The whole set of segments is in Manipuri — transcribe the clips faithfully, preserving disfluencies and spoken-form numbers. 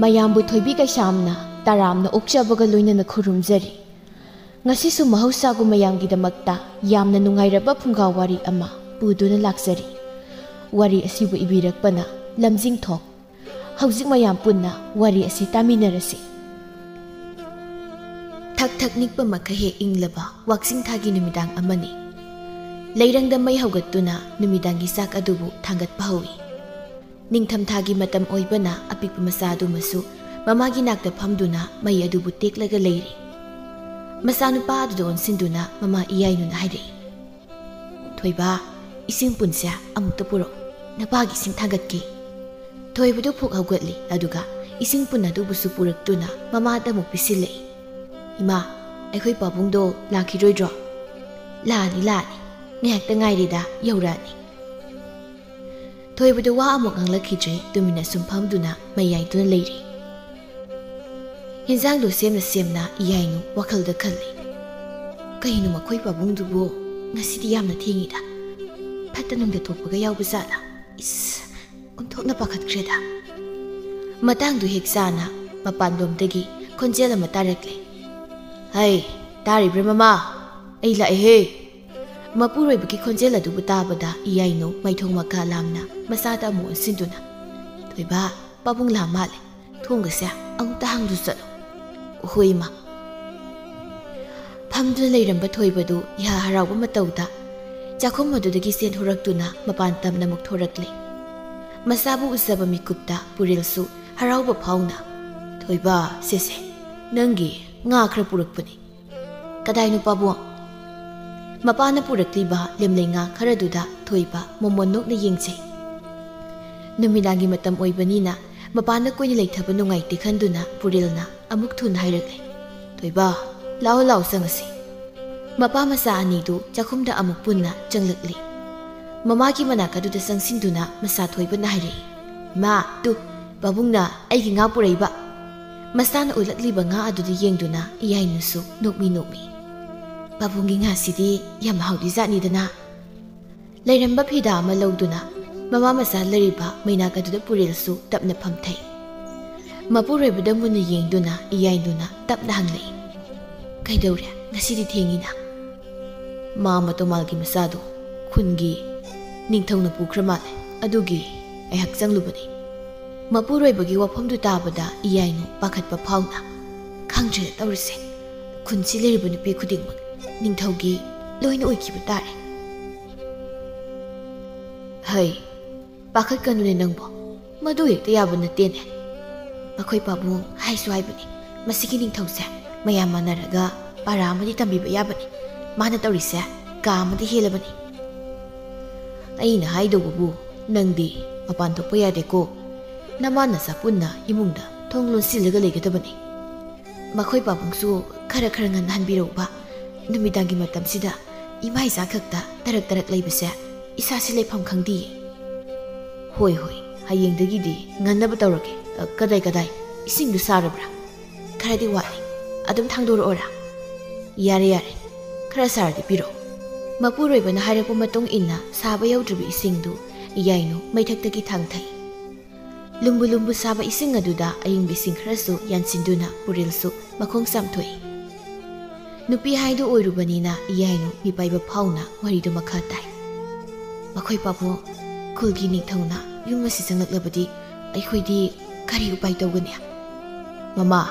ꯃꯌꯥꯝꯕꯨ ꯊꯣꯏꯕꯤ ꯀꯩꯁꯥꯝꯅ ꯇꯔꯥꯝꯅ ꯑꯣꯛꯆꯕꯒ ꯂꯣꯏꯅꯅ ꯈꯨꯔꯨꯝꯖꯔꯤ꯫ ꯉꯁꯤꯁꯨ ꯃꯍꯧꯁꯥꯒꯨꯝ ꯃꯌꯥꯝꯒꯤꯗꯃꯛꯇ ꯌꯥꯝꯅ ꯅꯨꯡꯉꯥꯏꯔꯕ ꯐꯨꯡꯒꯥ ꯋꯥꯔꯤ ꯑꯃ ꯄꯨꯗꯨꯅ ꯂꯥꯛꯆꯔꯤ꯫ ꯋꯥꯔꯤ ꯑꯁꯤꯕꯨ ꯏꯕꯤꯔꯛꯄꯅ ꯂꯝꯖꯤꯡꯊꯣꯛ꯫ ꯍꯧꯖꯤꯛ ꯃꯌꯥꯝ ꯄꯨꯟꯅ ꯋꯥꯔꯤ ꯑꯁꯤ ꯇꯥꯃꯤꯟꯅꯔꯁꯤ꯫ ꯊꯛ ꯊꯛ ꯅꯤꯛꯄ ꯃꯈꯩ ꯍꯦꯛ ꯏꯪꯂꯕ ꯋꯥꯛꯆꯤꯡ ꯊꯥꯒꯤ ꯅꯨꯃꯤꯗꯥꯡ ꯑꯃꯅꯤ꯫ ꯂꯩꯔꯪꯗ ꯃꯩ ꯍꯧꯒꯠꯇꯨꯅ ꯅꯨꯃꯤꯗꯥꯡꯒꯤ ꯆꯥꯛ ꯑꯗꯨꯕꯨ ꯊꯥꯡꯒꯠꯄ ꯍꯧꯏ꯫ ꯅꯤꯡꯊꯝꯊꯥꯒꯤ ꯃꯇꯝ ꯑꯣꯏꯕꯅ ꯑꯄꯤꯛꯄ ꯃꯆꯥ ꯑꯗꯨꯃꯁꯨ ꯃꯃꯥꯒꯤ ꯅꯥꯛꯇ ꯐꯝꯗꯨꯅ ꯃꯩ ꯑꯗꯨꯕꯨ ꯇꯦꯛꯂꯒ ꯂꯩꯔꯤ꯫ ꯃꯆꯥꯅꯨꯄꯥ ꯑꯗꯨꯗ ꯑꯣꯟꯁꯤꯟꯗꯨꯅ ꯃꯃꯥ ꯏꯌꯥꯏꯅꯨꯅ ꯍꯥꯏꯔꯛꯏ, "ꯊꯣꯏꯕ, ꯏꯁꯤꯡ ꯄꯨꯟꯁꯦ ꯑꯃꯨꯛꯇ ꯄꯨꯔꯛꯎ, ꯅꯄꯥꯒꯤ ꯏꯁꯤꯡ ꯊꯥꯡꯒꯠꯀꯦ꯫" ꯊꯣꯏꯕꯗꯨ ꯐꯨꯛ ꯍꯧꯒꯠꯂꯤ, ꯑꯗꯨꯒ ꯏꯁꯤꯡ ꯄꯨꯟ ꯑꯗꯨꯕꯨꯁꯨ ꯄꯨꯔꯛꯇꯨꯅ ꯃꯃꯥꯗ ꯑꯃꯨꯛ ꯄꯤꯁꯤꯜꯂꯛꯏ꯫ "ꯏꯃꯥ, ꯑꯩꯈꯣꯏ ꯄꯥꯕꯨꯡꯗꯣ ꯂꯥꯛꯈꯤꯔꯣꯏꯗ꯭ꯔꯣ?" "ꯂꯥꯛꯑꯅꯤ, ꯂꯥꯛꯑꯅꯤ, ꯉꯥꯏꯍꯥꯛꯇ ꯉꯥꯏꯔꯦꯗ, ꯌꯧꯔꯛꯑꯅꯤ꯫" ꯊꯣꯏꯕꯗꯨ ꯋꯥ ꯑꯃꯨꯛ ꯉꯥꯡꯂꯛꯈꯤꯗ꯭ꯔꯦ, ꯇꯨꯃꯤꯟꯅ ꯁꯨꯝ ꯐꯝꯗꯨꯅ ꯃꯩ ꯌꯥꯏꯗꯨꯅ ꯂꯩꯔꯤ꯫ ꯍꯦꯟꯖꯥꯡꯗꯨ ꯁꯦꯝꯅ ꯁꯦꯝꯅ ꯏꯌꯥꯏꯅꯨ ꯋꯥꯈꯜꯗ ꯈꯜꯂꯤ, "ꯀꯩꯅꯣ ꯃꯈꯣꯏ ꯄꯥꯕꯨꯡꯗꯨꯕꯨ ꯉꯁꯤꯗꯤ ꯌꯥꯝꯅ ꯊꯦꯡꯉꯤꯗ? ꯐꯠꯇ ꯅꯨꯡꯗ ꯊꯣꯛꯄꯒ ꯌꯥꯎꯕ ꯖꯥꯠꯂ? ꯏꯁ, ꯑꯣꯟꯊꯣꯛꯅ ꯄꯥꯈꯠꯈ꯭ꯔꯦꯗ꯫" ꯃꯇꯥꯡꯗꯨ ꯍꯦꯛ ꯆꯥꯅ ꯃꯄꯥꯟꯂꯣꯝꯗꯒꯤ ꯈꯣꯟꯖꯦꯜ ꯑꯃ ꯇꯥꯔꯛꯂꯦ꯫ "ꯍꯩ, ꯇꯥꯔꯤꯕ꯭ꯔꯥ ꯃꯃꯥ? ꯑꯩ ꯂꯥꯛꯑꯦꯍꯦ!" ꯃꯄꯨꯔꯣꯏꯕꯒꯤ ꯈꯣꯟꯖꯦꯜ ꯑꯗꯨꯕꯨ ꯇꯥꯕꯗ ꯏꯌꯥꯏꯅꯨ ꯃꯥꯏꯊꯣꯡ ꯃꯀꯥ ꯂꯥꯝꯅ ꯃꯆꯥꯗ ꯑꯃꯨꯛ ꯑꯣꯟꯁꯤꯟꯗꯨꯅ, "ꯊꯣꯏꯕ, ꯄꯥꯕꯨꯡ ꯂꯥꯛ ꯃꯥꯜꯂꯦ, ꯊꯣꯡꯒꯁꯦ ꯑꯃꯨꯛꯇ ꯍꯥꯡꯗꯨ ꯆꯠꯂꯨ꯫" "ꯍꯣꯏ, ꯏꯃꯥ꯫" ꯐꯝꯗꯨꯅ ꯂꯩꯔꯝꯕ ꯊꯣꯏꯕꯗꯨ ꯏꯍꯥ ꯍꯔꯥꯎꯕ ꯃꯇꯧꯗ ꯆꯥꯛꯈꯨꯝ ꯑꯗꯨꯗꯒꯤ ꯆꯦꯟꯊꯣꯔꯛꯇꯨꯅ ꯃꯄꯥꯟ ꯇꯝꯅ ꯑꯃꯨꯛ ꯊꯣꯔꯛꯂꯦ꯫ ꯃꯆꯥꯕꯨ ꯎꯖꯕ ꯃꯤꯀꯨꯞꯇ ꯄꯨꯔꯦꯜꯁꯨ ꯍꯔꯥꯎꯕ ꯐꯥꯎꯅ, "ꯊꯣꯏꯕ, ꯁꯦꯁꯦ, ꯅꯪꯒꯤ ꯉꯥ ꯈꯔ ꯄꯨꯔꯛꯄꯅꯤ꯫" "ꯀꯗꯥꯏꯅꯣ ꯄꯥꯕꯨꯡ?" ꯃꯄꯥꯅ ꯄꯨꯔꯛꯂꯤꯕ ꯂꯦꯝꯂꯩ ꯉꯥ ꯈꯔꯗꯨꯗ ꯊꯣꯏꯕ ꯃꯣꯃꯣꯟ ꯅꯣꯛꯅ ꯌꯦꯡꯖꯩ꯫ ꯅꯨꯃꯤꯗꯥꯡꯒꯤ ꯃꯇꯝ ꯑꯣꯏꯕꯅꯤꯅ ꯃꯄꯥꯟꯗ ꯀꯨꯏꯅ ꯂꯩꯊꯕ ꯅꯨꯡꯉꯥꯏꯇꯦ ꯈꯟꯗꯨꯅ ꯄꯨꯔꯦꯜꯅ ꯑꯃꯨꯛ ꯊꯨꯅ ꯍꯥꯏꯔꯛꯂꯦ, "ꯊꯣꯏꯕ, ꯂꯥꯛꯑꯣ, ꯂꯥꯛꯑꯣ, ꯆꯪꯉꯁꯤ꯫" ꯃꯄꯥ ꯃꯆꯥ ꯑꯅꯤꯗꯨ ꯆꯥꯛꯈꯨꯝꯗ ꯑꯃꯨꯛ ꯄꯨꯟꯅ ꯆꯪꯂꯛꯂꯤ꯫ ꯃꯃꯥꯒꯤ ꯃꯅꯥꯛ ꯑꯗꯨꯗ ꯆꯪꯁꯤꯟꯗꯨꯅ ꯃꯆꯥ ꯊꯣꯏꯕꯅ ꯍꯥꯏꯔꯛꯏ, "ꯏꯃꯥ, ꯇꯨ, ꯄꯥꯕꯨꯡꯅ ꯑꯩꯒꯤ ꯉꯥ ꯄꯨꯔꯛꯏꯕ꯫" ꯃꯆꯥꯅ ꯎꯠꯂꯛꯂꯤꯕ ꯉꯥ ꯑꯗꯨꯗ ꯌꯦꯡꯗꯨꯅ ꯏꯌꯥꯏꯅꯨꯁꯨ ꯅꯣꯛꯃꯤ ꯅꯣꯛꯃꯤ꯫ "ꯄꯥꯕꯨꯡꯒꯤ ꯉꯥꯁꯤꯗꯤ ꯌꯥꯝ ꯍꯥꯎꯗꯣꯏꯖꯥꯠꯅꯤꯗꯅ꯫" ꯂꯩꯔꯝꯕ ꯐꯤꯗꯥ ꯑꯃ ꯂꯧꯗꯨꯅ ꯃꯃꯥ ꯃꯆꯥ ꯂꯩꯔꯤꯕ ꯃꯩꯅꯥꯛ ꯑꯗꯨꯗ ꯄꯨꯔꯦꯜꯁꯨ ꯇꯞꯅ ꯐꯝꯊꯩ꯫ ꯃꯄꯨꯔꯣꯏꯕꯗ ꯃꯨꯟꯅ ꯌꯦꯡꯗꯨꯅ ꯏꯌꯥꯏꯅꯨꯅ ꯇꯞꯅ ꯍꯪꯂꯛꯏ, "ꯀꯩꯗꯧꯔꯦ? ꯉꯁꯤꯗꯤ ꯊꯦꯡꯉꯤꯅ?" "ꯃꯥ ꯃꯇꯣꯃꯥꯜꯒꯤ ꯃꯆꯥꯗꯣ ꯈꯨꯟꯒꯤ ꯅꯤꯡꯊꯧꯅ ꯄꯨꯈ꯭ꯔ ꯃꯥꯜꯂꯦ, ꯑꯗꯨꯒꯤ ꯑꯩꯍꯥꯛ ꯆꯪꯂꯨꯕꯅꯤ꯫" ꯃꯄꯨꯔꯣꯏꯕꯒꯤ ꯋꯥꯐꯝꯗꯨ ꯇꯥꯕꯗ ꯏꯌꯥꯏꯅꯨ ꯄꯥꯈꯠꯄ ꯐꯥꯎꯅ, "ꯈꯪꯗ꯭ꯔꯦꯗ ꯇꯧꯔꯤꯁꯦ, ꯈꯨꯟꯁꯤ ꯂꯩꯔꯤꯕ ꯅꯨꯄꯤ ꯈꯨꯗꯤꯡꯃꯛ ꯅꯤꯡꯊꯧꯒꯤ ꯂꯣꯏꯅ ꯑꯣꯏꯈꯤꯕ ꯇꯥꯔꯦ꯫" "ꯍꯩ, ꯄꯥꯈꯠꯀꯅꯨꯅꯦ ꯅꯪꯕꯣ, ꯃꯗꯨ ꯍꯦꯛꯇ ꯌꯥꯕ ꯅꯠꯇꯦꯅꯦ꯫ ꯃꯈꯣꯏ ꯄꯥꯕꯨꯡ ꯍꯥꯏꯁꯨ ꯍꯥꯏꯕꯅꯤ, ꯃꯁꯤꯒꯤ ꯅꯤꯡꯊꯧꯁꯦ ꯃꯌꯥꯝ ꯃꯥꯟꯅꯔꯒ ꯄꯥꯔꯥ ꯑꯃꯗꯤ ꯇꯝꯕꯤꯕ ꯌꯥꯕꯅꯤ꯫ ꯃꯥꯅ ꯇꯧꯔꯤꯁꯦ ꯀꯥ ꯑꯃꯗꯤ ꯍꯦꯜꯂꯕꯅꯤ꯫" "ꯑꯩꯅ ꯍꯥꯏꯗꯧꯕꯕꯨ, ꯅꯪꯗꯤ ꯃꯄꯥꯟ ꯊꯣꯛꯄ ꯌꯥꯗꯦꯀꯣ꯫ ꯅꯃꯥ ꯅꯆꯥ ꯄꯨꯟꯅ ꯏꯃꯨꯡꯗ ꯊꯣꯡ ꯂꯣꯟꯁꯤꯜꯂꯒ ꯂꯩꯒꯗꯕꯅꯤ꯫ ꯃꯈꯣꯏ ꯄꯥꯕꯨꯡꯁꯨ ꯈꯔ ꯈꯔ ꯉꯟꯅꯍꯟꯕꯤꯔꯛꯎꯕ꯫ ꯅꯨꯃꯤꯗꯥꯡꯒꯤ ꯃꯇꯝꯁꯤꯗ ꯏꯃꯥ ꯏꯆꯥ ꯈꯛꯇ ꯇꯔꯛ ꯇꯔꯛ ꯂꯩꯕꯁꯦ ꯏꯁꯥꯁꯤ ꯂꯩꯐꯝ ꯈꯪꯗꯦꯌꯦ꯫" "ꯍꯣꯏ, ꯍꯣꯏ, ꯍꯌꯦꯡꯗꯒꯤꯗꯤ ꯉꯟꯅꯕ ꯇꯧꯔꯒꯦ꯫ ꯑ, ꯀꯗꯥꯏ, ꯀꯗꯥꯏ? ꯏꯁꯤꯡꯗꯨ ꯁꯥꯔꯕ꯭ꯔꯥ?" "ꯈꯔꯗꯤ ꯋꯥꯠꯂꯤ꯫ ꯑꯗꯨꯝ ꯊꯥꯡꯗꯣꯔꯛꯑꯣꯔꯥ?" "ꯌꯥꯔꯦ, ꯌꯥꯔꯦ꯫ ꯈꯔ ꯁꯥꯔꯗꯤ ꯄꯤꯔꯛꯑꯣ꯫" ꯃꯄꯨꯔꯣꯏꯕꯅ ꯍꯥꯏꯔꯛꯄ ꯃꯇꯨꯡ ꯏꯟꯅ ꯁꯥꯕ ꯌꯧꯗ꯭ꯔꯤꯕ ꯏꯁꯤꯡꯗꯨ ꯏꯌꯥꯏꯅꯨ ꯃꯩꯊꯛꯇꯒꯤ ꯊꯥꯡꯊꯩ꯫ ꯂꯨꯝꯕꯨ ꯂꯨꯝꯕꯨ ꯁꯥꯕ ꯏꯁꯤꯡ ꯑꯗꯨꯗ ꯑꯏꯪꯕ ꯏꯁꯤꯡ ꯈꯔꯁꯨ ꯌꯥꯟꯁꯤꯟꯗꯨꯅ ꯄꯨꯔꯦꯜꯁꯨ ꯃꯈꯣꯡ ꯆꯥꯝꯊꯣꯛꯏ꯫ ꯅꯨꯄꯤ ꯍꯥꯏꯗꯨ ꯑꯣꯏꯔꯨꯕꯅꯤꯅ ꯏꯌꯥꯏꯅꯨ ꯃꯤꯄꯥꯏꯕ ꯐꯥꯎꯅ ꯋꯥꯔꯤꯗꯨ ꯃꯈꯥ ꯇꯥꯏ꯫ "ꯃꯈꯣꯏ ꯄꯥꯕꯨꯡ, ꯈꯨꯜꯒꯤ ꯅꯤꯡꯊꯧꯅ ꯌꯨꯝ ꯑꯁꯤ ꯆꯪꯂꯛꯂꯕꯗꯤ ꯑꯩꯈꯣꯏꯗꯤ ꯀꯔꯤ ꯎꯄꯥꯏ ꯇꯧꯒꯅꯤ?" "ꯃꯃꯥ,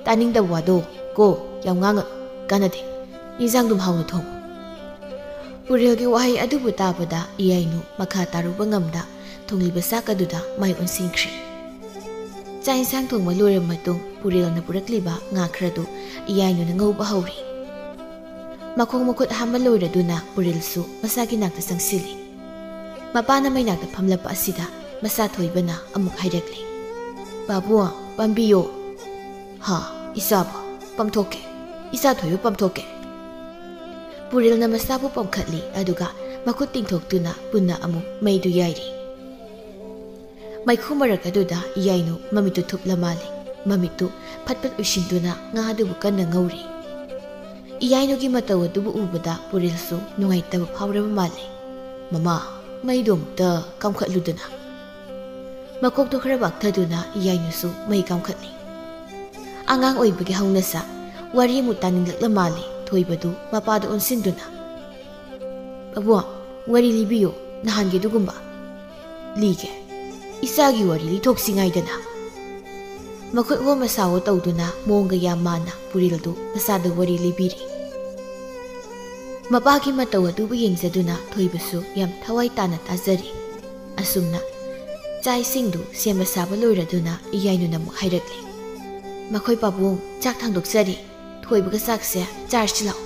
ꯇꯥꯅꯤꯡꯗꯕ ꯋꯥꯗꯣ ꯀꯣ ꯌꯥꯝ ꯉꯥꯡꯉꯛ ꯀꯥꯟꯅꯗꯦ꯫ ꯏꯟꯖꯥꯡꯗꯨꯝ ꯍꯥꯎꯅ ꯊꯣꯡꯉꯨ꯫" ꯄꯨꯔꯦꯜꯒꯤ ꯋꯥꯍꯩ ꯑꯗꯨꯕꯨ ꯇꯥꯕꯗ ꯏꯌꯥꯏꯅꯨ ꯃꯈꯥ ꯇꯥꯔꯨꯕ ꯉꯝꯗ ꯊꯣꯡꯂꯤꯕ ꯆꯥꯛ ꯑꯗꯨꯗ ꯃꯥꯏ ꯑꯣꯟꯁꯤꯟꯈ꯭ꯔꯦ꯫ ꯆꯥꯛ ꯏꯟꯁꯥꯡ ꯊꯣꯡꯕ ꯂꯣꯏꯔꯕ ꯃꯇꯨꯡ ꯄꯨꯔꯦꯜꯅ ꯄꯨꯔꯛꯂꯤꯕ ꯉꯥ ꯈꯔꯗꯨ ꯏꯌꯥꯏꯅꯨꯅ ꯉꯧꯕ ꯍꯧꯔꯤ꯫ ꯃꯈꯣꯡ ꯃꯈꯨꯠ ꯍꯥꯝꯕ ꯂꯣꯏꯔꯗꯨꯅ ꯄꯨꯔꯦꯜꯁꯨ ꯃꯆꯥꯒꯤ ꯅꯥꯛꯇ ꯆꯪꯁꯤꯜꯂꯤ꯫ ꯃꯄꯥꯅ ꯃꯩꯅꯥꯛꯇ ꯐꯝꯂꯛꯄ ꯑꯁꯤꯗ ꯃꯆꯥ ꯊꯣꯏꯕꯅ ꯑꯃꯨꯛ ꯍꯥꯏꯔꯛꯂꯤ, "ꯄꯥꯕꯨꯡ, ꯄꯥꯝꯕꯤꯌꯣ꯫" "ꯍꯥ, ꯏꯆꯥꯕꯨ ꯄꯝꯊꯣꯛꯀꯦ, ꯏꯆꯥ ꯊꯣꯏꯕꯨ ꯄꯝꯊꯣꯛꯀꯦ꯫" ꯄꯨꯔꯦꯜꯅ ꯃꯆꯥꯕꯨ ꯄꯝꯈꯠꯂꯤ, ꯑꯗꯨꯒ ꯃꯈꯨꯠ ꯇꯤꯡꯊꯣꯛꯇꯨꯅ ꯄꯨꯟꯅ ꯑꯃꯨꯛ ꯃꯩꯗꯨ ꯌꯥꯏꯔꯤ꯫ ꯃꯩꯈꯨ ꯃꯔꯛ ꯑꯗꯨꯗ ꯏꯌꯥꯏꯅꯨ ꯃꯃꯤꯠꯇꯨ ꯊꯨꯞꯂ ꯃꯥꯜꯂꯤ꯫ ꯃꯃꯤꯠꯇꯨ ꯐꯠ ꯐꯠ ꯎꯏꯁꯤꯟꯗꯨꯅ ꯉꯥ ꯑꯗꯨꯕꯨ ꯀꯟꯅ ꯉꯧꯔꯤ꯫ ꯏꯌꯥꯏꯅꯨꯒꯤ ꯃꯇꯧ ꯑꯗꯨꯕꯨ ꯎꯕꯗ ꯄꯨꯔꯦꯜꯁꯨ ꯅꯨꯡꯉꯥꯏꯇꯕ ꯐꯥꯎꯔꯕ ꯃꯥꯜꯂꯤ꯫ "ꯃꯃꯥ, ꯃꯩꯗꯨ ꯑꯃꯨꯛꯇ ꯀꯝꯈꯠꯂꯨꯗꯅ꯫" ꯃꯀꯣꯛꯇꯣ ꯈꯔ ꯄꯥꯛꯊꯗꯨꯅ ꯏꯌꯥꯏꯅꯨꯁꯨ ꯃꯩ ꯀꯥꯝꯈꯠꯂꯤ꯫ ꯑꯉꯥꯡ ꯑꯣꯏꯕꯒꯤ ꯍꯧꯅꯁꯥ ꯋꯥꯔꯤ ꯑꯃꯨꯛ ꯇꯥꯅꯤꯡꯂꯛꯂ ꯃꯥꯜꯂꯤ꯫ ꯊꯣꯏꯕꯗꯨ ꯃꯄꯥꯗ ꯑꯣꯟꯁꯤꯟꯗꯨꯅ, "ꯄꯥꯕꯨꯡ, ꯋꯥꯔꯤ ꯂꯤꯕꯤꯌꯨ, ꯅꯍꯥꯟꯒꯤ ꯑꯗꯨꯒꯨꯝꯕ꯫" "ꯂꯤꯒꯦ, ꯏꯆꯥꯒꯤ ꯋꯥꯔꯤ ꯂꯤꯊꯣꯛꯁꯤ ꯉꯥꯏꯗꯅ꯫" ꯃꯈꯨꯠ ꯍꯣꯝ ꯑꯁꯥꯋꯣ ꯇꯧꯗꯨꯅ ꯃꯑꯣꯡꯒ ꯌꯥꯝ ꯃꯥꯟꯅ ꯄꯨꯔꯦꯜꯗꯨ ꯃꯆꯥꯗ ꯋꯥꯔꯤ ꯂꯤꯕꯤꯔꯤ꯫ ꯃꯄꯥꯒꯤ ꯃꯇꯧ ꯑꯗꯨꯕꯨ ꯌꯦꯡꯖꯗꯨꯅ ꯊꯣꯏꯕꯁꯨ ꯌꯥꯝ ꯊꯋꯥꯏ ꯇꯥꯅ ꯇꯥꯖꯔꯤ꯫ ꯑꯁꯨꯝꯅ ꯆꯥꯛ ꯏꯁꯤꯡꯗꯨ ꯁꯦꯝꯕ ꯁꯥꯕ ꯂꯣꯏꯔꯗꯨꯅ ꯏꯌꯥꯏꯅꯨꯅ ꯑꯃꯨꯛ ꯍꯥꯏꯔꯛꯂꯤ, "ꯃꯈꯣꯏ ꯄꯥꯕꯨꯡ ꯆꯥꯛ ꯊꯥꯡꯗꯣꯛꯆꯔꯤ, ꯊꯣꯏꯕꯒ ꯆꯥꯛꯁꯦ ꯆꯥꯔꯁꯤ ꯂꯥꯛꯑꯣ꯫"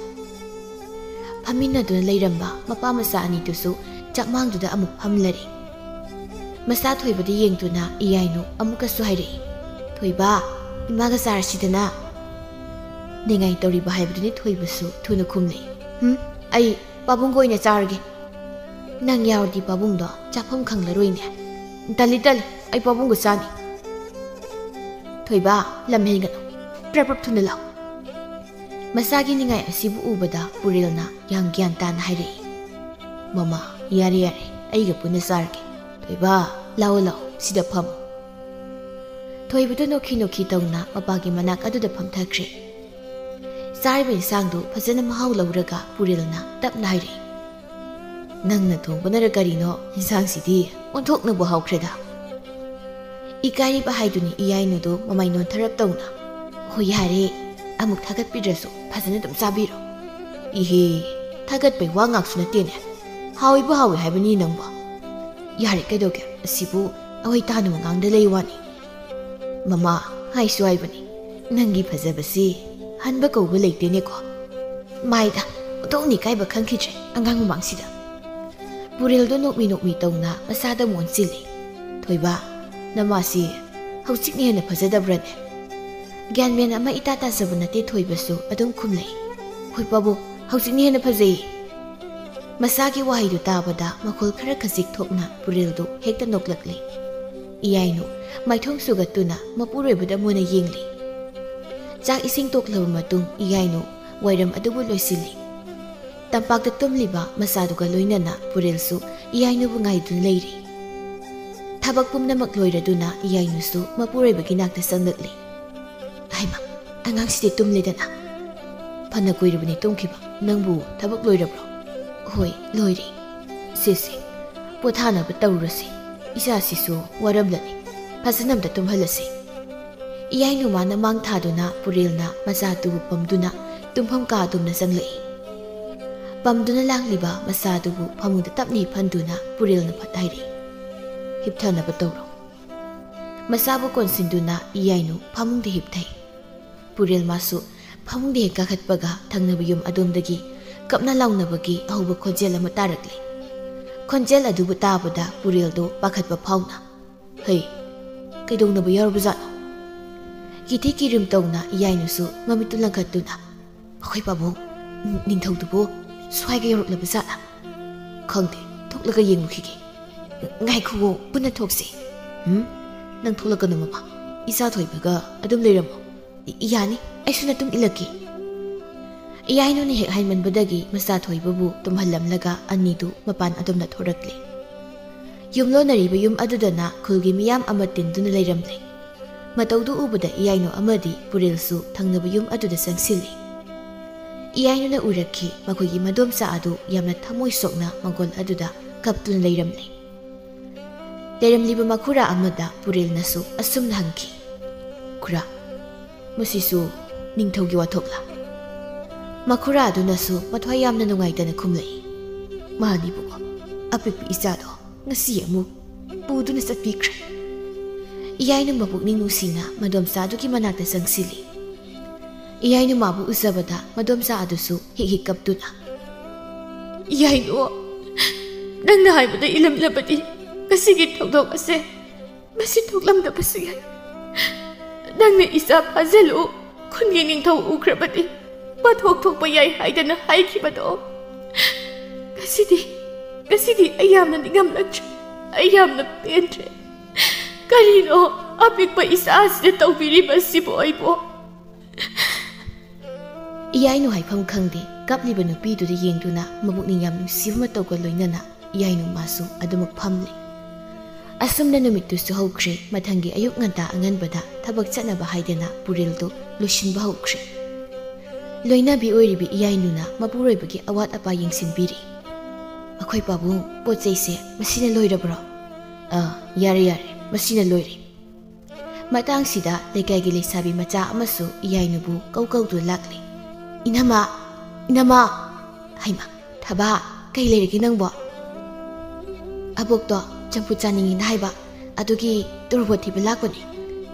ꯐꯝꯃꯤꯟꯅꯗꯨꯅ ꯂꯩꯔꯝꯕ ꯃꯄꯥ ꯃꯆꯥ ꯑꯅꯤꯗꯨꯁꯨ ꯆꯥꯛꯃꯥꯡꯗꯨꯗ ꯑꯃꯨꯛ ꯐꯝꯂꯔꯦ꯫ ꯃꯆꯥ ꯊꯣꯏꯕꯗ ꯌꯦꯡꯗꯨꯅ ꯏꯌꯥꯏꯅꯨ ꯑꯃꯨꯛꯀꯁꯨ ꯍꯥꯏꯔꯛꯏ, "ꯊꯣꯏꯕ, ꯏꯃꯥꯒ ꯆꯥꯔꯁꯤꯗꯅ꯫" ꯅꯤꯡꯉꯥꯏ ꯇꯧꯔꯤꯕ ꯍꯥꯏꯕꯗꯨꯅꯤ ꯊꯣꯏꯕꯁꯨ ꯊꯨꯅ ꯈꯨꯝꯂꯛꯏ, "ꯍꯨꯝ, ꯑꯩ ꯄꯥꯕꯨꯡꯒ ꯑꯣꯏꯅ ꯆꯥꯔꯒꯦ꯫ ꯅꯪ ꯌꯥꯎꯔꯗꯤ ꯄꯥꯕꯨꯡꯗꯣ ꯆꯥꯐꯝ ꯈꯪꯂꯔꯣꯏꯅꯦ꯫ ꯇꯜꯂꯤ, ꯇꯜꯂꯤ, ꯑꯩ ꯄꯥꯕꯨꯡꯒ ꯆꯥꯅꯤ꯫" "ꯊꯣꯏꯕ, ꯂꯝ ꯍꯦꯟꯒꯅꯨ, ꯄ꯭ꯔꯞ ꯄ꯭ꯔꯞ ꯊꯨꯅ ꯂꯥꯛꯎ꯫" ꯃꯆꯥꯒꯤ ꯅꯤꯡꯉꯥꯏ ꯑꯁꯤꯕꯨ ꯎꯕꯗ ꯄꯨꯔꯦꯜꯅ ꯌꯥꯝ ꯒ꯭ꯌꯥꯟ ꯇꯥꯅ ꯍꯥꯏꯔꯛꯏ, "ꯃꯃꯥ, ꯌꯥꯔꯦ, ꯌꯥꯔꯦ, ꯑꯩꯒ ꯄꯨꯟꯅ ꯆꯥꯔꯒꯦ꯫ ꯊꯣꯏꯕ, ꯂꯥꯛꯑꯣ, ꯂꯥꯛꯑꯣ, ꯁꯤꯗ ꯐꯝꯃꯨ꯫" ꯊꯣꯏꯕꯗꯨ ꯅꯣꯛꯈꯤ ꯅꯣꯛꯈꯤ ꯇꯧꯅ ꯃꯄꯥꯒꯤ ꯃꯅꯥꯛ ꯑꯗꯨꯗ ꯐꯝꯊꯈ꯭ꯔꯦ꯫ ꯆꯥꯔꯤꯕ ꯏꯟꯁꯥꯡꯗꯨ ꯐꯖꯅ ꯃꯍꯥꯎ ꯂꯧꯔꯒ ꯄꯨꯔꯦꯜꯅ ꯇꯞꯅ ꯍꯥꯏꯔꯛꯏ, "ꯅꯪꯅ ꯊꯣꯡꯕꯅꯔ ꯀꯔꯤꯅꯣ, ꯏꯟꯁꯥꯡꯁꯤꯗꯤ ꯑꯣꯟꯊꯣꯛꯅꯕꯨ ꯍꯥꯎꯈ꯭ꯔꯦꯗ꯫" ꯏꯀꯥꯏꯔꯤꯕ ꯍꯥꯏꯗꯨꯅꯤ ꯏꯌꯥꯏꯅꯨꯗꯨ ꯃꯃꯥꯏ ꯅꯣꯟꯊꯔꯞ ꯇꯧꯅ, "ꯍꯣꯏ, ꯌꯥꯔꯦ, ꯑꯃꯨꯛ ꯊꯥꯒꯠꯄꯤꯗ꯭ꯔꯁꯨ ꯐꯖꯅ ꯑꯗꯨꯝ ꯆꯥꯕꯤꯔꯣ꯫" "ꯏꯍꯦ, ꯊꯥꯒꯠꯄꯩ ꯋꯥ ꯉꯥꯛꯁꯨ ꯅꯠꯇꯦꯅꯦ꯫ ꯍꯥꯎꯏꯕꯨ ꯍꯥꯎꯏ ꯍꯥꯏꯕꯅꯤ ꯅꯪꯕꯣ꯫ ꯌꯥꯔꯦ, ꯀꯩꯗꯧꯒꯦ? ꯑꯁꯤꯕꯨ ꯑꯩꯈꯣꯏ ꯇꯥꯅꯕ ꯉꯥꯡꯗ ꯂꯩ ꯋꯥꯅꯤ꯫" "ꯃꯃꯥ, ꯍꯥꯏꯁꯨ ꯍꯥꯏꯕꯅꯤ, ꯅꯪꯒꯤ ꯐꯖꯕꯁꯤ ꯍꯟꯕ ꯀꯧꯕ ꯂꯩꯇꯦꯅꯦꯀꯣ꯫ ꯃꯥꯏꯗ, ꯑꯣꯟꯊꯣꯛꯅ ꯏꯀꯥꯏꯕ ꯈꯪꯈꯤꯗ꯭ꯔꯦ ꯑꯉꯥꯡ ꯃꯃꯥꯡꯁꯤꯗ꯫" ꯄꯨꯔꯦꯜꯗꯣ ꯅꯣꯛꯃꯤ ꯅꯣꯛꯃꯤ ꯇꯧꯅ ꯃꯆꯥꯗ ꯑꯃꯨꯛ ꯑꯣꯟꯁꯤꯜꯂꯤ꯫ "ꯊꯣꯏꯕ, ꯅꯃꯥꯁꯤ ꯍꯧꯖꯤꯛꯅ ꯍꯦꯟꯅ ꯐꯖꯗꯕ꯭ꯔꯅꯦ?" ꯒ꯭ꯌꯥꯟ ꯃꯦꯟ ꯑꯃ ꯏꯇꯥ ꯇꯥꯖꯕ ꯅꯠꯇꯦ ꯊꯣꯏꯕꯁꯨ ꯑꯗꯨꯝ ꯈꯨꯝꯂꯛꯏ, "ꯍꯣꯏ ꯄꯥꯕꯨꯡ, ꯍꯧꯖꯤꯛꯅ ꯍꯦꯟꯅ ꯐꯖꯩꯌꯦ꯫" ꯃꯆꯥꯒꯤ ꯋꯥꯍꯩꯗꯨ ꯇꯥꯕꯗ ꯃꯈꯣꯜ ꯈꯔ ꯈꯖꯤꯛ ꯊꯣꯛꯅ ꯄꯨꯔꯦꯜꯗꯨ ꯍꯦꯛꯇ ꯅꯣꯛꯂꯛꯂꯤ꯫ ꯏꯌꯥꯏꯅꯨ ꯃꯥꯏꯊꯣꯡ ꯁꯨꯒꯠꯇꯨꯅ ꯃꯄꯨꯔꯣꯏꯕꯗ ꯃꯨꯟꯅ ꯌꯦꯡꯂꯤ꯫ ꯆꯥꯛ ꯏꯁꯤꯡ ꯇꯣꯛꯂꯕ ꯃꯇꯨꯡ ꯏꯌꯥꯏꯅꯨ ꯋꯥꯏꯔꯝ ꯑꯗꯨꯕꯨ ꯂꯣꯏꯁꯤꯜꯂꯤ꯫ ꯇꯝꯄꯥꯛꯇ ꯇꯨꯝꯂꯤꯕ ꯃꯆꯥꯗꯨꯒ ꯂꯣꯏꯅꯅ ꯄꯨꯔꯦꯜꯁꯨ ꯏꯌꯥꯏꯅꯨꯕꯨ ꯉꯥꯏꯗꯨꯅ ꯂꯩꯔꯤ꯫ ꯊꯕꯛ ꯄꯨꯝꯅꯃꯛ ꯂꯣꯏꯔꯗꯨꯅ ꯏꯌꯥꯏꯅꯨꯁꯨ ꯃꯄꯨꯔꯣꯏꯕꯒꯤ ꯅꯥꯛꯇ ꯆꯪꯂꯛꯂꯤ꯫ "ꯍꯩꯃꯥ, ꯑꯉꯥꯡꯁꯤꯗꯤ ꯇꯨꯝꯂꯦꯗꯅ꯫ ꯐꯅ ꯀꯨꯏꯔꯕꯅꯤ ꯇꯨꯝꯈꯤꯕ꯫ ꯅꯪꯕꯨ ꯊꯕꯛ ꯂꯣꯏꯔꯕ꯭ꯔꯣ?" "ꯍꯣꯏ, ꯂꯣꯏꯔꯦ꯫ ꯁꯦ ꯁꯦ, ꯄꯣꯊꯥꯅꯕ ꯇꯧꯔꯨꯔꯁꯤ꯫ ꯏꯆꯥꯁꯤꯁꯨ ꯋꯥꯔꯝꯂꯅꯤ꯫ ꯐꯖꯅ ꯑꯝꯇ ꯇꯨꯝꯍꯜꯂꯁꯤ꯫" ꯏꯌꯥꯏꯅꯨ ꯃꯥꯅ ꯃꯥꯡ ꯊꯥꯗꯨꯅ ꯄꯨꯔꯦꯜꯅ ꯃꯆꯥꯗꯨꯕꯨ ꯄꯝꯗꯨꯅ ꯇꯨꯝꯐꯝ ꯀꯥ ꯑꯗꯣꯝꯗ ꯆꯪꯂꯛꯏ꯫ ꯄꯝꯗꯨꯅ ꯂꯥꯛꯂꯤꯕ ꯃꯆꯥꯗꯨꯕꯨ ꯐꯃꯨꯡꯗ ꯇꯞꯅ ꯍꯤꯞꯍꯟꯗꯨꯅ ꯄꯨꯔꯦꯜꯅ ꯐꯠ ꯍꯥꯏꯔꯛꯏ, "ꯍꯤꯞꯊꯅꯕ ꯇꯧꯔꯣ꯫" ꯃꯆꯥꯕꯨ ꯀꯣꯟꯁꯤꯟꯗꯨꯅ ꯏꯌꯥꯏꯅꯨ ꯐꯃꯨꯡꯗ ꯍꯤꯞꯊꯩ꯫ ꯄꯨꯔꯦꯜ ꯃꯥꯁꯨ ꯐꯃꯨꯡꯗ ꯍꯦꯛ ꯀꯥꯈꯠꯄꯒ ꯊꯪꯅꯕ ꯌꯨꯝ ꯑꯗꯣꯝꯗꯒꯤ ꯀꯞꯅ ꯂꯥꯎꯅꯕꯒꯤ ꯑꯍꯧꯕ ꯈꯣꯟꯖꯦꯜ ꯑꯃ ꯇꯥꯔꯛꯂꯦ꯫ ꯈꯣꯟꯖꯦꯜ ꯑꯗꯨꯕꯨ ꯇꯥꯕꯗ ꯄꯨꯔꯦꯜꯗꯣ ꯄꯥꯈꯠꯄ ꯐꯥꯎꯅ, "ꯍꯩ, ꯀꯩꯗꯧꯅꯕ ꯌꯥꯎꯔꯕꯖꯥꯠꯅꯣ?" ꯀꯤꯊꯤ ꯀꯤꯔꯨꯝ ꯇꯧꯅ ꯏꯌꯥꯏꯅꯨꯁꯨ ꯃꯃꯤꯠꯇꯨ ꯂꯪꯈꯠꯇꯨꯅ, "ꯑꯩꯈꯣꯏ ꯄꯥꯕꯨꯡ ꯅꯤꯡꯊꯧꯗꯨꯕꯨ ꯁ꯭ꯋꯥꯏꯒ ꯌꯧꯔꯛꯂꯕ ꯖꯥꯠꯂꯥ? ꯈꯪꯗꯦ, ꯊꯣꯛꯂꯒ ꯌꯦꯡꯉꯨꯈꯤꯒꯦ꯫" "ꯉꯥꯏꯈꯨꯋꯣ, ꯄꯨꯟꯅ ꯊꯣꯛꯁꯤ꯫" "ꯎꯝ? ꯅꯪ ꯊꯣꯛꯂꯛꯀꯅꯨ ꯃꯃꯥ꯫ ꯏꯆꯥ ꯊꯣꯏꯕꯒ ꯑꯗꯨꯝ ꯂꯩꯔꯝꯃꯣ꯫" "ꯏ-, ꯌꯥꯅꯤ, ꯑꯩꯁꯨ ꯅꯇꯨꯡ ꯏꯜꯂꯛꯀꯦ꯫" ꯏꯌꯥꯏꯅꯨꯅ ꯍꯦꯛ ꯍꯥꯏꯃꯟꯕꯗꯒꯤ ꯃꯆꯥ ꯊꯣꯏꯕꯕꯨ ꯇꯨꯝꯍꯜꯂꯝꯂꯒ ꯑꯅꯤꯗꯨ ꯃꯄꯥꯟ ꯑꯗꯣꯝꯗ ꯊꯣꯔꯛꯂꯦ꯫ ꯌꯨꯝꯂꯣꯟꯅꯔꯤꯕ ꯌꯨꯝ ꯑꯗꯨꯗꯅ ꯈꯨꯜꯒꯤ ꯃꯤꯌꯥꯝ ꯑꯃ ꯇꯤꯟꯗꯨꯅ ꯂꯩꯔꯝꯂꯦ꯫ ꯃꯇꯧꯗꯨ ꯎꯕꯗ ꯏꯌꯥꯏꯅꯨ ꯑꯃꯗꯤ ꯄꯨꯔꯦꯜꯁꯨ ꯊꯪꯅꯕ ꯌꯨꯝ ꯑꯗꯨꯗ ꯆꯪꯁꯤꯜꯂꯤ꯫ ꯏꯌꯥꯏꯅꯨꯅ ꯎꯔꯛꯈꯤ, ꯃꯈꯣꯏꯒꯤ ꯃꯗꯣꯝꯆꯥ ꯑꯗꯨ ꯌꯥꯝꯅ ꯊꯃꯣꯏ ꯁꯣꯛꯅ ꯃꯪꯒꯣꯜ ꯑꯗꯨꯗ ꯀꯞꯇꯨꯅ ꯂꯩꯔꯝꯂꯦ꯫ ꯂꯩꯔꯝꯂꯤꯕ ꯃꯈꯨꯔꯥ ꯑꯃꯗ ꯄꯨꯔꯦꯜꯅꯁꯨ ꯑꯁꯨꯝꯅ ꯍꯪꯈꯤ, "ꯈꯨꯔꯥ, ꯃꯁꯤꯁꯨ ꯅꯤꯡꯊꯧꯒꯤ ꯋꯥꯊꯣꯛꯂꯥ?" ꯃꯈꯨꯔꯥ ꯑꯗꯨꯅꯁꯨ ꯃꯊ꯭ꯋꯥꯏ ꯌꯥꯝꯅ ꯅꯨꯡꯉꯥꯏꯇꯅ ꯈꯨꯝꯂꯛꯏ, "ꯃꯥꯅꯤ ꯏꯕꯨꯡꯉꯣ, ꯑꯄꯤꯛꯄ ꯏꯆꯥꯗꯣ ꯉꯁꯤ ꯑꯃꯨꯛ ꯄꯨꯗꯨꯅ ꯆꯠꯄꯤꯈ꯭ꯔꯦ꯫" ꯏꯌꯥꯏꯅꯨ ꯃꯄꯨꯛꯅꯤꯡ ꯅꯨꯡꯁꯤꯅ ꯃꯗꯣꯝꯆꯥꯗꯨꯒꯤ ꯃꯅꯥꯛꯇ ꯆꯪꯁꯤꯜꯂꯤ꯫ ꯏꯌꯥꯏꯅꯨ ꯃꯥꯕꯨ ꯎꯖꯕꯗ ꯃꯗꯣꯝꯆꯥ ꯑꯗꯨꯁꯨ ꯍꯤꯛ ꯍꯤꯛ ꯀꯞꯇꯨꯅ, "ꯏꯌꯥꯏꯅꯨ, ꯅꯪꯅ ꯍꯥꯏꯕꯗ ꯏꯜꯂꯝꯂꯕꯗꯤ ꯉꯁꯤꯒꯤ ꯊꯧꯗꯣꯛ ꯑꯁꯦ ꯃꯁꯤ ꯊꯣꯛꯂꯝꯗꯕꯁꯨ ꯌꯥꯏ꯫ ꯅꯪꯅ ꯏꯆꯥ ꯐꯥꯖꯤꯜꯂꯨ, ꯈꯨꯟꯒꯤ ꯅꯤꯡꯊꯧ ꯎꯈ꯭ꯔꯕꯗꯤ ꯋꯥꯊꯣꯛ ꯊꯣꯛꯄ ꯌꯥꯏ ꯍꯥꯏꯗꯅ ꯍꯥꯏꯈꯤꯕꯗꯣ꯫ ꯉꯁꯤꯗꯤ, ꯉꯁꯤꯗꯤ ꯑꯩ ꯌꯥꯝꯅ ꯅꯤꯡꯉꯝꯂꯛꯇ꯭ꯔꯦ, ꯑꯩ ꯌꯥꯝꯅ ꯄꯦꯟꯗ꯭ꯔꯦ꯫ ꯀꯔꯤꯅꯣ ꯑꯄꯤꯛꯄ ꯏꯆꯥꯁꯤꯗ ꯇꯧꯕꯤꯔꯤꯕꯁꯤꯕꯨ ꯑꯩꯕꯨ?" ꯏꯌꯥꯏꯅꯨ ꯍꯥꯏꯐꯝ ꯈꯪꯗꯦ, ꯀꯞꯂꯤꯕ ꯅꯨꯄꯤꯗꯨꯗ ꯌꯦꯡꯗꯨꯅ ꯃꯄꯨꯛꯅꯤꯡ ꯌꯥꯝ ꯅꯨꯡꯁꯤꯕ ꯃꯇꯧꯒ ꯂꯣꯏꯅꯅ ꯏꯌꯥꯏꯅꯨ ꯃꯥꯁꯨ ꯑꯗꯨꯃꯛ ꯐꯝꯂꯤ꯫ ꯑꯁꯨꯝꯅ ꯅꯨꯃꯤꯠꯇꯨꯁꯨ ꯍꯧꯈ꯭ꯔꯦ꯫ ꯃꯊꯪꯒꯤ ꯑꯌꯨꯛ ꯉꯟꯇꯥ ꯑꯉꯟꯕꯗ ꯊꯕꯛ ꯆꯠꯅꯕ ꯍꯥꯏꯗꯅ ꯄꯨꯔꯦꯜꯗꯨ ꯂꯣꯏꯁꯤꯟꯕ ꯍꯧꯈ꯭ꯔꯦ꯫ ꯂꯣꯏꯅꯕꯤ ꯑꯣꯏꯔꯤꯕꯤ ꯏꯌꯥꯏꯅꯨꯅ ꯃꯄꯨꯔꯣꯏꯕꯒꯤ ꯑꯋꯥꯠ ꯑꯄꯥ ꯌꯦꯡꯁꯤꯟꯕꯤꯔꯤ꯫ "ꯑꯩꯈꯣꯏ ꯄꯥꯕꯨꯡ, ꯄꯣꯠ ꯆꯩꯁꯦ ꯃꯁꯤꯅ ꯂꯣꯏꯔꯕ꯭ꯔꯣ?" "ꯑꯥ, ꯌꯥꯔꯦ, ꯌꯥꯔꯦ, ꯃꯁꯤꯅ ꯂꯣꯏꯔꯦ꯫" ꯃꯇꯥꯡꯁꯤꯗ ꯂꯩꯀꯥꯏꯒꯤ ꯂꯩꯁꯥꯕꯤ ꯃꯆꯥ ꯑꯃꯁꯨ ꯏꯌꯥꯏꯅꯨꯕꯨ ꯀꯧ ꯀꯧꯗꯨꯅ ꯂꯥꯛꯂꯤ꯫ "ꯏꯅꯝꯃ! ꯏꯅꯝꯃ!" "ꯍꯩꯃꯥ, ꯊꯕꯥ, ꯀꯩ ꯂꯩꯔꯒꯦ ꯅꯪꯕꯣ?" "ꯑꯕꯣꯛꯇꯣ ꯆꯝꯐꯨꯠ ꯆꯥꯅꯤꯡꯉꯤꯅ ꯍꯥꯏꯕ, ꯑꯗꯨꯒꯤ ꯇꯣꯔꯕꯣꯠ ꯊꯤꯕ ꯂꯥꯛꯄꯅꯦ꯫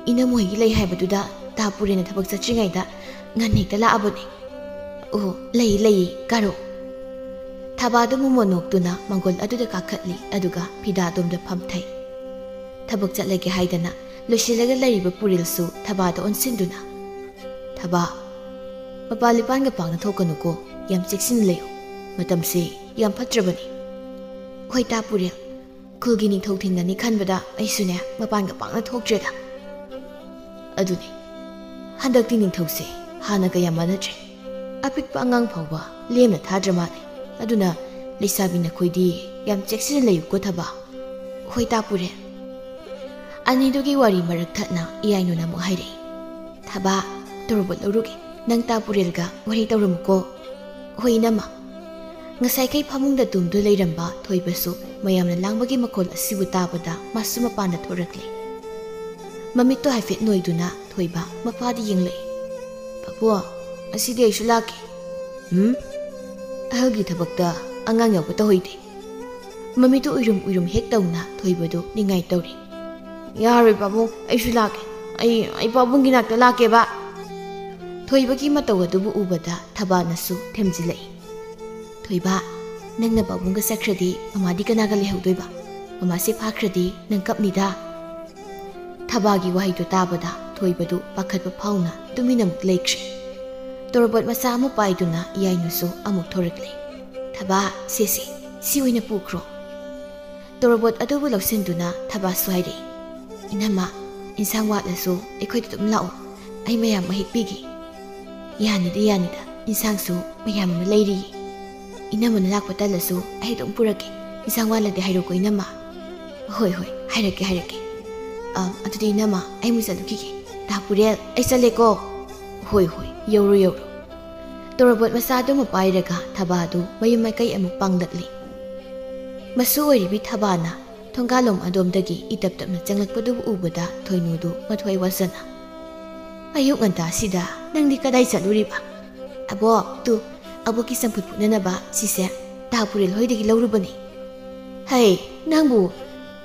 ꯏꯅꯝꯃ ꯍꯣꯏꯒꯤ ꯂꯩ ꯍꯥꯏꯕꯗꯨꯗ ꯇꯥ ꯄꯨꯔꯦꯅ ꯊꯕꯛ ꯆꯠꯇ꯭ꯔꯤꯉꯩꯗ ꯉꯟꯅ ꯍꯦꯛꯇ ꯂꯥꯛꯑꯕꯅꯦ꯫" "ꯑꯣ, ꯂꯩ, ꯂꯩ, ꯀꯥꯔꯣ꯫" ꯊꯕꯥꯗꯨ ꯃꯣꯃꯣꯟ ꯅꯣꯛꯇꯨꯅ ꯃꯪꯒꯣꯜ ꯑꯗꯨꯗ ꯀꯥꯈꯠꯂꯤ, ꯑꯗꯨꯒ ꯐꯤꯗꯥꯗꯣꯝꯗ ꯐꯝꯊꯩ꯫ ꯊꯕꯛ ꯆꯠꯂꯒꯦ ꯍꯥꯏꯗꯅ ꯂꯣꯏꯁꯤꯜꯂꯒ ꯂꯩꯔꯤꯕ ꯄꯨꯔꯦꯜꯁꯨ ꯊꯕꯥꯗ ꯑꯣꯟꯁꯤꯟꯗꯨꯅ, "ꯊꯕꯥ, ꯃꯄꯥ ꯂꯤꯄꯥꯟꯒ ꯄꯥꯡꯅ ꯊꯣꯛꯀꯅꯨꯀꯣ, ꯌꯥꯝ ꯆꯦꯛꯁꯤꯟꯅ ꯂꯩꯌꯨ꯫ ꯃꯇꯝꯁꯦ ꯌꯥꯝ ꯐꯠꯇ꯭ꯔꯕꯅꯤ꯫" "ꯍꯣꯏ ꯇꯥ ꯄꯨꯔꯦꯜ, ꯈꯨꯜꯒꯤ ꯅꯤꯡꯊꯧ ꯊꯤꯡꯒꯅꯤ ꯈꯟꯕꯗ ꯑꯩꯁꯨꯅꯦ ꯃꯄꯥꯟꯒ ꯄꯥꯡꯅ ꯊꯣꯛꯇ꯭ꯔꯦꯗ꯫ ꯑꯗꯨꯅꯤ, ꯍꯟꯗꯛꯇꯤ ꯅꯤꯡꯊꯧꯁꯦ ꯍꯥꯟꯅꯒ ꯌꯥꯝ ꯃꯥꯟꯅꯗ꯭ꯔꯦ꯫ ꯑꯄꯤꯛꯄ ꯑꯉꯥꯡ ꯐꯥꯎꯕ ꯂꯦꯝꯅ ꯊꯥꯗ꯭ꯔ ꯃꯥꯜꯂꯦ꯫ ꯑꯗꯨꯅ ꯂꯩꯁꯥꯕꯤ ꯅꯈꯣꯏꯗꯤ ꯌꯥꯝ ꯆꯦꯛꯁꯤꯟꯅ ꯂꯩꯌꯨꯀꯣ ꯊꯕꯥ꯫" "ꯍꯣꯏ ꯇꯥ ꯄꯨꯔꯦꯜ꯫" ꯑꯅꯤꯗꯨꯒꯤ ꯋꯥꯔꯤ ꯃꯔꯛ ꯊꯠꯅ ꯏꯌꯥꯏꯅꯨꯅ ꯑꯃꯨꯛ ꯍꯥꯏꯔꯛꯏ, "ꯊꯕꯥ, ꯇꯣꯔꯕꯣꯠ ꯂꯧꯔꯨꯒꯦ, ꯅꯪ ꯇꯥ ꯄꯨꯔꯦꯜꯒ ꯋꯥꯔꯤ ꯇꯧꯔꯝꯃꯨꯀꯣ꯫" "ꯍꯣꯏ ꯏꯅꯝꯃ꯫" ꯉꯁꯥꯏꯈꯩ ꯐꯃꯨꯡꯗ ꯇꯨꯝꯗꯨ ꯂꯩꯔꯝꯕ ꯊꯣꯏꯕꯁꯨ ꯃꯌꯥꯝꯅ ꯂꯥꯡꯕꯒꯤ ꯃꯈꯣꯜ ꯑꯁꯤꯕꯨ ꯇꯥꯕꯗ ꯃꯥꯁꯨ ꯃꯄꯥꯟꯗ ꯊꯣꯔꯛꯂꯦ꯫ ꯃꯃꯤꯠꯇꯣ ꯍꯥꯏꯐꯦꯠ ꯅꯣꯏꯗꯨꯅ ꯊꯣꯏꯕ ꯃꯄꯥꯗ ꯌꯦꯡꯂꯛꯏ꯫ "ꯄꯥꯕꯨꯡ, ꯉꯁꯤꯗꯤ ꯑꯩꯁꯨ ꯂꯥꯛꯀꯦ꯫" "ꯎꯝ?" "ꯑꯍꯜꯒꯤ ꯊꯕꯛꯇ ꯑꯉꯥꯡ ꯌꯥꯎꯕ ꯇꯧꯍꯩꯗꯦ꯫" ꯃꯃꯤꯠꯇꯨ ꯎꯏꯔꯨꯝ ꯎꯏꯔꯨꯝ ꯍꯦꯛ ꯇꯧꯅ ꯊꯣꯏꯕꯗꯨ ꯅꯤꯡꯉꯥꯏ ꯇꯧꯔꯤ꯫ "ꯌꯥꯔꯣꯏ ꯄꯥꯕꯨꯡ, ꯑꯩꯁꯨ ꯂꯥꯛꯀꯦ꯫ ꯑꯩ, ꯑꯩ ꯄꯥꯕꯨꯡꯒꯤ ꯅꯥꯛꯇ ꯂꯥꯛꯀꯦꯕ꯫" ꯊꯣꯏꯕꯒꯤ ꯃꯇꯧ ꯑꯗꯨꯕꯨ ꯎꯕꯗ ꯊꯕꯥꯅꯁꯨ ꯊꯦꯝꯖꯤꯜꯂꯛꯏ꯫ "ꯊꯣꯏꯕ, ꯅꯪꯅ ꯄꯥꯕꯨꯡꯒ ꯆꯠꯈ꯭ꯔꯗꯤ ꯃꯃꯥꯗꯤ ꯀꯅꯥꯒ ꯂꯩꯍꯧꯗꯣꯏꯕ? ꯃꯃꯥꯁꯦ ꯐꯥꯈ꯭ꯔꯗꯤ ꯅꯪ ꯀꯞꯅꯤꯗ꯫" ꯊꯕꯥꯒꯤ ꯋꯥꯍꯩꯗꯨ ꯇꯥꯕꯗ ꯊꯣꯏꯕꯗꯨ ꯄꯥꯈꯠꯄ ꯐꯥꯎꯅ ꯇꯨꯃꯤꯟꯅ ꯑꯃꯨꯛ ꯂꯩꯈ꯭ꯔꯦ꯫ ꯇꯣꯔꯕꯣꯠ ꯃꯆꯥ ꯑꯃ ꯄꯥꯏꯗꯨꯅ ꯏꯌꯥꯏꯅꯨꯁꯨ ꯑꯃꯨꯛ ꯊꯣꯔꯛꯂꯦ꯫ "ꯊꯕꯥ, ꯁꯦ ꯁꯦ, ꯁꯤ ꯑꯣꯏꯅ ꯄꯨꯈ꯭ꯔꯣ꯫" ꯇꯣꯔꯕꯣꯠ ꯑꯗꯨꯕꯨ ꯂꯧꯁꯤꯟꯗꯨꯅ ꯊꯕꯥꯁꯨ ꯍꯥꯏꯔꯛꯏ, "ꯏꯅꯝꯃ, ꯏꯟꯁꯥꯡ ꯋꯥꯠꯂꯁꯨ ꯑꯩꯈꯣꯏꯗ ꯑꯗꯨꯝ ꯂꯥꯛꯑꯣ꯫ ꯑꯩ ꯃꯌꯥꯝ ꯑꯃ ꯍꯦꯛ ꯄꯤꯒꯦ꯫" "ꯌꯥꯅꯤꯗ, ꯌꯥꯅꯤꯗ, ꯏꯟꯁꯥꯡꯁꯨ ꯃꯌꯥꯝ ꯑꯃ ꯂꯩꯔꯤꯌꯦ꯫ ꯏꯅꯝꯃꯅ ꯂꯥꯛꯄ ꯇꯜꯂꯁꯨ ꯑꯩ ꯑꯗꯨꯝ ꯄꯨꯔꯛꯀꯦ꯫ ꯏꯟꯁꯥꯡ ꯋꯥꯠꯂꯗꯤ ꯍꯥꯏꯔꯛꯎꯀꯣ ꯏꯅꯝꯃ꯫" "ꯍꯣꯏ, ꯍꯣꯏ, "ꯍꯥꯏꯔꯛꯀꯦ, ꯍꯥꯏꯔꯛꯀꯦ꯫ ꯑ, ꯑꯗꯨꯗꯤ ꯏꯅꯝꯃ, ꯑꯩ ꯑꯃꯨꯛ ꯆꯠꯂꯨꯈꯤꯒꯦ꯫ ꯇꯥ ꯄꯨꯔꯦꯜ, ꯑꯩ ꯆꯠꯂꯦꯀꯣ꯫" "ꯍꯣꯏ, ꯍꯣꯏ, ꯌꯧꯔꯣ, ꯌꯧꯔꯣ꯫" ꯇꯣꯔꯣꯕꯣꯠ ꯃꯆꯥꯗꯨꯃ ꯄꯥꯏꯔꯒ ꯊꯕꯥꯗꯨ ꯃꯌꯨꯝ ꯃꯥꯏꯀꯩ ꯑꯃꯨꯛ ꯄꯥꯡꯂꯛꯂꯤ꯫ ꯃꯁꯨ ꯑꯣꯏꯔꯤꯕꯤ ꯊꯕꯥꯅ ꯊꯣꯡꯒꯥꯜꯂꯣꯝ ꯑꯗꯣꯝꯗꯒꯤ ꯏꯇꯞ ꯇꯞꯅ ꯆꯪꯂꯛꯄꯗꯨꯕꯨ ꯎꯕꯗ ꯊꯣꯏꯅꯨꯗꯨ ꯃꯊ꯭ꯋꯥꯏ ꯋꯥꯁꯅ, "ꯑꯌꯨꯛ ꯉꯟꯇꯥꯁꯤꯗ ꯅꯪꯗꯤ ꯀꯗꯥꯏ ꯆꯠꯂꯨꯔꯤꯕ?" "ꯑꯕꯣꯛ, ꯇꯨ, ꯑꯕꯣꯛꯀꯤ ꯆꯝꯐꯨꯠ ꯐꯨꯠꯅꯅꯕ ꯁꯤꯁꯦ ꯇꯥ ꯄꯨꯔꯦꯜ ꯍꯣꯏꯗꯒꯤ ꯂꯧꯔꯨꯕꯅꯤ꯫" "ꯍꯩ, ꯅꯪꯕꯨ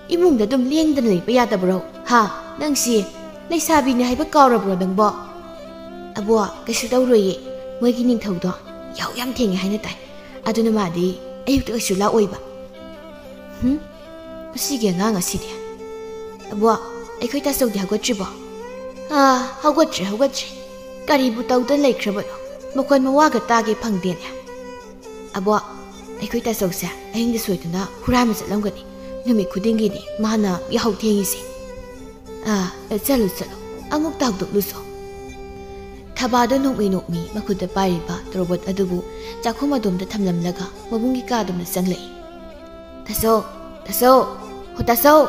ꯏꯃꯨꯡꯗ ꯑꯗꯨꯝ ꯂꯦꯡꯗꯅ ꯂꯩꯕ ꯌꯥꯗꯕ꯭ꯔꯣ? ꯍꯥ? ꯅꯪꯁꯤ ꯂꯩꯁꯥꯕꯤꯅꯤ ꯍꯥꯏꯕ ꯀꯥꯎꯔꯕ꯭ꯔꯣ ꯅꯪꯕꯣ?" "ꯑꯕꯣꯛ, ꯀꯩꯁꯨ ꯇꯧꯔꯣꯏꯌꯦ꯫ ꯃꯣꯏꯒꯤ ꯅꯤꯡꯊꯧꯗꯣ ꯌꯥꯍꯧ ꯌꯥꯝ ꯊꯦꯡꯉꯦ ꯍꯥꯏꯅ ꯇꯥꯏ꯫ ꯑꯗꯨꯅ ꯃꯥꯗꯤ ꯑꯌꯨꯛꯇ ꯀꯩꯁꯨ ꯂꯥꯛꯑꯣꯏꯕ꯫" "ꯍꯨꯝ? ꯃꯁꯤꯒꯤ ꯑꯉꯥꯡ ꯑꯁꯤꯗꯤ꯫ ꯑꯕꯣꯛ, ꯑꯩꯈꯣꯏ ꯇꯥꯆꯧꯗꯤ ꯍꯧꯒꯠꯇ꯭ꯔꯤꯕꯣ?" "ꯑꯥ, ꯍꯧꯒꯠꯇ꯭ꯔꯤ, ꯍꯧꯒꯠꯇ꯭ꯔꯤ꯫ ꯀꯔꯤꯕꯨ ꯇꯧꯗꯨꯅ ꯂꯩꯈ꯭ꯔꯕꯅꯣ? ꯃꯈꯣꯟ ꯃꯋꯥꯒ ꯇꯥꯒꯦ ꯐꯪꯗꯦꯅꯦ꯫" "ꯑꯕꯣꯛ, ꯑꯩꯈꯣꯏ ꯇꯥꯆꯧꯁꯦ ꯑꯍꯤꯡꯗ ꯁꯣꯏꯗꯅ ꯍꯨꯔꯥꯟꯕ ꯆꯠꯂꯝꯒꯅꯤ꯫ ꯅꯨꯃꯤꯠ ꯈꯨꯗꯤꯡꯒꯤꯅꯤ ꯃꯥꯅ ꯌꯥꯍꯧ ꯊꯦꯡꯉꯤꯁꯦ꯫ ꯑꯥ, ꯆꯠꯂꯨ, ꯆꯠꯂꯨ, ꯑꯃꯨꯛꯇ ꯍꯧꯗꯣꯛꯂꯨꯁꯣ꯫" ꯊꯕꯥꯗꯣ ꯅꯣꯛꯃꯤ ꯅꯣꯛꯃꯤ ꯃꯈꯨꯠꯇ ꯄꯥꯏꯔꯤꯕ ꯇꯣꯔꯕꯣꯠ ꯑꯗꯨꯕꯨ ꯆꯥꯛꯈꯨꯝ ꯑꯗꯣꯝꯗ ꯊꯝꯂꯝꯂꯒ ꯃꯕꯨꯡꯒꯤ ꯀꯥꯗꯣꯝꯗ ꯆꯪꯂꯛꯏ꯫ "ꯇꯥꯆꯧ, ꯇꯥꯆꯧ, ꯍꯣ ꯇꯥꯆꯧ!"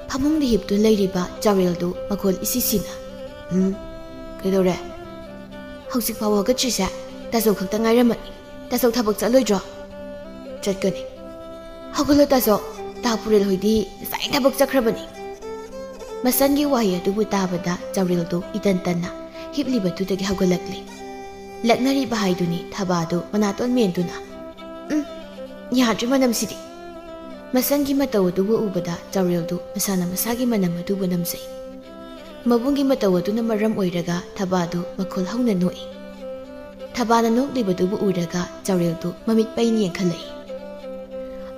ꯐꯃꯨꯡꯗ ꯍꯤꯞꯇꯨꯅ ꯂꯩꯔꯤꯕ ꯆꯥꯎꯔꯦꯜꯗꯨ ꯃꯈꯣꯜ ꯏꯁꯤ ꯁꯤꯅ, "ꯎꯝ, ꯀꯩꯗꯧꯔꯦ? ꯍꯧꯖꯤꯛ ꯐꯥꯎꯕ ꯍꯧꯒꯠꯇ꯭ꯔꯤꯁꯦ ꯇꯥꯆꯧ ꯈꯛꯇ ꯉꯥꯏꯔꯝꯃꯅꯤ꯫ ꯇꯥꯆꯧ ꯊꯕꯛ ꯆꯠꯂꯣꯏꯗ꯭ꯔꯣ?" "ꯆꯠꯀꯅꯤ꯫" "ꯍꯧꯒꯠꯂꯣ ꯇꯥꯆꯧ, ꯇꯥ ꯄꯨꯔꯦꯜ ꯍꯣꯏꯗꯤ ꯉꯁꯥꯏ ꯊꯕꯛ ꯆꯠꯈ꯭ꯔꯕꯅꯤ꯫" ꯃꯆꯟꯒꯤ ꯋꯥꯍꯩ ꯑꯗꯨꯕꯨ ꯇꯥꯕꯗ ꯆꯥꯎꯔꯦꯜꯗꯨ ꯏꯇꯟ ꯇꯟꯅ ꯍꯤꯞꯂꯤꯕꯗꯨꯗꯒꯤ ꯍꯧꯒꯠꯂꯛꯂꯤ꯫ ꯂꯛꯅꯔꯤꯕ ꯍꯥꯏꯗꯨꯅꯤ ꯊꯕꯥꯗꯨ ꯃꯅꯥꯇꯣꯟ ꯃꯦꯟꯗꯨꯅ, "ꯎꯝ, ꯌꯥꯗ꯭ꯔꯤ ꯃꯅꯝꯁꯤꯗꯤ꯫" ꯃꯆꯟꯒꯤ ꯃꯇꯧ ꯑꯗꯨꯕꯨ ꯎꯕꯗ ꯆꯥꯎꯔꯦꯜꯗꯨ ꯃꯁꯥꯅ ꯃꯁꯥꯒꯤ ꯃꯅꯝ ꯑꯗꯨꯕꯨ ꯅꯝꯖꯩ꯫ ꯃꯕꯨꯡꯒꯤ ꯃꯇꯧ ꯑꯗꯨꯅ ꯃꯔꯝ ꯑꯣꯏꯔꯒ ꯊꯕꯥꯗꯨ ꯃꯈꯣꯜ ꯍꯧꯅ ꯅꯣꯛꯏ꯫ ꯊꯕꯥꯅ ꯅꯣꯛꯂꯤꯕꯗꯨꯕꯨ ꯎꯔꯒ ꯆꯥꯎꯔꯦꯜꯗꯨ ꯃꯃꯤꯠ ꯄꯩꯅ ꯌꯦꯡꯈꯠꯂꯛꯏ꯫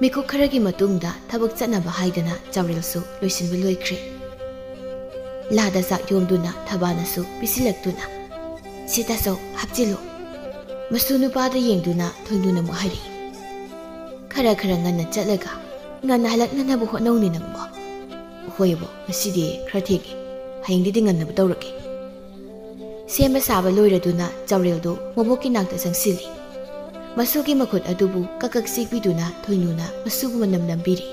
ꯃꯤꯀꯨꯞ ꯈꯔꯒꯤ ꯃꯇꯨꯡꯗ ꯊꯕꯛ ꯆꯠꯅꯕ ꯍꯥꯏꯗꯅ ꯆꯥꯎꯔꯦꯜꯁꯨ ꯂꯣꯏꯁꯤꯟꯕ ꯂꯣꯏꯈ꯭ꯔꯦ꯫ ꯂꯥꯗ ꯆꯥꯛ ꯌꯣꯝꯗꯨꯅ ꯊꯕꯥꯅꯁꯨ ꯄꯤꯁꯤꯜꯂꯛꯇꯨꯅ, "ꯁꯤ ꯇꯥꯆꯧ, ꯍꯥꯞꯆꯤꯜꯂꯨ꯫" ꯃꯁꯨ ꯅꯨꯄꯥꯗ ꯌꯦꯡꯗꯨꯅ ꯊꯣꯏꯅꯨꯅ ꯑꯃꯨꯛ ꯍꯥꯏꯔꯛꯏ, "ꯈꯔ ꯈꯔ ꯉꯟꯅ ꯆꯠꯂꯒ ꯉꯟꯅ ꯍꯜꯂꯛꯅꯅꯕ ꯍꯣꯠꯅꯧꯅꯦ ꯅꯪꯕꯣ꯫" "ꯍꯣꯏꯕꯣ, ꯉꯁꯤꯗꯤ ꯈꯔ ꯊꯦꯡꯉꯦ꯫ ꯍꯌꯦꯡꯗꯤꯗꯤ ꯉꯟꯅꯕ ꯇꯧꯔꯒꯦ꯫" ꯁꯦꯝꯕ ꯁꯥꯕ ꯂꯣꯏꯔꯗꯨꯅ ꯆꯥꯎꯔꯦꯜꯗꯨ ꯃꯕꯣꯛꯀꯤ ꯅꯥꯛꯇ ꯆꯪꯁꯤꯜꯂꯤ꯫ ꯃꯁꯨꯒꯤ ꯃꯈꯨꯠ ꯑꯗꯨꯕꯨ ꯀꯛ ꯀꯛ ꯆꯤꯛꯄꯤꯗꯨꯅ ꯊꯣꯏꯅꯨꯅ ꯃꯁꯨꯕꯨ ꯃꯅꯝ ꯅꯝꯕꯤꯔꯤ꯫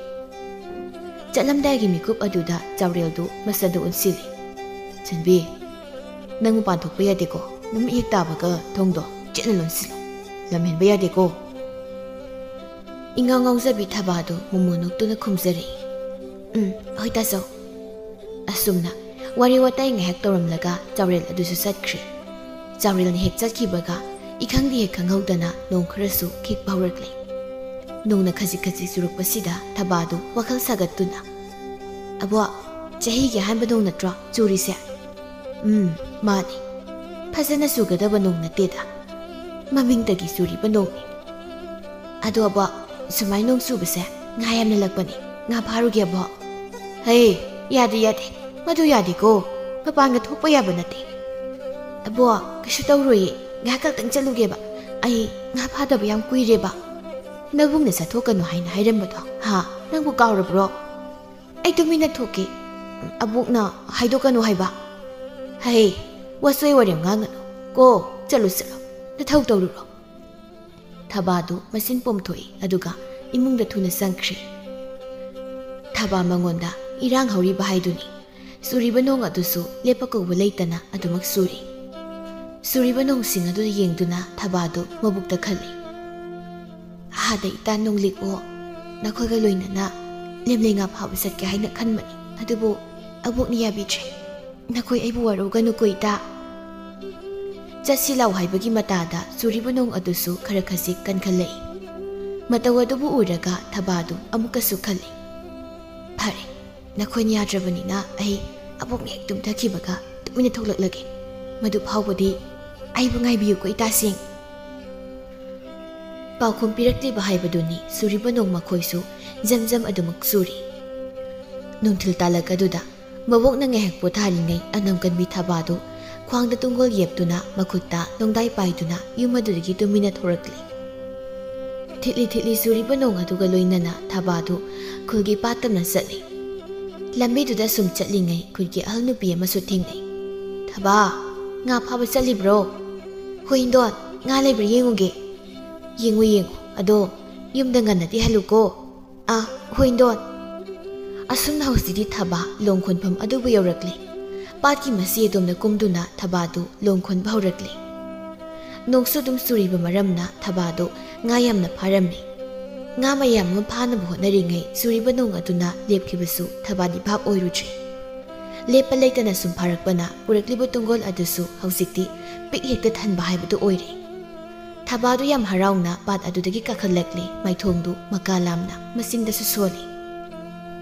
ꯆꯠꯂꯝꯗꯥꯏꯒꯤ ꯃꯤꯀꯨꯞ ꯑꯗꯨꯗ ꯆꯥꯎꯔꯦꯜꯗꯨ ꯃꯁꯥꯗ ꯑꯣꯟꯁꯤꯜꯂꯤ꯫ "ꯆꯟꯕꯤ, ꯅꯪ ꯃꯄꯥꯟ ꯊꯣꯛꯄ ꯌꯥꯗꯦꯀꯣ꯫ ꯅꯨꯃꯤꯠ ꯍꯦꯛ ꯇꯥꯕꯒ ꯊꯣꯡꯗꯣ ꯆꯦꯠꯅ ꯂꯣꯟꯁꯤꯜꯂꯨ꯫ ꯂꯝꯍꯦꯟꯕ ꯌꯥꯗꯦꯀꯣ꯫" ꯏꯉꯥꯎ ꯉꯥꯎꯖꯕꯤ ꯊꯕꯥꯗꯨ ꯃꯣꯃꯣꯟ ꯅꯣꯛꯇꯨꯅ ꯈꯨꯝꯖꯔꯛꯏ꯫ "ꯎꯝ, ꯍꯣꯏ ꯇꯥꯆꯧ꯫" ꯑꯁꯨꯝꯅ ꯋꯥꯔꯤ ꯋꯥꯇꯥꯏ ꯉꯥꯏꯍꯥꯛ ꯇꯧꯔꯝꯂꯒ ꯆꯥꯎꯔꯦꯜ ꯑꯗꯨꯁꯨ ꯆꯠꯈ꯭ꯔꯦ꯫ ꯆꯥꯎꯔꯦꯜꯅ ꯍꯦꯛ ꯆꯠꯈꯤꯕꯒ ꯏꯈꯪꯗꯤ ꯍꯦꯛ ꯈꯪꯍꯧꯗꯅ ꯅꯣꯡ ꯈꯔꯁꯨ ꯈꯤꯛꯄ ꯍꯧꯔꯛꯂꯦ꯫ ꯅꯣꯡꯅ ꯈꯖꯤꯛ ꯈꯖꯤꯛ ꯆꯨꯔꯛꯄꯁꯤꯗ ꯊꯕꯥꯗꯨ ꯋꯥꯈꯜ ꯁꯥꯒꯠꯇꯨꯅ, "ꯑꯕꯣ, ꯆꯍꯤꯒꯤ ꯑꯍꯥꯟꯕ ꯅꯣꯡ ꯅꯠꯇ꯭ꯔꯣ ꯆꯨꯔꯤꯁꯦ?" "ꯎꯝ, ꯃꯥꯅꯤ꯫ ꯐꯖꯅ ꯆꯨꯒꯗꯕ ꯅꯣꯡ ꯅꯠꯇꯦꯗ, ꯃꯃꯤꯡꯗꯒꯤ ꯆꯨꯔꯤꯕ ꯅꯣꯡꯅꯤ꯫ ꯑꯗꯣ ꯑꯕꯣ, ꯁꯨꯃꯥꯏ ꯅꯣꯡ ꯆꯨꯕꯁꯦ ꯉꯥ ꯌꯥꯝ ꯂꯜꯂꯛꯄꯅꯦ꯫ ꯉꯥ ꯐꯥꯔꯨꯒꯦ ꯑꯕꯣ꯫" "ꯍꯩ, ꯌꯥꯗꯦ, ꯌꯥꯗꯦ꯫ ꯃꯗꯨ ꯌꯥꯗꯦꯀꯣ꯫ ꯃꯄꯥꯟꯒ ꯊꯣꯛꯄ ꯌꯥꯕ ꯅꯠꯇꯦ꯫" "ꯑꯕꯣ, ꯀꯩꯁꯨ ꯇꯧꯔꯣꯏꯌꯦ꯫ ꯉꯥꯏꯍꯥꯛ ꯈꯛꯇꯪ ꯆꯠꯂꯨꯒꯦꯕ꯫ ꯑꯩ ꯉꯥ ꯐꯥꯗꯕ ꯌꯥꯝ ꯀꯨꯏꯔꯦꯕ꯫ ꯅꯕꯨꯡꯅ ꯆꯠꯊꯣꯛꯀꯅꯨ ꯍꯥꯏꯅ ꯍꯥꯏꯔꯝꯕꯗꯣ, ꯍꯥ? ꯅꯪꯕꯨ ꯀꯥꯎꯔꯕ꯭ꯔꯣ?" "ꯑꯩ ꯇꯨꯃꯤꯟꯅ ꯊꯣꯛꯀꯦ꯫ ꯑꯕꯣꯛꯅ ꯍꯥꯏꯗꯣꯛꯀꯅꯨ ꯍꯥꯏꯕ꯫" "ꯍꯩ, ꯋꯥꯆꯣꯏ ꯋꯥꯔꯦꯝ ꯉꯥꯡꯒꯅꯨ꯫ ꯀꯣ, ꯆꯠꯂꯨ, ꯆꯠꯂꯨ꯫ ꯅꯊꯧ ꯇꯧꯔꯨꯔꯣ꯫" ꯊꯕꯥꯗꯨ ꯃꯆꯤꯟ ꯄꯣꯝꯊꯣꯛꯏ, ꯑꯗꯨꯒ ꯏꯃꯨꯡꯗ ꯊꯨꯅ ꯆꯪꯈ꯭ꯔꯦ꯫ ꯊꯕꯥ ꯃꯉꯣꯟꯗ ꯏꯔꯥꯡ ꯍꯧꯔꯤꯕ ꯍꯥꯏꯗꯨꯅꯤ꯫ ꯆꯨꯔꯤꯕ ꯅꯣꯡ ꯑꯗꯨꯁꯨ ꯂꯦꯞꯄ ꯀꯧꯕ ꯂꯩꯇꯅ ꯑꯗꯨꯃꯛ ꯆꯨꯔꯤ꯫ ꯆꯨꯔꯤꯕ ꯅꯣꯡꯁꯤꯡ ꯑꯗꯨ ꯌꯦꯡꯗꯨꯅ ꯊꯕꯥꯗꯨ ꯃꯕꯨꯛꯇ ꯈꯜꯂꯤ, "ꯑꯥꯗ ꯏꯇꯥ ꯅꯣꯡꯂꯤꯛꯑꯣ ꯅꯈꯣꯏꯒ ꯂꯣꯏꯅꯅ ꯂꯦꯝꯂꯩ ꯉꯥ ꯐꯥꯕ ꯆꯠꯀꯦ ꯍꯥꯏꯅ ꯈꯟꯕꯅꯤ, ꯑꯗꯨꯕꯨ ꯑꯕꯣꯛꯅ ꯌꯥꯕꯤꯗ꯭ꯔꯦ꯫ ꯅꯈꯣꯏ ꯑꯩꯕꯨ ꯋꯥꯔꯧꯒꯅꯨꯀꯣ ꯏꯇꯥ꯫" ꯆꯠꯁꯤ ꯂꯥꯎ ꯍꯥꯏꯕꯒꯤ ꯃꯇꯥꯗ ꯆꯨꯔꯤꯕ ꯅꯣꯡ ꯑꯗꯨꯁꯨ ꯈꯔ ꯈꯖꯤꯛ ꯀꯟꯈꯠꯂꯛꯏ꯫ ꯃꯇꯧ ꯑꯗꯨꯕꯨ ꯎꯔꯒ ꯊꯕꯥꯗꯨ ꯑꯃꯨꯛꯀꯁꯨ ꯈꯜꯂꯤ, "ꯐꯔꯦ, ꯅꯈꯣꯏꯅ ꯌꯥꯗ꯭ꯔꯕꯅꯤꯅ ꯑꯩ ꯑꯕꯣꯛꯅ ꯍꯦꯛ ꯇꯨꯝꯊꯈꯤꯕꯒ ꯇꯨꯃꯤꯟꯅ ꯊꯣꯛꯂꯛꯂꯒꯦ꯫ ꯃꯗꯨ ꯐꯥꯎꯕꯗꯤ ꯑꯩꯕꯨ ꯉꯥꯏꯕꯤꯌꯨꯀꯣ ꯏꯇꯥꯁꯤꯡ꯫" ꯄꯥꯎꯈꯨꯝ ꯄꯤꯔꯛꯂꯤꯕ ꯍꯥꯏꯕꯗꯨꯅꯤ ꯆꯨꯔꯤꯕ ꯅꯣꯡ ꯃꯈꯣꯏꯁꯨ ꯖꯝ ꯖꯝ ꯑꯗꯨꯃꯛ ꯆꯨꯔꯤ꯫ ꯅꯨꯡꯊꯤꯜ ꯇꯥꯂꯛ ꯑꯗꯨꯗ ꯃꯕꯣꯛꯅ ꯉꯥꯏꯍꯥꯛ ꯄꯣꯊꯥꯔꯤꯉꯩ ꯑꯅꯝ ꯀꯟꯕꯤ ꯊꯕꯥꯗꯨ ꯈ꯭ꯋꯥꯡꯗ ꯇꯨꯡꯒꯣꯜ ꯌꯦꯞꯇꯨꯅ ꯃꯈꯨꯠꯇ ꯂꯣꯡꯗꯥꯏ ꯄꯥꯏꯗꯨꯅ ꯌꯨꯝ ꯑꯗꯨꯗꯒꯤ ꯇꯨꯃꯤꯟꯅ ꯊꯣꯔꯛꯂꯤ꯫ ꯊꯤꯠꯂꯤ ꯊꯤꯠꯂꯤ ꯆꯨꯔꯤꯕ ꯅꯣꯡ ꯑꯗꯨꯒ ꯂꯣꯏꯅꯅ ꯊꯕꯥꯗꯨ ꯈꯨꯜꯒꯤ ꯄꯥꯠ ꯇꯝꯅ ꯆꯠꯂꯤ꯫ ꯂꯝꯕꯤꯗꯨꯗ ꯁꯨꯝ ꯆꯠꯂꯤꯉꯩ ꯈꯨꯜꯒꯤ ꯑꯍꯜ ꯅꯨꯄꯤ ꯑꯃꯁꯨ ꯊꯦꯡꯅꯩ꯫ "ꯊꯕꯥ, ꯉꯥ ꯐꯥꯕ ꯆꯠꯂꯤꯕ꯭ꯔꯣ?" "ꯍꯣꯏ ꯏꯟꯗꯣꯟ, ꯉꯥ ꯂꯩꯕ꯭ꯔꯥ ꯌꯦꯡꯉꯨꯒꯦ꯫" "ꯌꯦꯡꯉꯨ ꯌꯦꯡꯉꯨ, ꯑꯗꯣ ꯌꯨꯝꯗ ꯉꯟꯅꯗꯤ ꯍꯜꯂꯨꯀꯣ꯫" "ꯑꯥ, ꯍꯣꯏ ꯏꯟꯗꯣꯟ꯫" ꯑꯁꯨꯝꯅ ꯍꯧꯖꯤꯛꯇꯤ ꯊꯕꯥ ꯂꯣꯡ ꯈꯣꯟꯐꯝ ꯑꯗꯨꯕꯨ ꯌꯧꯔꯛꯂꯦ꯫ ꯄꯥꯠꯀꯤ ꯃꯆꯤ ꯑꯗꯣꯝꯗ ꯀꯨꯝꯗꯨꯅ ꯊꯕꯥꯗꯨ ꯂꯣꯡ ꯈꯣꯟꯕ ꯍꯧꯔꯛꯂꯦ꯫ ꯅꯣꯡꯁꯨ ꯑꯗꯨꯝ ꯆꯨꯔꯤꯕ ꯃꯔꯝꯅ ꯊꯕꯥꯗꯨ ꯉꯥ ꯌꯥꯝꯅ ꯐꯥꯔꯝꯃꯤ꯫ ꯉꯥ ꯃꯌꯥꯝ ꯑꯃ ꯐꯥꯅꯕ ꯍꯣꯠꯅꯔꯤꯉꯩ ꯆꯨꯔꯤꯕ ꯅꯣꯡ ꯑꯗꯨꯅ ꯂꯦꯞꯈꯤꯕꯁꯨ ꯊꯕꯥꯗꯤ ꯚꯥꯞ ꯑꯣꯏꯔꯨꯗ꯭ꯔꯦ꯫ ꯂꯦꯞꯄ ꯂꯩꯇꯅ ꯁꯨꯝ ꯐꯥꯔꯛꯄꯅ ꯄꯨꯔꯛꯂꯤꯕ ꯇꯨꯡꯒꯣꯜ ꯑꯗꯨꯁꯨ ꯍꯧꯖꯤꯛꯇꯤ ꯄꯤꯛ ꯍꯦꯛꯇ ꯊꯟꯕ ꯍꯥꯏꯕꯗꯨ ꯑꯣꯏꯔꯦ꯫ ꯊꯕꯥꯗꯨ ꯌꯥꯝ ꯍꯔꯥꯎꯅ ꯄꯥꯠ ꯑꯗꯨꯗꯒꯤ ꯀꯥꯈꯠꯂꯛꯂꯦ꯫ ꯃꯥꯏꯊꯣꯡꯗꯨ ꯃꯀꯥ ꯂꯥꯝꯅ ꯃꯆꯤꯟꯗꯁꯨ ꯁꯣꯜꯂꯤ꯫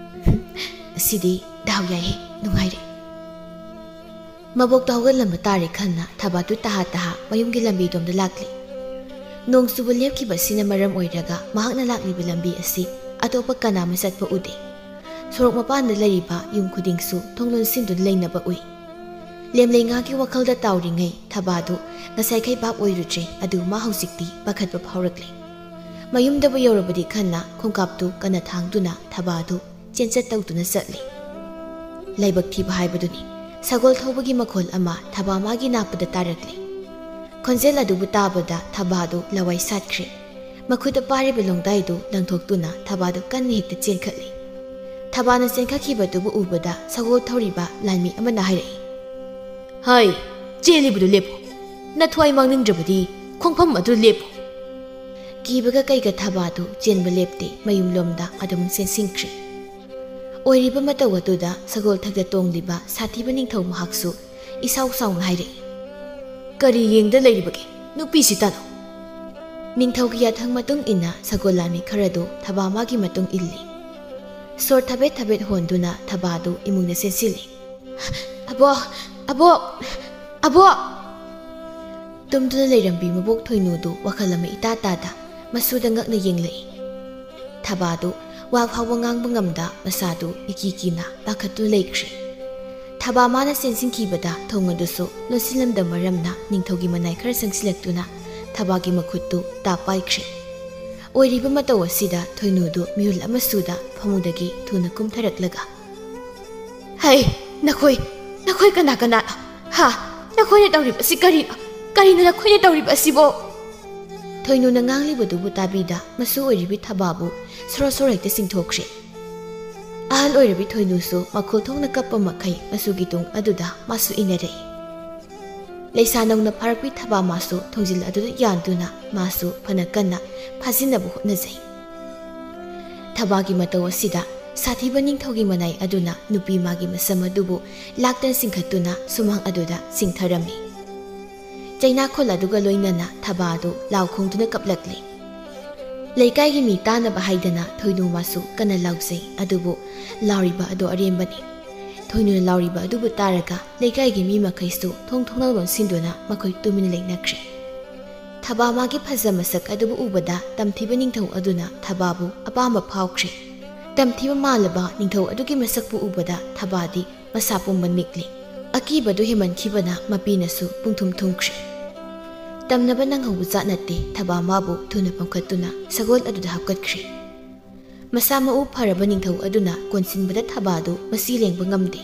"ꯑꯁꯤꯗꯤ ꯗꯥꯎ ꯌꯥꯏꯍꯦ, ꯅꯨꯡꯉꯥꯏꯔꯦ꯫" ꯃꯕꯣꯛꯇꯣ ꯍꯧꯒꯠꯂꯝꯕ ꯇꯥꯔꯦ ꯈꯟꯅ ꯊꯕꯥꯗꯨ ꯇꯍꯥ ꯇꯍꯥ ꯃꯌꯨꯝꯒꯤ ꯂꯝꯕꯤꯗꯣꯝꯗ ꯂꯥꯛꯂꯤ꯫ ꯅꯣꯡ ꯆꯨꯕ ꯂꯦꯞꯈꯤꯕ ꯑꯁꯤꯅ ꯃꯔꯝ ꯑꯣꯏꯔꯒ ꯃꯍꯥꯛꯅ ꯂꯥꯛꯂꯤꯕ ꯂꯝꯕꯤ ꯑꯁꯤ ꯑꯇꯣꯞꯄ ꯀꯅꯥ ꯑꯃ ꯆꯠꯄ ꯎꯗꯦ꯫ ꯁꯣꯔꯣꯛ ꯃꯄꯥꯟꯗ ꯂꯩꯔꯤꯕ ꯌꯨꯝ ꯈꯨꯗꯤꯡꯁꯨ ꯊꯣꯡ ꯂꯣꯟꯁꯤꯟꯗꯨꯅ ꯂꯩꯅꯕ ꯎꯏ꯫ ꯂꯦꯝꯂꯩ ꯉꯥꯒꯤ ꯋꯥꯈꯜꯗ ꯇꯥꯎꯔꯤꯉꯩ ꯊꯕꯥꯗꯨ ꯉꯁꯥꯏꯈꯩ ꯚꯥꯞ ꯑꯣꯏꯔꯨꯗ꯭ꯔꯦ, ꯑꯗꯨ ꯃꯥ ꯍꯧꯖꯤꯛꯇꯤ ꯄꯥꯈꯠꯄ ꯐꯥꯎꯔꯛꯂꯦ꯫ ꯃꯌꯨꯝꯗꯕꯨ ꯌꯧꯔꯕꯗꯤ ꯈꯟꯅ ꯈꯣꯡꯀꯥꯞꯇꯨ ꯀꯟꯅ ꯊꯥꯡꯗꯨꯅ ꯊꯕꯥꯗꯨ ꯆꯦꯟꯆꯠ ꯇꯧꯗꯨꯅ ꯆꯠꯂꯤ꯫ ꯂꯥꯏꯕꯛ ꯊꯤꯕ ꯍꯥꯏꯕꯗꯨꯅꯤ, ꯁꯒꯣꯜ ꯊꯧꯕꯒꯤ ꯃꯈꯣꯜ ꯑꯃ ꯊꯕꯥ ꯃꯥꯒꯤ ꯅꯥꯛꯄꯗ ꯇꯥꯔꯛꯂꯦ꯫ ꯈꯣꯟꯖꯦꯜ ꯑꯗꯨꯕꯨ ꯇꯥꯕꯗ ꯊꯕꯥꯗꯨ ꯂꯋꯥꯏ ꯁꯥꯠꯈ꯭ꯔꯦ꯫ ꯃꯈꯨꯠꯇ ꯄꯥꯏꯔꯤꯕ ꯂꯣꯡꯗꯥꯏꯗꯨ ꯂꯪꯊꯣꯛꯇꯨꯅ ꯊꯕꯥꯗꯨ ꯀꯟꯅ ꯍꯦꯛꯇ ꯆꯦꯟꯈꯠꯂꯤ꯫ ꯊꯕꯥꯅ ꯆꯦꯟꯈꯠꯈꯤꯕꯗꯨꯕꯨ ꯎꯕꯗ ꯁꯒꯣꯜ ꯊꯧꯔꯤꯕ ꯂꯥꯟꯃꯤ ꯑꯃꯅ ꯍꯥꯏꯔꯛꯏ, "ꯍꯩ, ꯆꯦꯜꯂꯤꯕꯗꯨ ꯂꯦꯞꯄꯨ꯫ ꯅꯊ꯭ꯋꯥꯏ ꯃꯥꯡꯅꯤꯡꯗ꯭ꯔꯕꯗꯤ ꯈꯣꯡꯐꯝ ꯑꯗꯨ ꯂꯦꯞꯄꯨ꯫" ꯀꯤꯕꯒ ꯀꯩꯒ ꯊꯕꯥꯗꯨ ꯆꯦꯟꯕ ꯂꯦꯞꯇꯦ, ꯃꯌꯨꯝꯂꯣꯝꯗ ꯑꯗꯨꯝ ꯆꯦꯟꯁꯤꯟꯈ꯭ꯔꯦ꯫ ꯑꯣꯏꯔꯤꯕ ꯃꯇꯧ ꯑꯗꯨꯗ ꯁꯒꯣꯜ ꯊꯛꯇ ꯇꯣꯡꯂꯤꯕ ꯁꯥꯊꯤꯕ ꯅꯤꯡꯊꯧ ꯃꯍꯥꯛꯁꯨ ꯏꯁꯥꯎ ꯁꯥꯎꯅ ꯍꯥꯏꯔꯛꯏ, "ꯀꯔꯤ ꯌꯦꯡꯗ ꯂꯩꯔꯤꯕꯒꯦ? ꯅꯨꯄꯤꯁꯤ ꯇꯥꯅꯧ꯫" ꯅꯤꯡꯊꯧꯒꯤ ꯌꯥꯊꯪ ꯃꯇꯨꯡ ꯏꯟꯅ ꯁꯒꯣꯜ ꯂꯥꯟꯃꯤ ꯈꯔꯗꯨ ꯊꯕꯥ ꯃꯥꯒꯤ ꯃꯇꯨꯡ ꯏꯜꯂꯤ꯫ ꯁꯣꯔ ꯊꯕꯦꯠ ꯊꯕꯦꯠ ꯍꯣꯟꯗꯨꯅ ꯊꯕꯥꯗꯨ ꯏꯃꯨꯡꯗ ꯆꯦꯟꯁꯤꯜꯂꯤ꯫ "ꯑꯕꯣꯛ! ꯑꯕꯣꯛ! ꯑꯕꯣꯛ!" ꯇꯨꯝꯗꯨꯅ ꯂꯩꯔꯝꯕꯤ ꯃꯕꯣꯛ ꯊꯣꯏꯅꯨꯗꯨ ꯋꯥꯈꯜ ꯑꯃ ꯏꯇꯥ ꯇꯥꯗ ꯃꯁꯨꯗ ꯉꯛꯅ ꯌꯦꯡꯂꯛꯏ꯫ ꯊꯕꯥꯗꯨ ꯋꯥ ꯐꯥꯎꯕ ꯉꯥꯡꯕ ꯉꯝꯗ ꯃꯁꯥꯗꯨ ꯏꯀꯤ ꯀꯤꯅ ꯄꯥꯈꯠꯇꯨꯅ ꯂꯩꯈ꯭ꯔꯦ꯫ ꯊꯕꯥ ꯃꯥꯅ ꯆꯦꯟꯁꯤꯟꯈꯤꯕꯗ ꯊꯣꯡ ꯑꯗꯨꯁꯨ ꯂꯣꯟꯁꯤꯜꯂꯝꯗ ꯃꯔꯝꯅ ꯅꯤꯡꯊꯧꯒꯤ ꯃꯅꯥꯏ ꯈꯔ ꯆꯪꯁꯤꯜꯂꯛꯇꯨꯅ ꯊꯕꯥꯒꯤ ꯃꯈꯨꯠꯇꯨ ꯇꯥ ꯄꯥꯏꯈ꯭ꯔꯦ꯫ ꯑꯣꯏꯔꯤꯕ ꯃꯇꯧ ꯑꯁꯤꯗ ꯊꯣꯏꯅꯨꯗꯨ ꯃꯤꯍꯨꯜ ꯑꯃ ꯁꯨꯗ ꯐꯃꯨꯡꯗꯒꯤ ꯊꯨꯅ ꯀꯨꯝꯊꯔꯛꯂꯒ, "ꯍꯩ, ꯅꯈꯣꯏ, ꯅꯈꯣꯏ ꯀꯅꯥ ꯀꯅꯥꯅꯣ? ꯍꯥ? ꯅꯈꯣꯏꯅ ꯇꯧꯔꯤꯕꯁꯤ ꯀꯔꯤꯅꯣ? ꯀꯔꯤꯅꯣ ꯅꯈꯣꯏꯅ ꯇꯧꯔꯤꯕ ꯑꯁꯤꯕꯣ?" ꯊꯣꯏꯅꯨꯅ ꯉꯥꯡꯂꯤꯕꯗꯨꯕꯨ ꯇꯥꯕꯤꯗ ꯃꯁꯨ ꯑꯣꯏꯔꯤꯕꯤ ꯊꯕꯥꯕꯨ ꯁꯣꯔꯣ ꯁꯣꯔꯣ ꯍꯦꯛꯇ ꯆꯤꯡꯊꯣꯛꯈ꯭ꯔꯦ꯫ ꯑꯍꯜ ꯑꯣꯏꯔꯕꯤ ꯊꯣꯏꯅꯨꯁꯨ ꯃꯈꯣꯜ ꯊꯣꯛꯅ ꯀꯞꯄ ꯃꯈꯩ ꯃꯆꯨꯒꯤ ꯇꯨꯡ ꯑꯗꯨꯗ ꯃꯥꯁꯨ ꯏꯟꯅꯔꯛꯏ꯫ ꯂꯩꯁꯥ ꯅꯧꯅ ꯐꯥꯔꯛꯄꯤ ꯊꯕꯥ ꯃꯥꯁꯨ ꯊꯣꯡꯖꯤꯜ ꯑꯗꯨꯗ ꯌꯥꯟꯗꯨꯅ ꯃꯥꯁꯨ ꯐꯅ ꯀꯟꯅ ꯐꯥꯖꯤꯟꯅꯕ ꯍꯣꯠꯅꯖꯩ꯫ ꯊꯕꯥꯒꯤ ꯃꯇꯧ ꯑꯁꯤꯗ ꯁꯥꯊꯤꯕ ꯅꯤꯡꯊꯧꯒꯤ ꯃꯅꯥꯏ ꯑꯗꯨꯅ ꯅꯨꯄꯤ ꯃꯥꯒꯤ ꯃꯁꯝ ꯑꯗꯨꯕꯨ ꯂꯥꯛꯇꯅ ꯆꯤꯡꯈꯠꯇꯨꯅ ꯁꯨꯃꯥꯡ ꯑꯗꯨꯗ ꯆꯤꯡꯊꯔꯝꯃꯤ꯫ ꯆꯩꯅꯥꯈꯣꯜ ꯑꯗꯨꯒ ꯂꯣꯏꯅꯅ ꯊꯕꯥ ꯑꯗꯨ ꯂꯥꯎ ꯈꯣꯡꯗꯨꯅ ꯀꯞꯂꯛꯂꯤ꯫ ꯂꯩꯀꯥꯏꯒꯤ ꯃꯤ ꯇꯥꯅꯕ ꯍꯥꯏꯗꯅ ꯊꯣꯏꯅꯨ ꯃꯥꯁꯨ ꯀꯟꯅ ꯂꯥꯎꯖꯩ, ꯑꯗꯨꯕꯨ ꯂꯥꯎꯔꯤꯕ ꯑꯗꯨ ꯑꯔꯦꯝꯕꯅꯤ꯫ ꯊꯣꯏꯅꯨꯅ ꯂꯥꯎꯔꯤꯕ ꯑꯗꯨꯕꯨ ꯇꯥꯔꯒ ꯂꯩꯀꯥꯏꯒꯤ ꯃꯤ ꯃꯈꯩꯁꯨ ꯊꯣꯡ ꯊꯣꯡꯅꯥꯎ ꯂꯣꯟꯁꯤꯟꯗꯨꯅ ꯃꯈꯣꯏ ꯇꯨꯃꯤꯟꯅ ꯂꯩꯅꯈ꯭ꯔꯦ꯫ ꯊꯕꯥ ꯃꯥꯒꯤ ꯐꯖ ꯃꯁꯛ ꯑꯗꯨꯕꯨ ꯎꯕꯗ ꯇꯝꯊꯤꯕ ꯅꯤꯡꯊꯧ ꯑꯗꯨꯅ ꯊꯕꯥꯕꯨ ꯑꯄꯥꯝꯕ ꯐꯥꯎꯈ꯭ꯔꯦ꯫ ꯇꯝꯊꯤꯕ ꯃꯥꯜꯂꯕ ꯅꯤꯡꯊꯧ ꯑꯗꯨꯒꯤ ꯃꯁꯛꯄꯨ ꯎꯕꯗ ꯊꯕꯥꯗꯤ ꯃꯁꯥ ꯄꯨꯝꯕ ꯅꯤꯛꯂꯤ꯫ ꯑꯀꯤꯕꯗꯨ ꯍꯦꯟꯃꯟꯈꯤꯕꯅ ꯃꯄꯤꯅꯁꯨ ꯄꯨꯡꯊꯨꯝ ꯊꯨꯝꯈ꯭ꯔꯦ꯫ ꯇꯝꯅꯕ ꯅꯪꯍꯧꯕ ꯖꯥꯠ ꯅꯠꯇꯦ, ꯊꯕꯥ ꯃꯥꯕꯨ ꯊꯨꯅ ꯄꯝꯈꯠꯇꯨꯅ ꯁꯒꯣꯜ ꯑꯗꯨꯗ ꯍꯥꯞꯀꯠꯈ꯭ꯔꯦ꯫ ꯃꯁꯥ ꯃꯎ ꯐꯔꯕ ꯅꯤꯡꯊꯧ ꯑꯗꯨꯅ ꯀꯣꯟꯁꯤꯟꯕꯗ ꯊꯕꯥꯗꯨ ꯃꯁꯤ ꯂꯦꯡꯕ ꯉꯝꯗꯦ꯫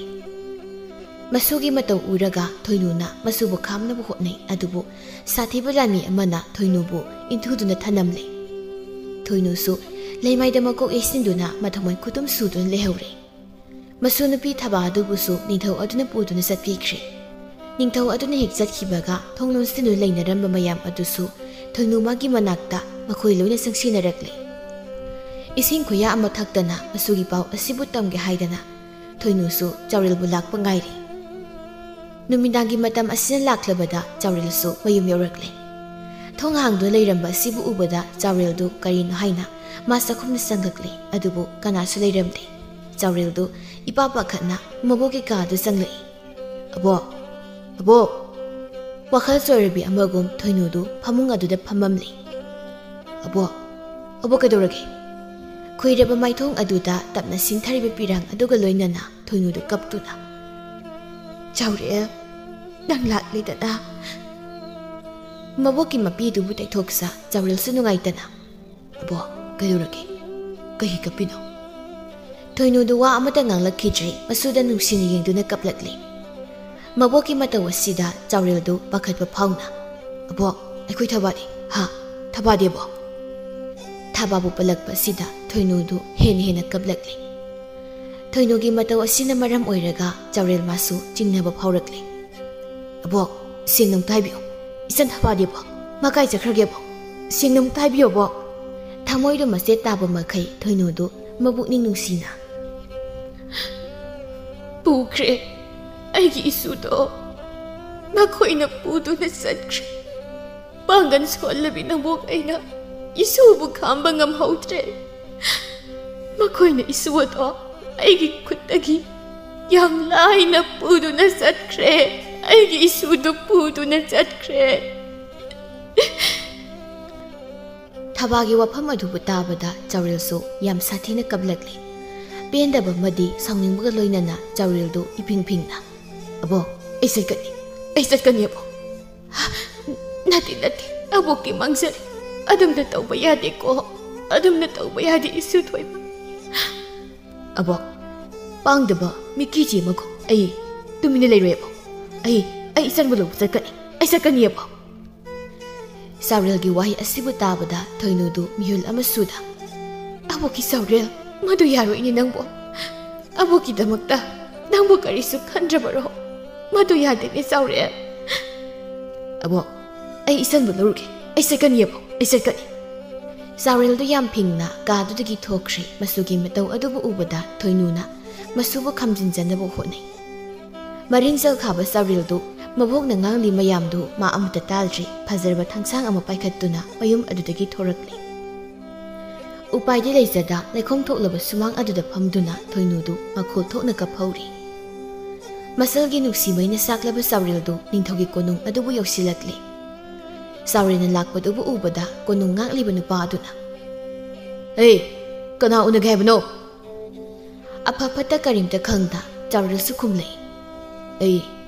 ꯃꯁꯨꯒꯤ ꯃꯇꯧ ꯎꯔꯒ ꯊꯣꯏꯅꯨꯅ ꯃꯁꯨꯕꯨ ꯈꯥꯝꯅꯕ ꯍꯣꯠꯅꯩ, ꯑꯗꯨꯕꯨ ꯁꯥꯊꯤꯕ ꯂꯥꯟꯃꯤ ꯑꯃꯅ ꯊꯣꯏꯅꯨꯕꯨ ꯏꯟꯊꯨꯗꯨꯅ ꯊꯅꯝꯂꯦ꯫ ꯊꯣꯏꯅꯨꯁꯨ ꯂꯩꯃꯥꯏꯗ ꯃꯀꯣꯛ ꯌꯩꯁꯤꯟꯗꯨꯅ ꯃꯊꯃꯣꯏ ꯈꯨꯇꯨꯝ ꯁꯨꯗꯨꯅ ꯂꯩꯍꯧꯔꯦ꯫ ꯃꯁꯨ ꯅꯨꯄꯤ ꯊꯕꯥ ꯑꯗꯨꯕꯨꯁꯨ ꯅꯤꯡꯊꯧ ꯑꯗꯨꯅ ꯄꯨꯗꯨꯅ ꯆꯠꯄꯤꯈ꯭ꯔꯦ꯫ ꯅꯤꯡꯊꯧ ꯑꯗꯨꯅ ꯍꯦꯛ ꯆꯠꯈꯤꯕꯒ ꯊꯣꯡ ꯂꯣꯟꯁꯤꯟꯗꯨꯅ ꯂꯩꯅꯔꯝꯕ ꯃꯌꯥꯝ ꯑꯗꯨꯁꯨ ꯊꯣꯏꯅꯨ ꯃꯥꯒꯤ ꯃꯅꯥꯛꯇ ꯃꯈꯣꯏ ꯂꯣꯏꯅ ꯆꯪꯁꯤꯟꯅꯔꯛꯂꯦ꯫ ꯏꯁꯤꯡ ꯈꯨꯌꯥ ꯑꯃ ꯊꯛꯇꯅ ꯃꯁꯨꯒꯤ ꯄꯥꯎ ꯑꯁꯤꯕꯨ ꯇꯝꯒꯦ ꯍꯥꯏꯗꯅ ꯊꯣꯏꯅꯨꯁꯨ ꯆꯥꯎꯔꯦꯜꯕꯨ ꯂꯥꯛꯄ ꯉꯥꯏꯔꯤ꯫ ꯅꯨꯃꯤꯗꯥꯡꯒꯤ ꯃꯇꯝ ꯑꯁꯤꯅ ꯂꯥꯛꯂꯕꯗ ꯆꯥꯎꯔꯦꯜꯁꯨ ꯃꯌꯨꯝ ꯌꯧꯔꯛꯂꯦ꯫ ꯊꯣꯡ ꯍꯥꯡꯗꯨꯅ ꯂꯩꯔꯝꯕ ꯑꯁꯤꯕꯨ ꯎꯕꯗ ꯆꯥꯎꯔꯦꯜꯗꯨ ꯀꯔꯤꯅꯣ ꯍꯥꯏꯅ ꯃꯥ ꯆꯥꯛꯈꯨꯝꯗ ꯆꯪꯂꯛꯂꯦ, ꯑꯗꯨꯕꯨ ꯀꯅꯥꯁꯨ ꯂꯩꯔꯝꯗꯦ꯫ ꯆꯥꯎꯔꯦꯜꯗꯨ ꯏꯄꯥ ꯄꯥꯈꯠꯅ ꯃꯕꯣꯛꯀꯤ ꯀꯥꯗꯨ ꯆꯪꯂꯛꯏ꯫ "ꯑꯕꯣꯛ! ꯑꯕꯣꯛ!" ꯋꯥꯈꯜ ꯆꯣꯏꯔꯕꯤ ꯑꯃꯒꯨꯝ ꯊꯣꯏꯅꯨꯗꯨ ꯐꯃꯨꯡ ꯑꯗꯨꯗ ꯐꯝꯃꯝꯂꯤ꯫ "ꯑꯕꯣꯛ! ꯑꯕꯣꯛ, ꯀꯩꯗꯧꯔꯒꯦ?" ꯈꯨꯏꯔꯕ ꯃꯥꯏꯊꯣꯡ ꯑꯗꯨꯗ ꯇꯞꯅ ꯁꯤꯡꯊꯔꯤꯕ ꯄꯤꯔꯥꯡ ꯑꯗꯨꯒ ꯂꯣꯏꯅꯅ ꯊꯣꯏꯅꯨꯗꯨ ꯀꯞꯇꯨꯅ꯫ "ꯆꯥꯎꯔꯦꯜ, ꯅꯪ ꯂꯥꯛꯂꯦꯗꯅ?" ꯃꯕꯣꯛꯀꯤ ꯃꯄꯤꯗꯨꯕꯨ ꯇꯩꯊꯣꯛꯆ ꯆꯥꯎꯔꯦꯜꯁꯨ ꯅꯨꯡꯉꯥꯏꯇꯅ꯫ "ꯑꯕꯣꯛ, ꯀꯩꯗꯧꯔꯒꯦ? ꯀꯩꯒꯤ ꯀꯞꯄꯤꯅꯣ?" ꯊꯣꯏꯅꯨꯗꯨ ꯋꯥ ꯑꯃꯠꯇ ꯉꯥꯡꯂꯛꯈꯤꯗ꯭ꯔꯦ, ꯃꯁꯨꯗ ꯅꯨꯡꯁꯤꯅ ꯌꯦꯡꯗꯨꯅ ꯀꯞꯂꯛꯂꯦ꯫ ꯃꯕꯣꯛꯀꯤ ꯃꯇꯧ ꯑꯁꯤꯗ ꯆꯥꯎꯔꯦꯜꯗꯨ ꯄꯥꯈꯠꯄ ꯐꯥꯎꯅ, "ꯑꯕꯣꯛ, ꯑꯩꯈꯣꯏ ꯊꯕꯥꯗꯤ? ꯍꯥ? ꯊꯕꯥꯗꯤ, ꯑꯕꯣꯛ?" ꯊꯕꯥꯕꯨ ꯄꯜꯂꯛꯄ ꯑꯁꯤꯗ ꯊꯣꯏꯅꯨꯗꯨ ꯍꯦꯟꯅ ꯍꯦꯟꯅ ꯀꯞꯂꯛꯂꯦ꯫ ꯊꯣꯏꯅꯨꯒꯤ ꯃꯇꯧ ꯑꯁꯤꯅ ꯃꯔꯝ ꯑꯣꯏꯔꯒ ꯆꯥꯎꯔꯦꯜ ꯃꯥꯁꯨ ꯆꯤꯡꯅꯕ ꯐꯥꯎꯔꯛꯂꯦ꯫ "ꯑꯕꯣꯛ, ꯁꯦꯡꯅ ꯑꯃꯨꯛꯇ ꯍꯥꯏꯕꯤꯌꯨ, ꯏꯆꯟ ꯊꯕꯥꯗꯤ ꯑꯕꯣꯛ, ꯃꯥ ꯀꯥꯏ ꯆꯠꯈ꯭ꯔꯒꯦ ꯑꯕꯣꯛ? ꯁꯦꯡꯅ ꯑꯃꯨꯛꯇ ꯍꯥꯏꯕꯤꯌꯨ ꯑꯕꯣꯛ"꯫ ꯊꯃꯣꯏꯗꯣ ꯃꯆꯦꯠ ꯇꯥꯕ ꯃꯈꯩ ꯊꯣꯏꯅꯨꯗꯨ ꯃꯕꯨꯛꯅꯤꯡ ꯅꯨꯡꯁꯤꯅ, "ꯄꯨꯈ꯭ꯔꯦ, ꯑꯩꯒꯤ ꯏꯁꯨꯗꯣ ꯃꯈꯣꯏꯅ ꯄꯨꯗꯨꯅ ꯆꯠꯈ꯭ꯔꯦ꯫ ꯄꯥꯡꯒꯜ ꯁꯣꯜꯂꯕꯤ ꯅꯕꯣꯛ ꯑꯩꯅ ꯏꯁꯨꯕꯨ ꯈꯥꯝꯕ ꯉꯝꯍꯧꯗ꯭ꯔꯦ꯫ ꯃꯈꯣꯏꯅ ꯏꯁꯨ ꯑꯗꯣ ꯑꯩꯒꯤ ꯈꯨꯠꯇꯒꯤ ꯌꯥꯝ ꯂꯥꯏꯅ ꯄꯨꯗꯨꯅ ꯆꯠꯈ꯭ꯔꯦ꯫ ꯑꯩꯒꯤ ꯏꯁꯨꯗꯨ ꯄꯨꯗꯨꯅ ꯆꯠꯈ꯭ꯔꯦ"꯫ ꯊꯕꯥꯒꯤ ꯋꯥꯐꯝ ꯑꯗꯨꯕꯨ ꯇꯥꯕꯗ ꯆꯥꯎꯔꯦꯜꯁꯨ ꯌꯥꯝ ꯁꯥꯊꯤꯅ ꯀꯞꯂꯛꯂꯦ꯫ ꯄꯦꯟꯗꯕ ꯑꯃꯗꯤ ꯁꯥꯎꯅꯤꯡꯕꯒ ꯂꯣꯏꯅꯅ ꯆꯥꯎꯔꯦꯜꯗꯨ ꯏꯐꯤꯡ ꯐꯤꯡꯅ, "ꯑꯕꯣꯛ, ꯑꯩ ꯆꯠꯀꯅꯤ, ꯑꯩ ꯆꯠꯀꯅꯤ ꯑꯕꯣꯛ"꯫ "ꯅꯠꯇꯦ, ꯅꯠꯇꯦ, ꯑꯕꯣꯛꯀꯤ ꯃꯥꯡꯖꯔꯦ꯫ ꯑꯗꯨꯝꯅ ꯇꯧꯕ ꯌꯥꯗꯦꯀꯣ, ꯑꯗꯨꯝꯅ ꯇꯧꯕ ꯌꯥꯗꯦ ꯏꯁꯨ ꯊꯣꯏꯕ"꯫ "ꯑꯕꯣꯛ, ꯄꯥꯡꯗꯕ ꯃꯤꯀꯤ ꯆꯦ ꯑꯃꯒꯨꯝ ꯑꯩ ꯇꯨꯃꯤꯟꯅ ꯂꯩꯔꯣꯏ ꯑꯕꯣꯛ꯫ ꯑꯩ, ꯑꯩ ꯏꯆꯟꯕꯨ ꯂꯧꯕ ꯆꯠꯀꯅꯤ, ꯑꯩ ꯆꯠꯀꯅꯤ ꯑꯕꯣꯛ"꯫ ꯆꯥꯎꯔꯦꯜꯒꯤ ꯋꯥꯍꯩ ꯑꯁꯤꯕꯨ ꯇꯥꯕꯗ ꯊꯣꯏꯅꯨꯗꯨ ꯃꯤꯍꯨꯜ ꯑꯃ ꯁꯨꯗ, "ꯑꯕꯣꯛꯀꯤ ꯆꯥꯎꯔꯦꯜ, ꯃꯗꯨ ꯌꯥꯔꯣꯏꯅꯦ ꯅꯪꯕꯨ꯫ ꯑꯕꯣꯛꯀꯤꯗꯃꯛꯇ ꯅꯪꯕꯨ ꯀꯔꯤꯁꯨ ꯈꯟꯗ꯭ꯔꯕꯔꯣ? ꯃꯗꯨ ꯌꯥꯗꯦꯅꯦ ꯆꯥꯎꯔꯦꯜ"꯫ "ꯑꯕꯣꯛ, ꯑꯩ ꯏꯆꯟꯕꯨ ꯂꯧꯔꯨꯒꯦ, ꯑꯩ ꯆꯠꯀꯅꯤ ꯑꯕꯣꯛ, ꯑꯩ ꯆꯠꯀꯅꯤ"꯫ ꯆꯥꯎꯔꯦꯜꯗꯨ ꯌꯥꯝ ꯐꯤꯡꯅ ꯀꯥꯗꯨꯗꯒꯤ ꯊꯣꯛꯈ꯭ꯔꯦ꯫ ꯃꯆꯨꯒꯤ ꯃꯇꯧ ꯑꯗꯨꯕꯨ ꯎꯕꯗ ꯊꯣꯏꯅꯨꯅ ꯃꯆꯨꯕꯨ ꯈꯥꯝꯖꯤꯟꯖꯅꯕ ꯍꯣꯠꯅꯩ꯫ ꯃꯔꯤꯡ ꯆꯜꯈꯥꯕ ꯆꯥꯎꯔꯦꯜꯗꯨ ꯃꯕꯣꯛꯅ ꯉꯥꯡꯂꯤ ꯃꯌꯥꯝꯗꯨ ꯃꯥ ꯑꯃꯠꯇ ꯇꯥꯗ꯭ꯔꯤ꯫ ꯐꯖꯔꯕ ꯊꯥꯡꯁꯥꯡ ꯑꯃ ꯄꯥꯏꯈꯠꯇꯨꯅ ꯃꯌꯨꯝ ꯑꯗꯨꯗꯒꯤ ꯊꯣꯔꯛꯂꯦ꯫ ꯎꯄꯥꯏꯗꯤ ꯂꯩꯖꯗ ꯂꯩꯈꯣꯝ ꯊꯣꯛꯂꯕ ꯁꯨꯃꯥꯡ ꯑꯗꯨꯗ ꯐꯝꯗꯨꯅ ꯊꯣꯏꯅꯨꯗꯨ ꯃꯈꯣꯜ ꯊꯣꯛꯅ ꯀꯞꯍꯧꯔꯤ꯫ ꯃꯆꯜꯒꯤ ꯅꯨꯡꯁꯤ ꯃꯩꯅ ꯆꯥꯛꯂꯕ ꯆꯥꯎꯔꯦꯜꯗꯨ ꯅꯤꯡꯊꯧꯒꯤ ꯀꯣꯅꯨꯡ ꯑꯗꯨꯕꯨ ꯌꯧꯁꯤꯜꯂꯛꯂꯦ꯫ ꯆꯥꯎꯔꯦꯜꯅ ꯂꯥꯛꯄꯗꯨꯕꯨ ꯎꯕꯗ ꯀꯣꯅꯨꯡ ꯉꯥꯛꯂꯤꯕ ꯅꯨꯄꯥ ꯑꯗꯨꯅ, "ꯍꯦ, ꯀꯅꯥ ꯎꯅꯒꯦ ꯍꯥꯏꯕꯅꯣ?" ꯑꯐ ꯐꯠꯇ ꯀꯔꯤꯝꯇ ꯈꯪꯗ ꯆꯥꯎꯔꯦꯜꯁꯨ ꯈꯨꯝꯂꯛꯏ, "ꯑꯩ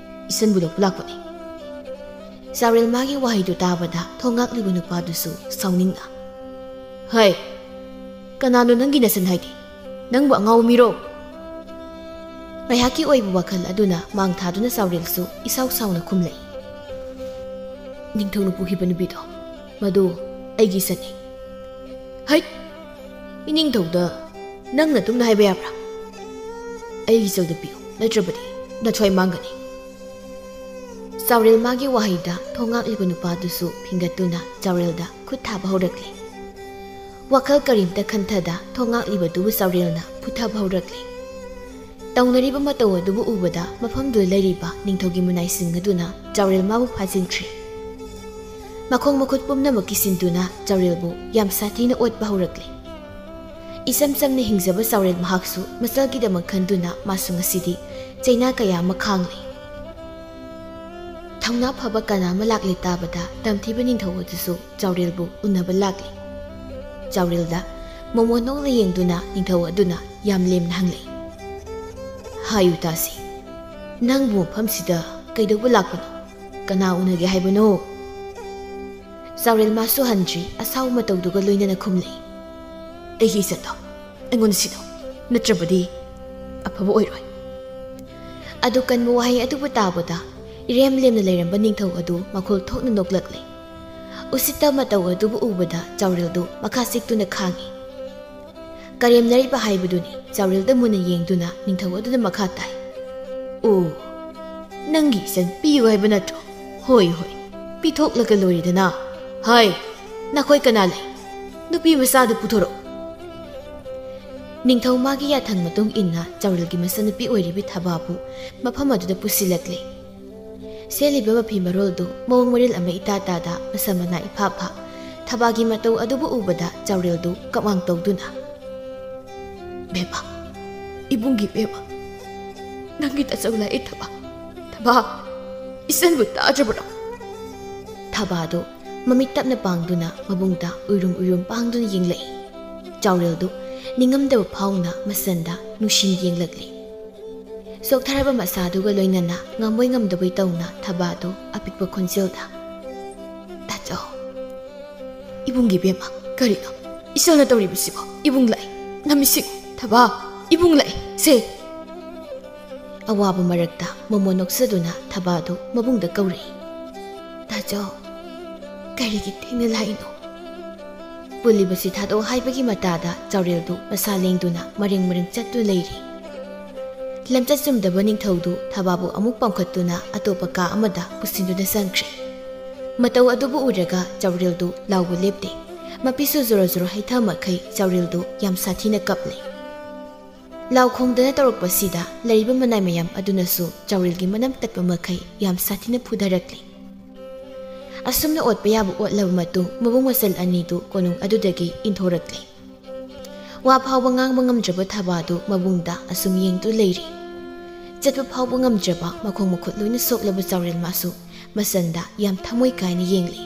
ꯏꯆꯟꯕꯨ ꯂꯧꯕ ꯂꯥꯛꯄꯅꯤ"꯫ ꯆꯥꯎꯔꯦꯜ ꯃꯥꯒꯤ ꯋꯥꯍꯩꯗꯨ ꯇꯥꯕꯗ ꯊꯣꯡ ꯉꯥꯛꯂꯤꯕ ꯅꯨꯄꯥꯗꯨꯁꯨ ꯁꯥꯎꯅꯤꯡꯅ, "ꯍꯩ, ꯀꯅꯥꯅꯣ ꯅꯪꯒꯤ ꯅꯆꯟ ꯍꯥꯏꯗꯤ? ꯅꯪꯕꯨ ꯑꯉꯥꯎꯕ ꯃꯤꯔꯣ?" ꯉꯥꯏꯍꯥꯛꯀꯤ ꯑꯣꯏꯕ ꯋꯥꯈꯜ ꯑꯗꯨꯅ ꯃꯥꯡ ꯊꯥꯗꯨꯅ ꯆꯥꯎꯔꯦꯜꯁꯨ ꯏꯁꯥꯎ ꯁꯥꯎꯅ ꯈꯨꯝꯂꯛꯏ, "ꯅꯤꯡꯊꯧꯅ ꯄꯨꯈꯤꯕ ꯅꯨꯄꯤꯗꯣ, ꯃꯗꯨ ꯑꯩꯒꯤ ꯏꯆꯟꯅꯤ"꯫ "ꯍꯩꯠ! ꯏꯅꯤꯡꯊꯧꯗ ꯅꯪ ꯅꯇꯨꯝꯅ ꯍꯥꯏꯕ ꯌꯥꯕ꯭ꯔꯥ? ꯑꯩꯒꯤ ꯏꯆꯜꯗꯨ ꯄꯤꯌꯨ, ꯅꯠꯇ꯭ꯔꯕꯗꯤ ꯅꯊ꯭ꯋꯥꯏ ꯃꯥꯡꯒꯅꯤ꯫ ꯆꯥꯎꯔꯦꯜ ꯃꯥꯒꯤ ꯋꯥꯍꯩꯗ ꯊꯣꯡꯉꯥꯛꯂꯤꯕ ꯅꯨꯄꯥꯗꯨꯁꯨ ꯐꯤꯡꯒꯠꯇꯨꯅ ꯆꯥꯎꯔꯦꯜꯗ ꯈꯨꯠ ꯊꯥꯕ ꯍꯧꯔꯛꯂꯦ꯫ ꯋꯥꯈꯜ ꯀꯔꯤꯝꯇ ꯈꯟꯊꯗ ꯊꯣꯡꯉꯥꯛꯂꯤꯕꯗꯨꯕꯨ ꯆꯥꯎꯔꯦꯜꯅ ꯐꯨꯊꯕ ꯍꯧꯔꯛꯂꯦ꯫ ꯇꯧꯅꯔꯤꯕ ꯃꯇꯧ ꯑꯗꯨꯕꯨ ꯎꯕꯗ ꯃꯐꯝꯗꯨꯗ ꯂꯩꯔꯤꯕ ꯅꯤꯡꯊꯧꯒꯤ ꯃꯅꯥꯏꯁꯤꯡ ꯑꯗꯨꯅ ꯆꯥꯎꯔꯦꯜ ꯃꯥꯕꯨ ꯐꯥꯖꯤꯟꯈ꯭ꯔꯦ꯫ ꯃꯈꯣꯡ ꯃꯈꯨꯠ ꯄꯨꯝꯅꯃꯛ ꯀꯤꯁꯤꯟꯗꯨꯅ ꯆꯥꯎꯔꯦꯜꯕꯨ ꯌꯥꯝ ꯁꯥꯊꯤꯅ ꯑꯣꯠꯄ ꯍꯧꯔꯛꯂꯦ꯫ ꯏꯆꯝ ꯆꯝꯅ ꯍꯤꯡꯖꯕ ꯆꯥꯎꯔꯦꯜ ꯃꯍꯥꯛꯁꯨ ꯃꯆꯜꯒꯤꯗꯃꯛ ꯈꯟꯗꯨꯅ ꯃꯥꯁꯨ ꯉꯁꯤꯗꯤ ꯆꯩꯅꯥ ꯀꯌꯥ ꯑꯃ ꯈꯥꯡꯂꯦ꯫ ꯊꯧꯅꯥ ꯐꯕ ꯀꯅꯥ ꯑꯃ ꯂꯥꯛꯂꯦ ꯇꯥꯕꯗ ꯇꯝꯊꯤꯕ ꯅꯤꯡꯊꯧ ꯑꯗꯨꯁꯨ ꯆꯥꯎꯔꯦꯜꯕꯨ ꯎꯅꯕ ꯂꯥꯛꯂꯦ꯫ ꯆꯥꯎꯔꯦꯜꯗ ꯃꯣꯃꯣꯟ ꯅꯣꯛꯅ ꯌꯦꯡꯗꯨꯅ ꯅꯤꯡꯊꯧ ꯑꯗꯨꯅ ꯌꯥꯝ ꯂꯦꯝꯅ ꯍꯪꯂꯛꯏ, "ꯍꯥꯏꯌꯨ ꯇꯥꯁꯤ, ꯅꯪꯕꯨ ꯃꯐꯝꯁꯤꯗ ꯀꯩꯗꯧꯕ ꯂꯥꯛꯄꯅꯣ? ꯀꯅꯥ ꯎꯅꯒꯦ ꯍꯥꯏꯕꯅꯣ?" ꯆꯥꯎꯔꯦꯜ ꯃꯥꯁꯨ ꯍꯟꯗ꯭ꯔꯤ ꯑꯁꯥꯎ ꯃꯇꯧꯗꯨꯒ ꯂꯣꯏꯅꯅ ꯈꯨꯝꯂꯛꯏ, "ꯑꯩꯒꯤ ꯏꯆꯠꯇꯣ ꯑꯩꯉꯣꯟꯗ ꯁꯤꯗꯣ, ꯅꯠꯇ꯭ꯔꯕꯗꯤ ꯑꯐꯕ ꯑꯣꯏꯔꯣꯏ꯫" ꯑꯗꯨ ꯀꯟꯕ ꯋꯥꯍꯩ ꯑꯗꯨꯕꯨ ꯇꯥꯕꯗ ꯏꯔꯦꯝ ꯂꯦꯝꯅ ꯂꯩꯔꯝꯕ ꯅꯤꯡꯊꯧ ꯑꯗꯨ ꯃꯈꯣꯜ ꯊꯣꯛꯅ ꯅꯣꯛꯂꯛꯂꯦ꯫ ꯎꯁꯤꯠꯇ ꯃꯇꯧ ꯑꯗꯨꯕꯨ ꯎꯕꯗ ꯆꯥꯎꯔꯦꯜꯗꯨ ꯃꯈꯥ ꯆꯤꯛꯇꯨꯅ ꯈꯥꯡꯉꯤ꯫ ꯀꯔꯦꯝꯅꯔꯤꯕ ꯍꯥꯏꯕꯗꯨꯅꯤ꯫ ꯆꯥꯎꯔꯦꯜꯗ ꯃꯨꯟꯅ ꯌꯦꯡꯗꯨꯅ ꯅꯤꯡꯊꯧ ꯑꯗꯨꯅ ꯃꯈꯥ ꯇꯥꯏ, "ꯑꯣ, ꯅꯪꯒꯤ ꯏꯆꯟ ꯄꯤꯌꯨ ꯍꯥꯏꯕ ꯅꯠꯇ꯭ꯔꯣ? ꯍꯣꯏ, ꯍꯣꯏ, ꯄꯤꯊꯣꯛꯂꯒ ꯂꯣꯏꯔꯦꯗꯅ꯫ ꯍꯥꯏ, ꯅꯈꯣꯏ ꯀꯅꯥ ꯂꯩ? ꯅꯨꯄꯤ ꯃꯆꯥꯗꯨ ꯄꯨꯊꯣꯔꯛꯎ꯫" ꯅꯤꯡꯊꯧ ꯃꯥꯒꯤ ꯌꯥꯊꯪ ꯃꯇꯨꯡ ꯏꯟꯅ ꯆꯥꯎꯔꯦꯜꯒꯤ ꯃꯆꯟꯅꯨꯄꯤ ꯑꯣꯏꯔꯤꯕꯤ ꯊꯕꯥꯕꯨ ꯃꯐꯝ ꯑꯗꯨꯗ ꯄꯨꯁꯤꯜꯂꯛꯂꯦ꯫ ꯁꯦꯠꯂꯤꯕ ꯃꯐꯤ ꯃꯔꯣꯜꯗꯨ ꯃꯑꯣꯡ ꯃꯔꯤꯜ ꯑꯃ ꯏꯇꯥ ꯇꯥꯗ, ꯃꯁꯝ ꯃꯅꯥ ꯏꯐꯥ ꯐꯥ꯫ ꯊꯕꯥꯒꯤ ꯃꯇꯧ ꯑꯗꯨꯕꯨ ꯎꯕꯗ ꯆꯥꯎꯔꯦꯜꯗꯨ ꯀꯃꯥꯡ ꯇꯧꯗꯨꯅ, "ꯕꯦꯝꯃ, ꯏꯕꯨꯡꯒꯤ ꯕꯦꯝꯃ, ꯅꯪꯒꯤ ꯇꯥꯆꯧ ꯂꯥꯛꯑꯦ ꯊꯕꯥ꯫ ꯊꯕꯥ, ꯏꯆꯟꯕꯨ ꯇꯥꯗ꯭ꯔꯕ꯭ꯔꯣ?" ꯊꯕꯥꯗꯨ ꯃꯃꯤꯠ ꯇꯞꯅ ꯄꯥꯡꯗꯨꯅ ꯃꯕꯨꯡꯗ ꯎꯏꯔꯨꯝ ꯎꯏꯔꯨꯝ ꯄꯥꯡꯗꯨꯅ ꯌꯦꯡꯂꯛꯏ꯫ ꯆꯥꯎꯔꯦꯜꯗꯨ ꯅꯤꯡꯉꯝꯗꯕ ꯐꯥꯎꯅ ꯃꯆꯟꯗ ꯅꯨꯡꯁꯤꯅ ꯌꯦꯡꯂꯛꯂꯤ꯫ ꯆꯣꯛꯊꯔꯕ ꯃꯁꯥꯗꯨꯒ ꯂꯣꯏꯅꯅ ꯉꯝꯕꯣꯏ ꯉꯝꯗꯕꯣꯏ ꯇꯧꯅ ꯊꯕꯥꯗꯨ ꯑꯄꯤꯛꯄ ꯈꯣꯟꯖꯦꯜꯗ, "ꯇꯥꯆꯧ, ꯏꯕꯨꯡꯒꯤ ꯕꯦꯝꯃ, ꯀꯔꯤꯅꯣ ꯏꯆꯜꯅ ꯇꯧꯔꯤꯕꯁꯤꯕꯣ? ꯏꯕꯨꯡ ꯂꯥꯛꯏ, ꯅꯃꯤꯠꯁꯤꯡ, ꯊꯕꯥ, ꯏꯕꯨꯡ ꯂꯥꯛꯏ, ꯁꯦ!" ꯑꯋꯥꯕ ꯃꯔꯛꯇ ꯃꯣꯃꯣꯟ ꯅꯣꯛꯆꯗꯨꯅ ꯊꯕꯥꯗꯨ ꯃꯕꯨꯡꯗ ꯀꯧꯔꯛꯏ꯫ "ꯇꯥꯆꯧ, ꯀꯔꯤꯒꯤ ꯊꯦꯡꯅ ꯂꯥꯛꯏꯅꯣ?" ꯄꯨꯜꯂꯤꯕꯁꯤ ꯊꯥꯗꯣꯛ ꯍꯥꯏꯕꯒꯤ ꯃꯇꯥꯗ ꯆꯥꯎꯔꯦꯜꯗꯨ ꯃꯁꯥ ꯂꯦꯡꯗꯨꯅ ꯃꯔꯦꯡ ꯃꯔꯦꯡ ꯆꯠꯇꯨꯅ ꯂꯩꯔꯤ꯫ ꯂꯝꯆꯠ ꯆꯨꯝꯗꯕ ꯅꯤꯡꯊꯧꯗꯨ ꯊꯕꯥꯕꯨ ꯑꯃꯨꯛ ꯄꯥꯝꯈꯠꯇꯨꯅ ꯑꯇꯣꯞꯄ ꯀꯥ ꯑꯃꯗ ꯄꯨꯁꯤꯟꯗꯨꯅ ꯆꯪꯈ꯭ꯔꯦ꯫ ꯃꯇꯧ ꯑꯗꯨꯕꯨ ꯎꯔꯒ ꯆꯥꯎꯔꯦꯜꯗꯨ ꯂꯥꯎꯕ ꯂꯦꯞꯇꯦ꯫ ꯃꯄꯤꯁꯨ ꯖꯣꯔꯣ ꯖꯣꯔꯣ ꯍꯩꯊ ꯃꯈꯩ ꯆꯥꯎꯔꯦꯜꯗꯨ ꯌꯥꯝ ꯁꯥꯊꯤꯅ ꯀꯞꯂꯦ꯫ ꯂꯥꯎ ꯈꯣꯡꯗꯅ ꯇꯧꯔꯛꯄꯁꯤꯗ ꯂꯩꯔꯤꯕ ꯃꯅꯥꯏ ꯃꯌꯥꯝ ꯑꯗꯨꯅꯁꯨ ꯆꯥꯎꯔꯦꯜꯒꯤ ꯃꯅꯝ ꯇꯠꯄ ꯃꯈꯩ ꯌꯥꯝ ꯁꯥꯊꯤꯅ ꯐꯨꯊꯔꯛꯂꯦ꯫ ꯑꯁꯨꯝꯅ ꯑꯣꯠꯄ ꯌꯥꯕ ꯑꯣꯠꯂꯕ ꯃꯇꯨꯡ ꯃꯕꯨꯡ ꯃꯆꯜ ꯑꯅꯤꯗꯨ ꯀꯣꯅꯨꯡ ꯑꯗꯨꯗꯒꯤ ꯏꯟꯊꯣꯔꯛꯂꯦ꯫ ꯋꯥ ꯐꯥꯎꯕ ꯉꯥꯡꯕ ꯉꯝꯗ꯭ꯔꯕ ꯊꯕꯥꯗꯨ ꯃꯕꯨꯡꯗ ꯑꯁꯨꯝ ꯌꯦꯡꯗꯨ ꯂꯩꯔꯤ꯫ ꯆꯠꯄ ꯐꯥꯎꯕ ꯉꯝꯗ꯭ꯔꯕ ꯃꯈꯣꯡ ꯃꯈꯨꯠ ꯂꯣꯏꯅ ꯁꯣꯛꯂꯕ ꯆꯥꯎꯔꯦꯜ ꯃꯥꯁꯨ ꯃꯆꯟꯗ ꯌꯥꯝ ꯊꯃꯣꯏ ꯀꯥꯏꯅ ꯌꯦꯡꯂꯤ꯫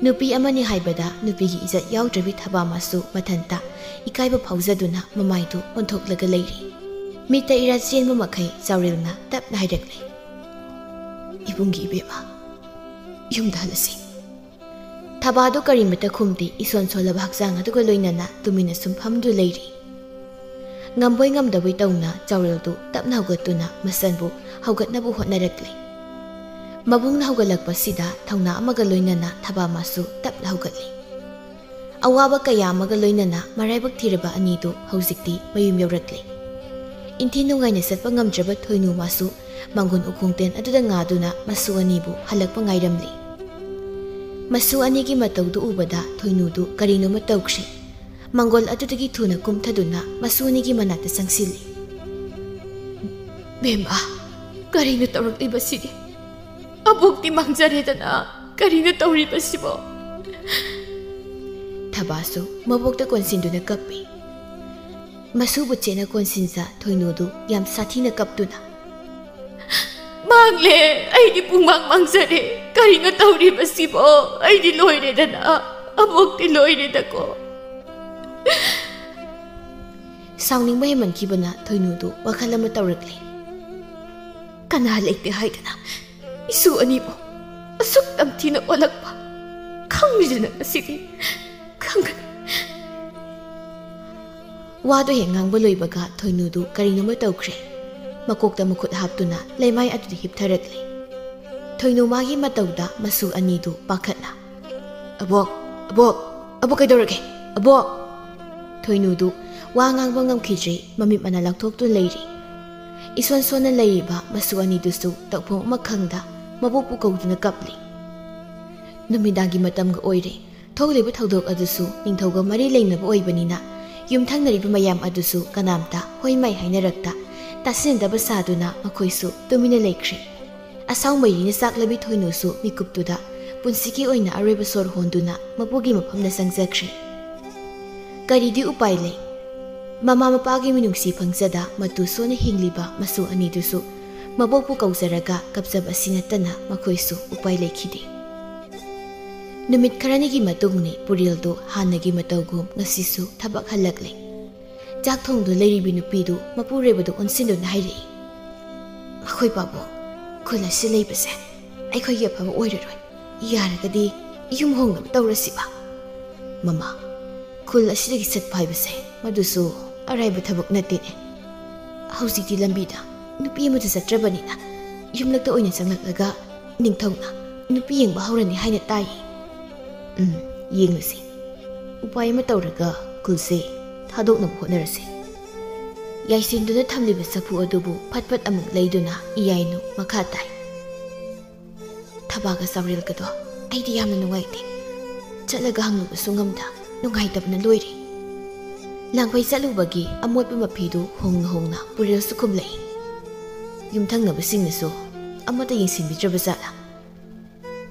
ꯅꯨꯄꯤ ꯑꯃꯅꯤ ꯍꯥꯏꯕꯗ ꯅꯨꯄꯤꯒꯤ ꯏꯖꯠ ꯌꯥꯎꯗ꯭ꯔꯕꯤ ꯊꯕꯥ ꯃꯥꯁꯨ ꯃꯊꯟꯇ ꯏꯀꯥꯏꯕ ꯐꯥꯎꯖꯗꯨꯅ ꯃꯃꯥꯏꯗꯨ ꯑꯣꯟꯊꯣꯛꯂꯒ ꯂꯩꯔꯤ꯫ ꯃꯤꯠꯇ ꯏꯔꯥ ꯆꯦꯟꯕ ꯃꯈꯩ ꯆꯥꯎꯔꯦꯜꯅ ꯇꯞꯅ ꯍꯥꯏꯔꯛꯂꯦ, "ꯏꯕꯨꯡꯒꯤ ꯏꯕꯦꯝꯃ, ꯌꯨꯝꯗ ꯍꯜꯂꯁꯤ꯫" ꯊꯕꯥꯗꯨ ꯀꯔꯤꯃꯇ ꯈꯨꯝꯗꯦ, ꯏꯁꯣꯟ ꯁꯣꯜꯂꯕ ꯍꯛꯆꯥꯡ ꯑꯗꯨꯒ ꯂꯣꯏꯅꯅ ꯇꯨꯃꯤꯟꯅ ꯁꯨꯝ ꯐꯝꯗꯨ ꯂꯩꯔꯤ꯫ ꯉꯝꯕꯣꯏ ꯉꯝꯗꯕꯣꯏ ꯇꯧꯅ ꯆꯥꯎꯔꯦꯜꯗꯨ ꯇꯞꯅ ꯍꯧꯒꯠꯇꯨꯅ ꯃꯆꯟꯕꯨ ꯍꯧꯒꯠꯅꯕ ꯍꯣꯠꯅꯔꯛꯂꯦ꯫ ꯃꯕꯨꯡꯅ ꯍꯧꯒꯠꯂꯛꯄꯁꯤꯗ ꯊꯧꯅꯥ ꯑꯃꯒ ꯂꯣꯏꯅꯅ ꯊꯕꯥ ꯃꯥꯁꯨ ꯇꯞꯅ ꯍꯧꯒꯠꯂꯤ꯫ ꯑꯋꯥꯕ ꯀꯌꯥ ꯑꯃꯒ ꯂꯣꯏꯅꯅ ꯃꯔꯥꯏꯕꯛ ꯊꯤꯔꯕ ꯑꯅꯤꯗꯨ ꯍꯧꯖꯤꯛꯇꯤ ꯃꯌꯨꯝ ꯌꯧꯔꯛꯂꯦ꯫ ꯏꯟꯊꯤ ꯅꯨꯡꯉꯥꯏꯅ ꯆꯠꯄ ꯉꯝꯗ꯭ꯔꯕ ꯊꯣꯏꯅꯨ ꯃꯥꯁꯨ ꯃꯥꯡꯒꯣꯟ ꯎꯈꯣꯡꯇꯦꯟ ꯑꯗꯨꯗ ꯉꯥꯗꯨꯅ ꯃꯁꯨ ꯑꯅꯤꯕꯨ ꯍꯜꯂꯛꯄ ꯉꯥꯏꯔꯝꯂꯤ꯫ ꯃꯁꯨ ꯑꯅꯤꯒꯤ ꯃꯇꯧꯗꯨ ꯎꯕꯗ ꯊꯣꯏꯅꯨꯗꯨ ꯀꯔꯤꯅꯣꯃ ꯇꯧꯈ꯭ꯔꯦ꯫ ꯃꯥꯡꯒꯣꯜ ꯑꯗꯨꯗꯒꯤ ꯊꯨꯅ ꯀꯨꯝꯊꯗꯨꯅ ꯃꯁꯨ ꯑꯅꯤꯒꯤ ꯃꯅꯥꯛꯇ ꯆꯪꯁꯤꯜꯂꯤ꯫ "ꯕꯦꯝꯃ, ꯀꯔꯤꯅꯣ ꯇꯧꯔꯛꯂꯤꯕꯁꯤꯗꯤ? ꯑꯕꯣꯛꯇꯤ ꯃꯥꯡꯖꯔꯦꯗꯅ, ꯀꯔꯤꯅꯣ ꯇꯧꯔꯤꯕꯁꯤꯕꯣ?" ꯊꯕꯥꯁꯨ ꯃꯕꯣꯛꯇ ꯀꯣꯟꯁꯤꯟꯗꯨꯅ ꯀꯞꯄꯤ꯫ ꯃꯁꯨꯕꯨ ꯆꯦꯠꯅ ꯀꯣꯟꯁꯤꯟꯖ ꯊꯣꯏꯅꯨꯗꯨ ꯌꯥꯝ ꯁꯥꯊꯤꯅ ꯀꯞꯇꯨꯅ, "ꯃꯥꯡꯂꯦ, ꯑꯩꯗꯤ ꯄꯨꯡꯃꯥꯡ ꯃꯥꯡꯖꯔꯦ꯫ ꯀꯔꯤꯅꯣ ꯇꯧꯔꯤꯕꯁꯤꯕꯣ? ꯑꯩꯗꯤ ꯂꯣꯏꯔꯦꯗꯅ, ꯑꯕꯣꯛꯇꯤ ꯂꯣꯏꯔꯦꯗꯀꯣ꯫" ꯁꯥꯎꯅꯤꯡꯕ ꯍꯦꯟꯃꯟꯈꯤꯕꯅ ꯊꯣꯏꯅꯨꯗꯨ ꯋꯥꯈꯜ ꯑꯃ ꯇꯧꯔꯛꯂꯦ꯫ "ꯀꯅꯥ ꯂꯩꯇꯦ ꯍꯥꯏꯗꯅ ꯏꯁꯨ ꯑꯅꯤꯕꯨ ꯑꯁꯨꯛ ꯇꯝꯊꯤꯅ ꯑꯣꯜꯂꯛꯄ? ꯈꯪꯂꯤꯗꯅ ꯉꯁꯤꯗꯤ ꯈꯪꯒꯅꯤ꯫" ꯋꯥꯗꯨ ꯍꯦꯛ ꯉꯥꯡꯕ ꯂꯣꯏꯕꯒ ꯊꯣꯏꯅꯨꯗꯨ ꯀꯔꯤꯅꯣꯃ ꯇꯧꯈ꯭ꯔꯦ꯫ ꯃꯀꯣꯛꯇ ꯃꯈꯨꯠ ꯍꯥꯞꯇꯨꯅ ꯂꯩꯃꯥꯏ ꯑꯗꯨꯗ ꯍꯤꯞꯊꯔꯛꯂꯦ꯫ ꯊꯣꯏꯅꯨ ꯃꯥꯒꯤ ꯃꯇꯧꯗ ꯃꯁꯨ ꯑꯅꯤꯗꯨ ꯄꯥꯈꯠꯅ, "ꯑꯕꯣꯛ, ꯑꯕꯣꯛ, ꯑꯕꯣꯛ ꯀꯩꯗꯧꯔꯒꯦ? ꯑꯕꯣꯛ!" ꯊꯣꯏꯅꯨꯗꯨ ꯋꯥ ꯉꯥꯡꯕ ꯉꯝꯈꯤꯗ꯭ꯔꯦ, ꯃꯃꯤꯠ ꯃꯅꯥ ꯂꯥꯎꯊꯣꯛꯇꯨꯅ ꯂꯩꯔꯤ꯫ ꯏꯁꯣꯟ ꯁꯣꯟꯅ ꯂꯩꯔꯤꯕ ꯃꯁꯨ ꯑꯅꯤꯗꯨꯁꯨ ꯇꯧꯐꯝ ꯑꯃ ꯈꯪꯗ ꯃꯕꯣꯛꯄꯨ ꯀꯧꯗꯨꯅ ꯀꯞꯂꯤ꯫ ꯅꯨꯃꯤꯗꯥꯡꯒꯤ ꯃꯇꯝꯒ ꯑꯣꯏꯔꯦ꯫ ꯊꯣꯛꯂꯤꯕ ꯊꯧꯗꯣꯛ ꯑꯗꯨꯁꯨ ꯅꯤꯡꯊꯧꯒ ꯃꯔꯤ ꯂꯩꯅꯕ ꯑꯣꯏꯕꯅꯤꯅ ꯌꯨꯝꯊꯪꯅꯔꯤꯕ ꯃꯌꯥꯝ ꯑꯗꯨꯁꯨ ꯀꯅꯥꯝꯇ ꯍꯣꯏ ꯃꯥꯏ ꯍꯥꯏꯅꯔꯛꯇ ꯇꯥꯁꯤꯟꯅꯗꯕ ꯁꯥꯗꯨꯅ ꯃꯈꯣꯏꯁꯨ ꯇꯨꯃꯤꯟꯅ ꯂꯩꯈ꯭ꯔꯦ꯫ ꯑꯁꯥꯎ ꯃꯩꯔꯤꯅ ꯆꯥꯛꯂꯕꯤ ꯊꯣꯏꯅꯨꯁꯨ ꯃꯤꯀꯨꯞꯇꯨꯗ ꯄꯨꯟꯁꯤꯒꯤ ꯑꯣꯏꯅ ꯑꯔꯣꯏꯕ ꯁꯣꯔ ꯍꯣꯟꯗꯨꯅ ꯃꯄꯨꯒꯤ ꯃꯐꯝꯗ ꯆꯪꯖꯈ꯭ꯔꯦ꯫ ꯀꯔꯤꯗꯤ ꯎꯄꯥꯏ ꯂꯩ? ꯃꯃꯥ ꯃꯄꯥꯒꯤ ꯃꯤꯅꯨꯡꯁꯤ ꯐꯪꯖꯗ ꯃꯇꯨ ꯁꯣꯟꯅ ꯍꯤꯡꯂꯤꯕ ꯃꯁꯨ ꯑꯅꯤꯗꯨꯁꯨ ꯃꯕꯣꯛꯄꯨ ꯀꯧꯖꯔꯒ ꯀꯞꯆꯕ ꯑꯁꯤ ꯅꯠꯇꯅ ꯃꯈꯣꯏꯁꯨ ꯎꯄꯥꯏ ꯂꯩꯈꯤꯗꯦ꯫ ꯅꯨꯃꯤꯠ ꯈꯔꯅꯤꯒꯤ ꯃꯇꯨꯡꯅꯤ ꯄꯨꯔꯦꯜꯗꯨ ꯍꯥꯟꯅꯒꯤ ꯃꯇꯧꯒꯨꯝ ꯉꯁꯤꯁꯨ ꯊꯕꯛ ꯍꯜꯂꯛꯂꯦ꯫ ꯆꯥꯛ ꯊꯣꯡꯗꯨꯅ ꯂꯩꯔꯤꯕꯤ ꯅꯨꯄꯤꯗꯨ ꯃꯄꯨꯔꯣꯏꯕꯗ ꯑꯣꯟꯁꯤꯟꯗꯨꯅ ꯍꯥꯏꯔꯛꯏ, "ꯃꯈꯣꯏ ꯄꯥꯕꯨꯡ, ꯈꯨꯜ ꯑꯁꯤ ꯂꯩꯕꯁꯦ ꯑꯩꯈꯣꯏꯒꯤ ꯑꯐꯕ ꯑꯣꯏꯔꯔꯣꯏ꯫ ꯌꯥꯔꯒꯗꯤ ꯌꯨꯝ ꯍꯣꯡꯅꯕ ꯇꯧꯔꯁꯤꯕ?" "ꯃꯃꯥ, ꯈꯨꯜ ꯑꯁꯤꯗꯒꯤ ꯆꯠꯄ ꯍꯥꯏꯕꯁꯦ ꯃꯗꯨꯁꯨ ꯑꯔꯥꯏꯕ ꯊꯕꯛ ꯅꯠꯇꯦꯅꯦ꯫ ꯍꯧꯖꯤꯛꯇꯤ ꯂꯝꯕꯤꯗ ꯅꯨꯄꯤ ꯑꯃꯠꯇ ꯆꯠꯇ꯭ꯔꯕꯅꯤꯅ ꯌꯨꯝꯂꯛꯇ ꯑꯣꯏꯅ ꯆꯪꯂꯛꯂꯒ ꯅꯤꯡꯊꯧꯅ ꯅꯨꯄꯤ ꯌꯦꯡꯕ ꯍꯧꯔꯅꯤ ꯍꯥꯏꯅ ꯇꯥꯏ꯫ ꯎꯝ, ꯌꯦꯡꯂꯨꯁꯤ꯫ ꯎꯄꯥꯏ ꯑꯃ ꯇꯧꯔꯒ ꯈꯨꯜꯁꯦ ꯊꯥꯗꯣꯛꯅꯕ ꯍꯣꯠꯅꯔꯁꯤ꯫" ꯌꯥꯏꯁꯤꯟꯗꯨꯅ ꯊꯝꯂꯤꯕ ꯆꯐꯨ ꯑꯗꯨꯕꯨ ꯐꯠ ꯐꯠ ꯑꯃꯨꯛ ꯂꯩꯗꯨꯅ ꯏꯌꯥꯏꯅꯨ ꯃꯈꯥ ꯇꯥꯏ꯫ "ꯊꯕꯥꯒ ꯆꯥꯎꯔꯦꯜꯒꯗꯣ ꯑꯩꯗꯤ ꯌꯥꯝꯅ ꯅꯨꯡꯉꯥꯏꯇꯦ꯫ ꯆꯠꯂꯒ ꯍꯪꯂꯨꯕꯁꯨ ꯉꯝꯗ ꯅꯨꯡꯉꯥꯏꯇꯕꯅ ꯂꯣꯏꯔꯦ꯫" ꯂꯥꯡꯐꯩ ꯆꯠꯂꯨꯕꯒꯤ ꯑꯃꯣꯠꯄ ꯃꯐꯤꯗꯨ ꯍꯣꯡꯅ ꯍꯣꯡꯅ ꯄꯨꯔꯦꯜꯁꯨ ꯈꯨꯝꯂꯛꯏ꯫ ꯌꯨꯝꯊꯪꯅꯕꯁꯤꯡꯅꯁꯨ ꯑꯃꯠꯇ ꯌꯦꯡꯁꯤꯟꯕꯤꯗ꯭ꯔꯕ ꯖꯥꯠꯂꯥ?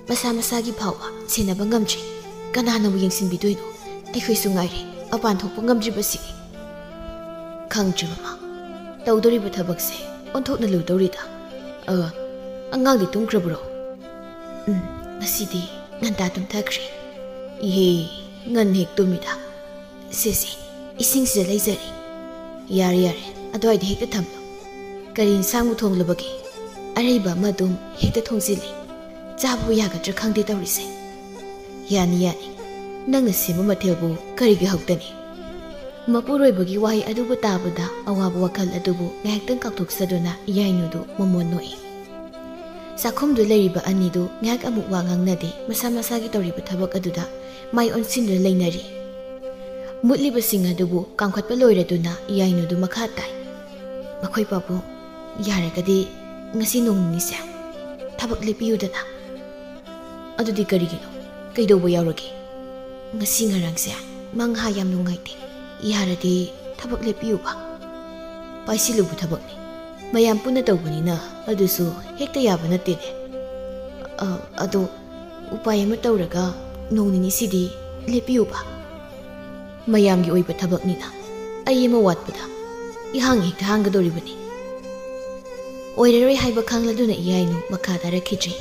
ꯃꯁꯥ ꯃꯁꯥꯒꯤ ꯐꯥꯎꯕ ꯁꯦꯟꯅꯕ ꯉꯝꯗ꯭ꯔꯤ꯫ ꯀꯅꯥꯅꯕꯨ ꯌꯦꯡꯁꯤꯟꯕꯤꯗꯣꯏꯅꯣ? ꯑꯩꯈꯣꯏꯁꯨ ꯉꯥꯏꯔꯦ ꯃꯄꯥꯟ ꯊꯣꯛꯄ ꯉꯝꯗ꯭ꯔꯤꯕꯁꯤꯗꯤ꯫ ꯈꯪꯗ꯭ꯔꯤ ꯃꯃꯥ, ꯇꯧꯗꯣꯔꯤꯕ ꯊꯕꯛꯁꯦ ꯑꯣꯟꯊꯣꯛꯅ ꯂꯨꯗꯧꯔꯤꯗ꯫ ꯑ, ꯑꯉꯥꯡꯗꯤ ꯇꯨꯝꯈ꯭ꯔꯕ꯭ꯔꯣ? ꯎꯝ, ꯉꯁꯤꯗꯤ ꯉꯟꯇꯥ ꯇꯨꯝꯊꯈ꯭ꯔꯦ꯫ ꯏꯍꯦ, ꯉꯟꯅ ꯍꯦꯛ ꯇꯨꯝꯃꯤꯗ꯫ ꯁꯦ, ꯁꯦ, ꯏꯁꯤꯡꯁꯤꯗ ꯂꯩꯖꯔꯦ꯫ ꯌꯥꯔꯦ, ꯌꯥꯔꯦ, ꯑꯗꯨꯋꯥꯏꯗ ꯍꯦꯛꯇ ꯊꯝꯂꯣ꯫ ꯀꯔꯤ ꯏꯟꯁꯥꯡꯕꯨ ꯊꯣꯡꯂꯕꯒꯦ? ꯑꯔꯩꯕ ꯑꯃ ꯑꯗꯨꯝ ꯍꯦꯛꯇ ꯊꯣꯡꯖꯤꯜꯂꯤ꯫ ꯆꯥꯕꯕꯨ ꯌꯥꯒꯗ꯭ꯔꯥ ꯈꯪꯗꯦ ꯇꯧꯔꯤꯁꯦ꯫ ꯌꯥꯅꯤ, ꯌꯥꯅꯤ꯫ ꯅꯪꯅ ꯁꯦꯝꯕ ꯃꯊꯦꯜꯕꯨ ꯀꯔꯤꯒꯤ ꯍꯧꯇꯅꯤ? ꯃꯄꯨꯔꯣꯏꯕꯒꯤ ꯋꯥꯍꯩ ꯑꯗꯨꯕꯨ ꯇꯥꯕꯗ ꯑꯋꯥꯕ ꯋꯥꯈꯜ ꯑꯗꯨꯕꯨ ꯉꯥꯏꯍꯥꯛꯇꯪ ꯀꯥꯎꯊꯣꯛꯆꯗꯨꯅ ꯏꯌꯥꯏꯅꯨꯗꯨ ꯃꯃꯣꯟ ꯅꯣꯛꯏ꯫ ꯆꯥꯛꯈꯨꯝꯗꯨ ꯂꯩꯔꯤꯕ ꯑꯅꯤꯗꯨ ꯉꯥꯏꯍꯥꯛ ꯑꯃꯨꯛ ꯋꯥ ꯉꯥꯡꯅꯗꯦ, ꯃꯁꯥ ꯃꯁꯥꯒꯤ ꯇꯧꯔꯤꯕ ꯊꯕꯛ ꯑꯗꯨꯗ ꯃꯥꯏ ꯑꯣꯟꯁꯤꯟꯗꯨꯅ ꯂꯩꯅꯔꯤ꯫ ꯃꯨꯠꯂꯤꯕꯁꯤꯡ ꯑꯗꯨꯕꯨ ꯀꯥꯝꯈꯠꯄ ꯂꯣꯏꯔꯗꯨꯅ ꯏꯌꯥꯏꯅꯨꯗꯨ ꯃꯈꯥ ꯇꯥꯏ꯫ "ꯃꯈꯣꯏ ꯄꯥꯕꯨꯡ, ꯌꯥꯔꯒꯗꯤ ꯉꯁꯤ ꯅꯣꯡ ꯅꯤꯅꯤꯁꯦ ꯊꯕꯛ ꯂꯦꯞꯄꯤꯌꯨꯗꯅ꯫ ꯑꯗꯨꯗꯤ ꯀꯔꯤꯒꯤꯅꯣ? ꯀꯩꯗꯧꯕ ꯌꯥꯎꯔꯒꯦ? ꯉꯁꯤ ꯉꯔꯥꯡꯁꯦ ꯃꯪꯍꯥ ꯌꯥꯝ ꯅꯨꯡꯉꯥꯏꯇꯦ꯫ ꯌꯥꯔꯗꯤ ꯊꯕꯛ ꯂꯦꯞꯄꯤꯌꯨꯕ꯫ ꯄꯥꯏꯁꯤꯜꯂꯨꯕ ꯊꯕꯛꯅꯤ꯫ ꯃꯌꯥꯝ ꯄꯨꯟꯅ ꯇꯧꯕꯅꯤꯅ ꯑꯗꯨꯁꯨ ꯍꯦꯛꯇ ꯌꯥꯕ ꯅꯠꯇꯦꯅꯦ꯫ ꯑ, ꯑꯗꯣ ꯎꯄꯥꯏ ꯑꯃ ꯇꯧꯔꯒ ꯅꯣꯡ ꯅꯤꯅꯤꯁꯤꯗꯤ ꯂꯦꯞꯄꯤꯌꯨꯕ꯫ ꯃꯌꯥꯝꯒꯤ ꯑꯣꯏꯕ ꯊꯕꯛꯅꯤꯅ ꯑꯩ ꯑꯃ ꯋꯥꯠꯄꯗ ꯏꯍꯥꯡ ꯍꯦꯛꯇ ꯍꯥꯡꯒꯗꯧꯔꯤꯕꯅꯤ꯫ ꯑꯣꯏꯔꯔꯣꯏ ꯍꯥꯏꯕ ꯈꯪꯂꯗꯨꯅ ꯏꯌꯥꯏꯅꯨ ꯃꯈꯥ ꯇꯥꯔꯛꯈꯤꯗ꯭ꯔꯦ꯫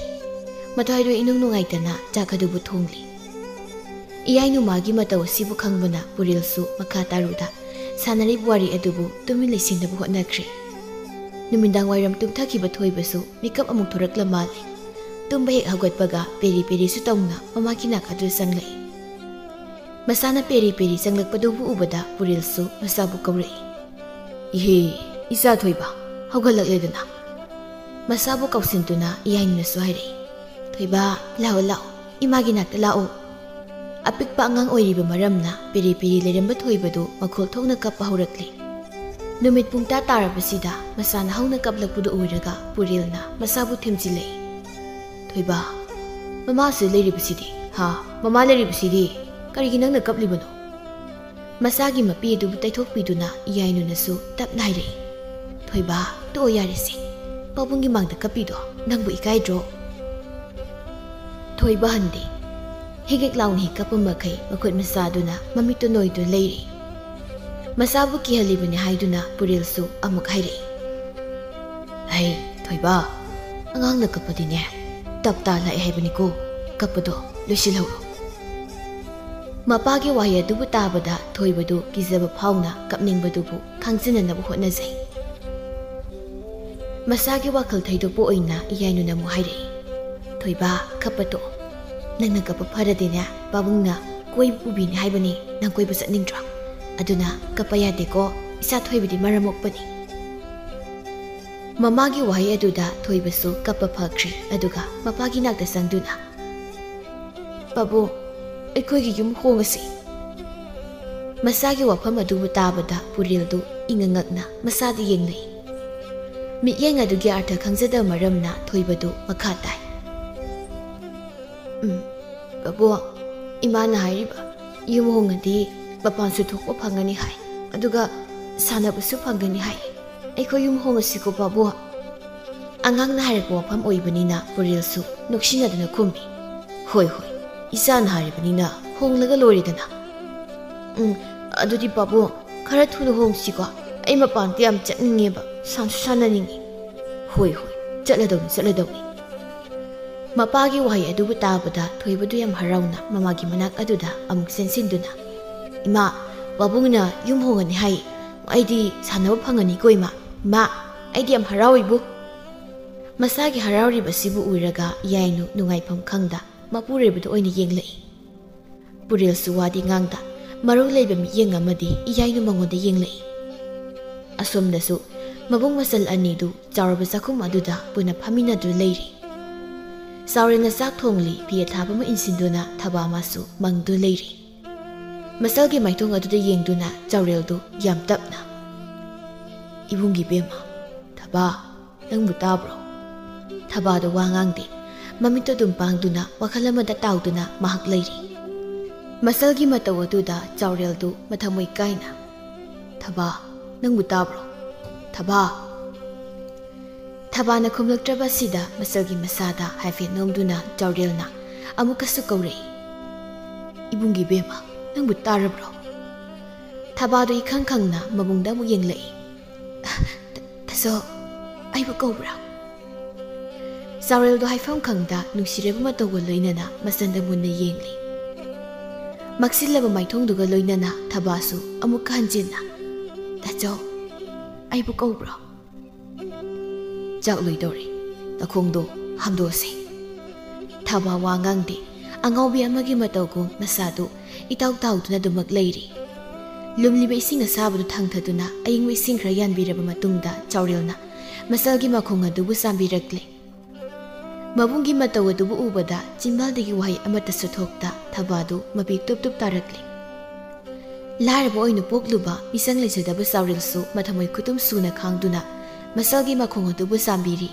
ꯃꯊ꯭ꯋꯥꯏꯗꯣ ꯏꯅꯨꯡ ꯅꯨꯡꯉꯥꯏꯇꯅ ꯆꯥꯛ ꯑꯗꯨꯕꯨ ꯊꯣꯡꯂꯤ꯫ ꯏꯌꯥꯏꯅꯨ ꯃꯥꯒꯤ ꯃꯇꯧ ꯑꯁꯤꯕꯨ ꯈꯪꯕꯅ ꯄꯨꯔꯦꯜꯁꯨ ꯃꯈꯥ ꯇꯥꯔꯨꯗ ꯁꯥꯟꯅꯔꯤꯕ ꯋꯥꯔꯤ ꯑꯗꯨꯕꯨ ꯇꯨꯃꯤꯟ ꯂꯩꯁꯤꯟꯅꯕ ꯍꯣꯠꯅꯈ꯭ꯔꯦ꯫ ꯅꯨꯃꯤꯗꯥꯡ ꯋꯥꯏꯔꯝ ꯇꯨꯝꯊꯈꯤꯕ ꯊꯣꯏꯕꯁꯨ ꯃꯤꯀꯞ ꯑꯃꯨꯛ ꯊꯣꯔꯛꯂ ꯃꯥꯜꯂꯦ꯫ ꯇꯨꯝꯕ ꯍꯦꯛ ꯍꯧꯒꯠꯄꯒ ꯄꯦꯔꯤ ꯄꯦꯔꯤꯁꯨ ꯇꯧꯅ ꯃꯃꯥꯒꯤ ꯅꯥꯛ ꯑꯗꯨ ꯆꯪꯂꯛꯏ꯫ ꯃꯁꯥꯅ ꯄꯦꯔꯤ ꯄꯦꯔꯤ ꯆꯪꯂꯛꯄꯗꯨꯕꯨ ꯎꯕꯗ ꯄꯨꯔꯦꯜꯁꯨ ꯃꯁꯥꯕꯨ ꯀꯧꯔꯛꯏ꯫ "ꯏꯍꯦ, ꯏꯆꯥ ꯊꯣꯏꯕ, ꯍꯧꯒꯠꯂꯛꯂꯦꯗꯅ?" ꯃꯁꯥꯕꯨ ꯀꯧꯁꯤꯟꯗꯨꯅ ꯏꯌꯥꯏꯅꯨꯅꯁꯨ ꯍꯥꯏꯔꯛꯏ꯫ "ꯊꯣꯏꯕ, ꯂꯥꯛꯑꯣ, ꯂꯥꯛꯑꯣ, ꯏꯃꯥꯒꯤ ꯅꯥꯛꯇ ꯂꯥꯛꯑꯣ꯫" ꯑꯄꯤꯛꯄ ꯑꯉꯥꯡ ꯑꯣꯏꯔꯤꯕ ꯃꯔꯝꯅ ꯄꯦꯔꯤ ꯄꯦꯔꯤ ꯂꯩꯔꯝꯕ ꯊꯣꯏꯕꯗꯨ ꯃꯈꯣꯜ ꯊꯣꯛꯅ ꯀꯞꯄ ꯍꯧꯔꯛꯂꯦ꯫ ꯅꯨꯃꯤꯠ ꯄꯨꯡ ꯇꯔꯥ ꯇꯥꯔꯕꯁꯤꯗ ꯃꯁꯥꯅ ꯍꯧꯅ ꯀꯞꯂꯛꯄꯗꯨ ꯎꯔꯒ ꯄꯨꯔꯦꯜꯅ ꯃꯁꯥꯕꯨ ꯊꯦꯝꯖꯤꯜꯂꯛꯏ꯫ "ꯊꯣꯏꯕ, ꯃꯃꯥꯁꯨ ꯂꯩꯔꯤꯕꯁꯤꯗꯤ, ꯍꯥ? ꯃꯃꯥ ꯂꯩꯔꯤꯕꯁꯤꯗꯤ ꯀꯔꯤꯒꯤ ꯅꯪꯅ ꯀꯞꯂꯤꯕꯅꯣ?" ꯃꯁꯥꯒꯤ ꯃꯄꯤ ꯑꯗꯨꯕꯨ ꯇꯩꯊꯣꯛꯄꯤꯗꯨꯅ ꯏꯌꯥꯏꯅꯨꯅꯁꯨ ꯇꯞꯅ ꯍꯥꯏꯔꯛꯏ꯫ "ꯊꯣꯏꯕ, ꯇꯣꯛꯑꯣ ꯌꯥꯔꯦꯁꯦ꯫ ꯄꯥꯕꯨꯡꯒꯤ ꯃꯥꯡꯗ ꯀꯞꯄꯤꯗꯣ ꯅꯪꯕꯨ ꯏꯀꯥꯏꯗ꯭ꯔꯣ?" ꯊꯣꯏꯕ ꯍꯟꯗꯦ꯫ ꯍꯤꯒꯤꯛ ꯂꯥꯎꯅ ꯍꯦꯛ ꯀꯞꯄ ꯃꯈꯩ ꯃꯈꯨꯠ ꯃꯁꯥꯗꯨꯅ ꯃꯃꯤꯠꯇꯨ ꯅꯣꯏꯗꯨꯅ ꯂꯩꯔꯤ꯫ ꯃꯁꯥꯕꯨ ꯀꯤꯍꯜꯂꯤꯕꯅꯤ ꯍꯥꯏꯗꯨꯅ ꯄꯨꯔꯦꯜꯁꯨ ꯑꯃꯨꯛ ꯍꯥꯏꯔꯛꯏ꯫ "ꯍꯩ, ꯊꯣꯏꯕ, ꯑꯉꯥꯡꯅ ꯀꯞꯄꯗꯤꯅꯦ, ꯇꯞ ꯇꯥ ꯂꯥꯛꯑꯦ ꯍꯥꯏꯕꯅꯤꯀꯣ, ꯀꯞꯄꯗꯣ ꯂꯣꯏꯁꯤꯜꯍꯧꯔꯣ꯫" ꯃꯄꯥꯒꯤ ꯋꯥꯍꯩ ꯑꯗꯨꯕꯨ ꯇꯥꯕꯗ ꯊꯣꯏꯕꯗꯨ ꯀꯤꯖꯕ ꯐꯥꯎꯅ ꯀꯞꯅꯤꯡꯕꯗꯨꯕꯨ ꯈꯥꯡꯖꯤꯟꯅꯅꯕ ꯍꯣꯠꯅꯖꯩ꯫ ꯃꯁꯥꯒꯤ ꯋꯥꯈꯜ ꯊꯩꯗꯣꯛꯄ ꯑꯣꯏꯅ ꯏꯌꯥꯏꯅꯨꯅ ꯑꯃꯨꯛ ꯍꯥꯏꯔꯛꯏ꯫ "ꯊꯣꯏꯕ, ꯀꯞꯄ ꯇꯣꯛꯑꯣ꯫ ꯅꯪꯅ ꯀꯞꯄ ꯐꯔꯗꯤꯅꯦ, ꯄꯥꯕꯨꯡꯅ ꯀꯣꯏꯕ ꯄꯨꯕꯤꯅꯤ ꯍꯥꯏꯕꯅꯤ꯫ ꯅꯪ ꯀꯣꯏꯕ ꯆꯠꯅꯤꯡꯗ꯭ꯔꯣ? ꯑꯗꯨꯅ ꯀꯞꯄ ꯌꯥꯗꯦꯀꯣ, ꯏꯆꯥ ꯊꯣꯏꯕꯗꯤ ꯃꯔꯝ ꯃꯣꯛꯄꯅꯤ꯫" ꯃꯃꯥꯒꯤ ꯋꯥꯍꯩ ꯑꯗꯨꯗ ꯊꯣꯏꯕꯁꯨ ꯀꯞꯄ ꯐꯈ꯭ꯔꯦ, ꯑꯗꯨꯒ ꯃꯄꯥꯒꯤ ꯅꯥꯛꯇ ꯆꯪꯗꯨꯅ, "ꯄꯥꯕꯨꯡ, ꯑꯩꯈꯣꯏꯒꯤ ꯌꯨꯝ ꯍꯣꯡꯉꯁꯤ꯫" ꯃꯁꯥꯒꯤ ꯋꯥꯐꯝ ꯑꯗꯨꯕꯨ ꯇꯥꯕꯗ ꯄꯨꯔꯦꯜꯗꯨ ꯏꯉꯛ ꯉꯛꯅ ꯃꯁꯥꯗ ꯌꯦꯡꯂꯛꯏ꯫ ꯃꯤꯠꯌꯦꯡ ꯑꯗꯨꯒꯤ ꯑꯔꯊ ꯈꯪꯖꯗꯕ ꯃꯔꯝꯅ ꯊꯣꯏꯕꯗꯨ ꯃꯈꯥ ꯇꯥꯏ꯫ "ꯎꯝ, ꯄꯥꯕꯨꯡ, ꯏꯃꯥꯅ ꯍꯥꯏꯔꯤꯕ, ꯌꯨꯝ ꯍꯣꯡꯉꯗꯤ ꯃꯄꯥꯟꯁꯨ ꯊꯣꯛꯄ ꯐꯪꯒꯅꯤ ꯍꯥꯏ, ꯑꯗꯨꯒ ꯁꯥꯟꯅꯕꯁꯨ ꯐꯪꯒꯅꯤ ꯍꯥꯏ꯫ ꯑꯩꯈꯣꯏ ꯌꯨꯝ ꯍꯣꯡꯉꯁꯤꯀꯣ, ꯄꯥꯕꯨꯡ?" ꯑꯉꯥꯡꯅ ꯍꯥꯏꯔꯛꯄ ꯋꯥꯐꯝ ꯑꯣꯏꯕꯅꯤꯅ ꯄꯨꯔꯦꯜꯁꯨ ꯅꯣꯛꯁꯤꯟꯅꯗꯨꯅ ꯈꯨꯝꯃꯤ, "ꯍꯣꯏ, ꯍꯣꯏ, ꯏꯆꯥꯅ ꯍꯥꯏꯔꯕꯅꯤꯅ ꯍꯣꯡꯂꯒ ꯂꯣꯏꯔꯦꯗꯅ꯫ ꯎꯝ, ꯑꯗꯨꯗꯤ ꯄꯥꯕꯨꯡ, ꯈꯔ ꯊꯨꯅ ꯍꯣꯡꯁꯤꯀꯣ꯫ ꯑꯩ ꯃꯄꯥꯟꯗ ꯌꯥꯝ ꯆꯠꯅꯤꯡꯉꯦꯕ, ꯁꯥꯟꯁꯨ ꯁꯥꯟꯅꯅꯤꯡꯉꯤ꯫" "ꯍꯣꯏ, ꯍꯣꯏ, ꯆꯠꯂꯗꯧꯅꯤ, ꯆꯠꯂꯗꯧꯅꯤ꯫" ꯃꯄꯥꯒꯤ ꯋꯥꯍꯩ ꯑꯗꯨꯕꯨ ꯇꯥꯕꯗ ꯊꯣꯏꯕꯗꯨ ꯌꯥꯝ ꯍꯔꯥꯎꯅ ꯃꯃꯥꯒꯤ ꯃꯅꯥꯛ ꯑꯗꯨꯗ ꯑꯃꯨꯛ ꯆꯦꯟꯁꯤꯟꯗꯨꯅ, "ꯏꯃꯥ, ꯄꯥꯕꯨꯡꯅ ꯌꯨꯝ ꯍꯣꯡꯉꯅꯤ ꯍꯥꯏ꯫ ꯑꯩꯗꯤ ꯁꯥꯟꯅꯕ ꯐꯪꯉꯅꯤꯀꯣ, ꯏꯃꯥ꯫ ꯏꯃꯥ, ꯑꯩꯗꯤ ꯌꯥꯝ ꯍꯔꯥꯎꯏꯕꯨ꯫" ꯃꯁꯥꯒꯤ ꯍꯔꯥꯎꯔꯤꯕꯁꯤꯕꯨ ꯎꯔꯒ ꯌꯥꯏꯅꯨ ꯅꯨꯡꯉꯥꯏꯐꯝ ꯈꯪꯗ ꯃꯄꯨꯔꯣꯏꯕꯗ ꯑꯣꯏꯅ ꯌꯦꯡꯂꯛꯏ꯫ ꯄꯨꯔꯦꯜꯁꯨ ꯋꯥꯗꯤ ꯉꯥꯡꯗ ꯃꯔꯧ ꯂꯩꯕ ꯃꯤꯠꯌꯦꯡ ꯑꯃꯗꯤ ꯏꯌꯥꯏꯅꯨ ꯃꯉꯣꯟꯗ ꯌꯦꯡꯂꯛꯏ꯫ ꯑꯁꯣꯝꯗꯁꯨ ꯃꯕꯨꯡ ꯃꯆꯜ ꯑꯅꯤꯗꯨ ꯆꯥꯎꯔꯕ ꯆꯥꯛꯈꯨꯝ ꯑꯗꯨꯗ ꯄꯨꯟꯅ ꯐꯝꯃꯤꯟꯅꯗꯨꯅ ꯂꯩꯔꯤ꯫ ꯆꯥꯎꯔꯦꯜꯅ ꯆꯥꯛ ꯊꯣꯡꯂꯤ, ꯐꯤ ꯑꯊꯥꯕ ꯑꯃ ꯏꯟꯁꯤꯟꯗꯨꯅ ꯊꯕꯥ ꯃꯥꯁꯨ ꯃꯪꯗꯨꯅ ꯂꯩꯔꯤ꯫ ꯃꯆꯜꯒꯤ ꯃꯥꯏꯊꯣꯡ ꯑꯗꯨꯗ ꯌꯦꯡꯗꯨꯅ ꯆꯥꯎꯔꯦꯜꯗꯨ ꯌꯥꯝ ꯇꯞꯅ, "ꯏꯕꯨꯡꯒꯤ ꯕꯦꯝꯃ, ꯊꯕꯥ, ꯅꯪꯕꯨ ꯇꯥꯕ꯭ꯔꯣ?" ꯊꯕꯥꯗꯣ ꯋꯥ ꯉꯥꯡꯗꯦ꯫ ꯃꯃꯤꯠꯇꯣ ꯑꯗꯨꯝ ꯄꯥꯡꯗꯨꯅ ꯋꯥꯈꯜ ꯑꯃꯗ ꯇꯥꯎꯗꯨꯅ ꯃꯍꯥꯛ ꯂꯩꯔꯤ꯫ ꯃꯆꯜꯒꯤ ꯃꯇꯧ ꯑꯗꯨꯗ ꯆꯥꯎꯔꯦꯜꯗꯨ ꯃꯊꯃꯣꯏ ꯀꯥꯏꯅ, "ꯊꯕꯥ, ꯅꯪꯕꯨ ꯇꯥꯕ꯭ꯔꯣ? ꯊꯕꯥ!" ꯊꯕꯥꯅ ꯈꯨꯝꯂꯛꯇ꯭ꯔꯕ ꯑꯁꯤꯗ ꯃꯆꯜꯒꯤ ꯃꯁꯥꯗ ꯍꯥꯏꯐꯦꯠ ꯅꯣꯝꯗꯨꯅ ꯆꯥꯎꯔꯦꯜꯅ ꯑꯃꯨꯛꯀꯁꯨ ꯀꯧꯔꯛꯏ, "ꯏꯕꯨꯡꯒꯤ ꯕꯦꯝꯃ, ꯅꯪꯕꯨ ꯇꯥꯔꯕ꯭ꯔꯣ?" ꯊꯕꯥꯗꯣ ꯏꯈꯪ ꯈꯪꯅ ꯃꯕꯨꯡꯗ ꯑꯃꯨꯛ ꯌꯦꯡꯂꯛꯏ꯫ "ꯇ-, ꯇꯥꯆꯧ, ꯑꯩꯕꯨ ꯀꯧꯕ꯭ꯔꯥ?" ꯆꯥꯎꯔꯦꯜꯗꯣ ꯍꯥꯏꯐꯝ ꯈꯪꯗ ꯅꯨꯡꯁꯤꯔꯕ ꯃꯇꯧꯒ ꯂꯣꯏꯅꯅ ꯃꯆꯟꯗ ꯃꯨꯟꯅ ꯌꯦꯡꯂꯤ꯫ ꯃꯛꯁꯤꯜꯂꯕ ꯃꯥꯏꯊꯣꯡꯗꯨꯒ ꯂꯣꯏꯅꯅ ꯊꯕꯥꯁꯨ ꯑꯃꯨꯛꯀ ꯍꯟꯖꯤꯟꯅ, "ꯇꯥꯆꯧ, ꯑꯩꯕꯨ ꯀꯧꯕ꯭ꯔꯣ?" "ꯆꯥꯛ ꯂꯣꯏꯗꯧꯔꯦ, ꯅꯈꯣꯡꯗꯣ ꯍꯥꯝꯗꯣꯛꯑꯁꯦ꯫" ꯊꯕꯥ ꯋꯥ ꯉꯥꯡꯗꯦ꯫ ꯑꯉꯥꯎꯕꯤ ꯑꯃꯒꯤ ꯃꯇꯧꯒꯨꯝ ꯃꯁꯥꯗꯨ ꯏꯇꯥꯎ ꯇꯥꯎꯗꯨꯅ ꯑꯗꯨꯃꯛ ꯂꯩꯔꯤ꯫ ꯂꯨꯝꯂꯤꯕ ꯏꯁꯤꯡ ꯑꯁꯥꯕꯗꯨ ꯊꯥꯡꯊꯗꯨꯅ ꯑꯏꯪꯕ ꯏꯁꯤꯡ ꯈꯔ ꯌꯥꯟꯕꯤꯔꯕ ꯃꯇꯨꯡꯗ ꯆꯥꯎꯔꯦꯜꯅ ꯃꯆꯜꯒꯤ ꯃꯈꯣꯡ ꯑꯗꯨꯕꯨ ꯆꯥꯝꯕꯤꯔꯛꯂꯦ꯫ ꯃꯕꯨꯡꯒꯤ ꯃꯇꯧ ꯑꯗꯨꯕꯨ ꯎꯕꯗ ꯆꯤꯟꯕꯥꯜꯗꯒꯤ ꯋꯥꯍꯩ ꯑꯃꯠꯇꯁꯨ ꯊꯣꯛꯇ ꯊꯕꯥꯗꯨ ꯃꯄꯤ ꯇꯨꯞ ꯇꯨꯞ ꯇꯥꯔꯛꯂꯦ꯫ ꯂꯥꯏꯔꯕ ꯑꯣꯏꯅ ꯄꯣꯛꯂꯨꯕ ꯃꯤꯆꯪ ꯂꯩꯖꯗꯕ ꯆꯥꯎꯔꯦꯜꯁꯨ ꯃꯊꯃꯣꯏ ꯈꯨꯇꯨꯝ ꯁꯨꯅ ꯈꯥꯡꯗꯨꯅ ꯃꯁꯜꯒꯤ ꯃꯈꯣꯡ ꯑꯗꯨꯕꯨ ꯆꯥꯝꯕꯤꯔꯤ꯫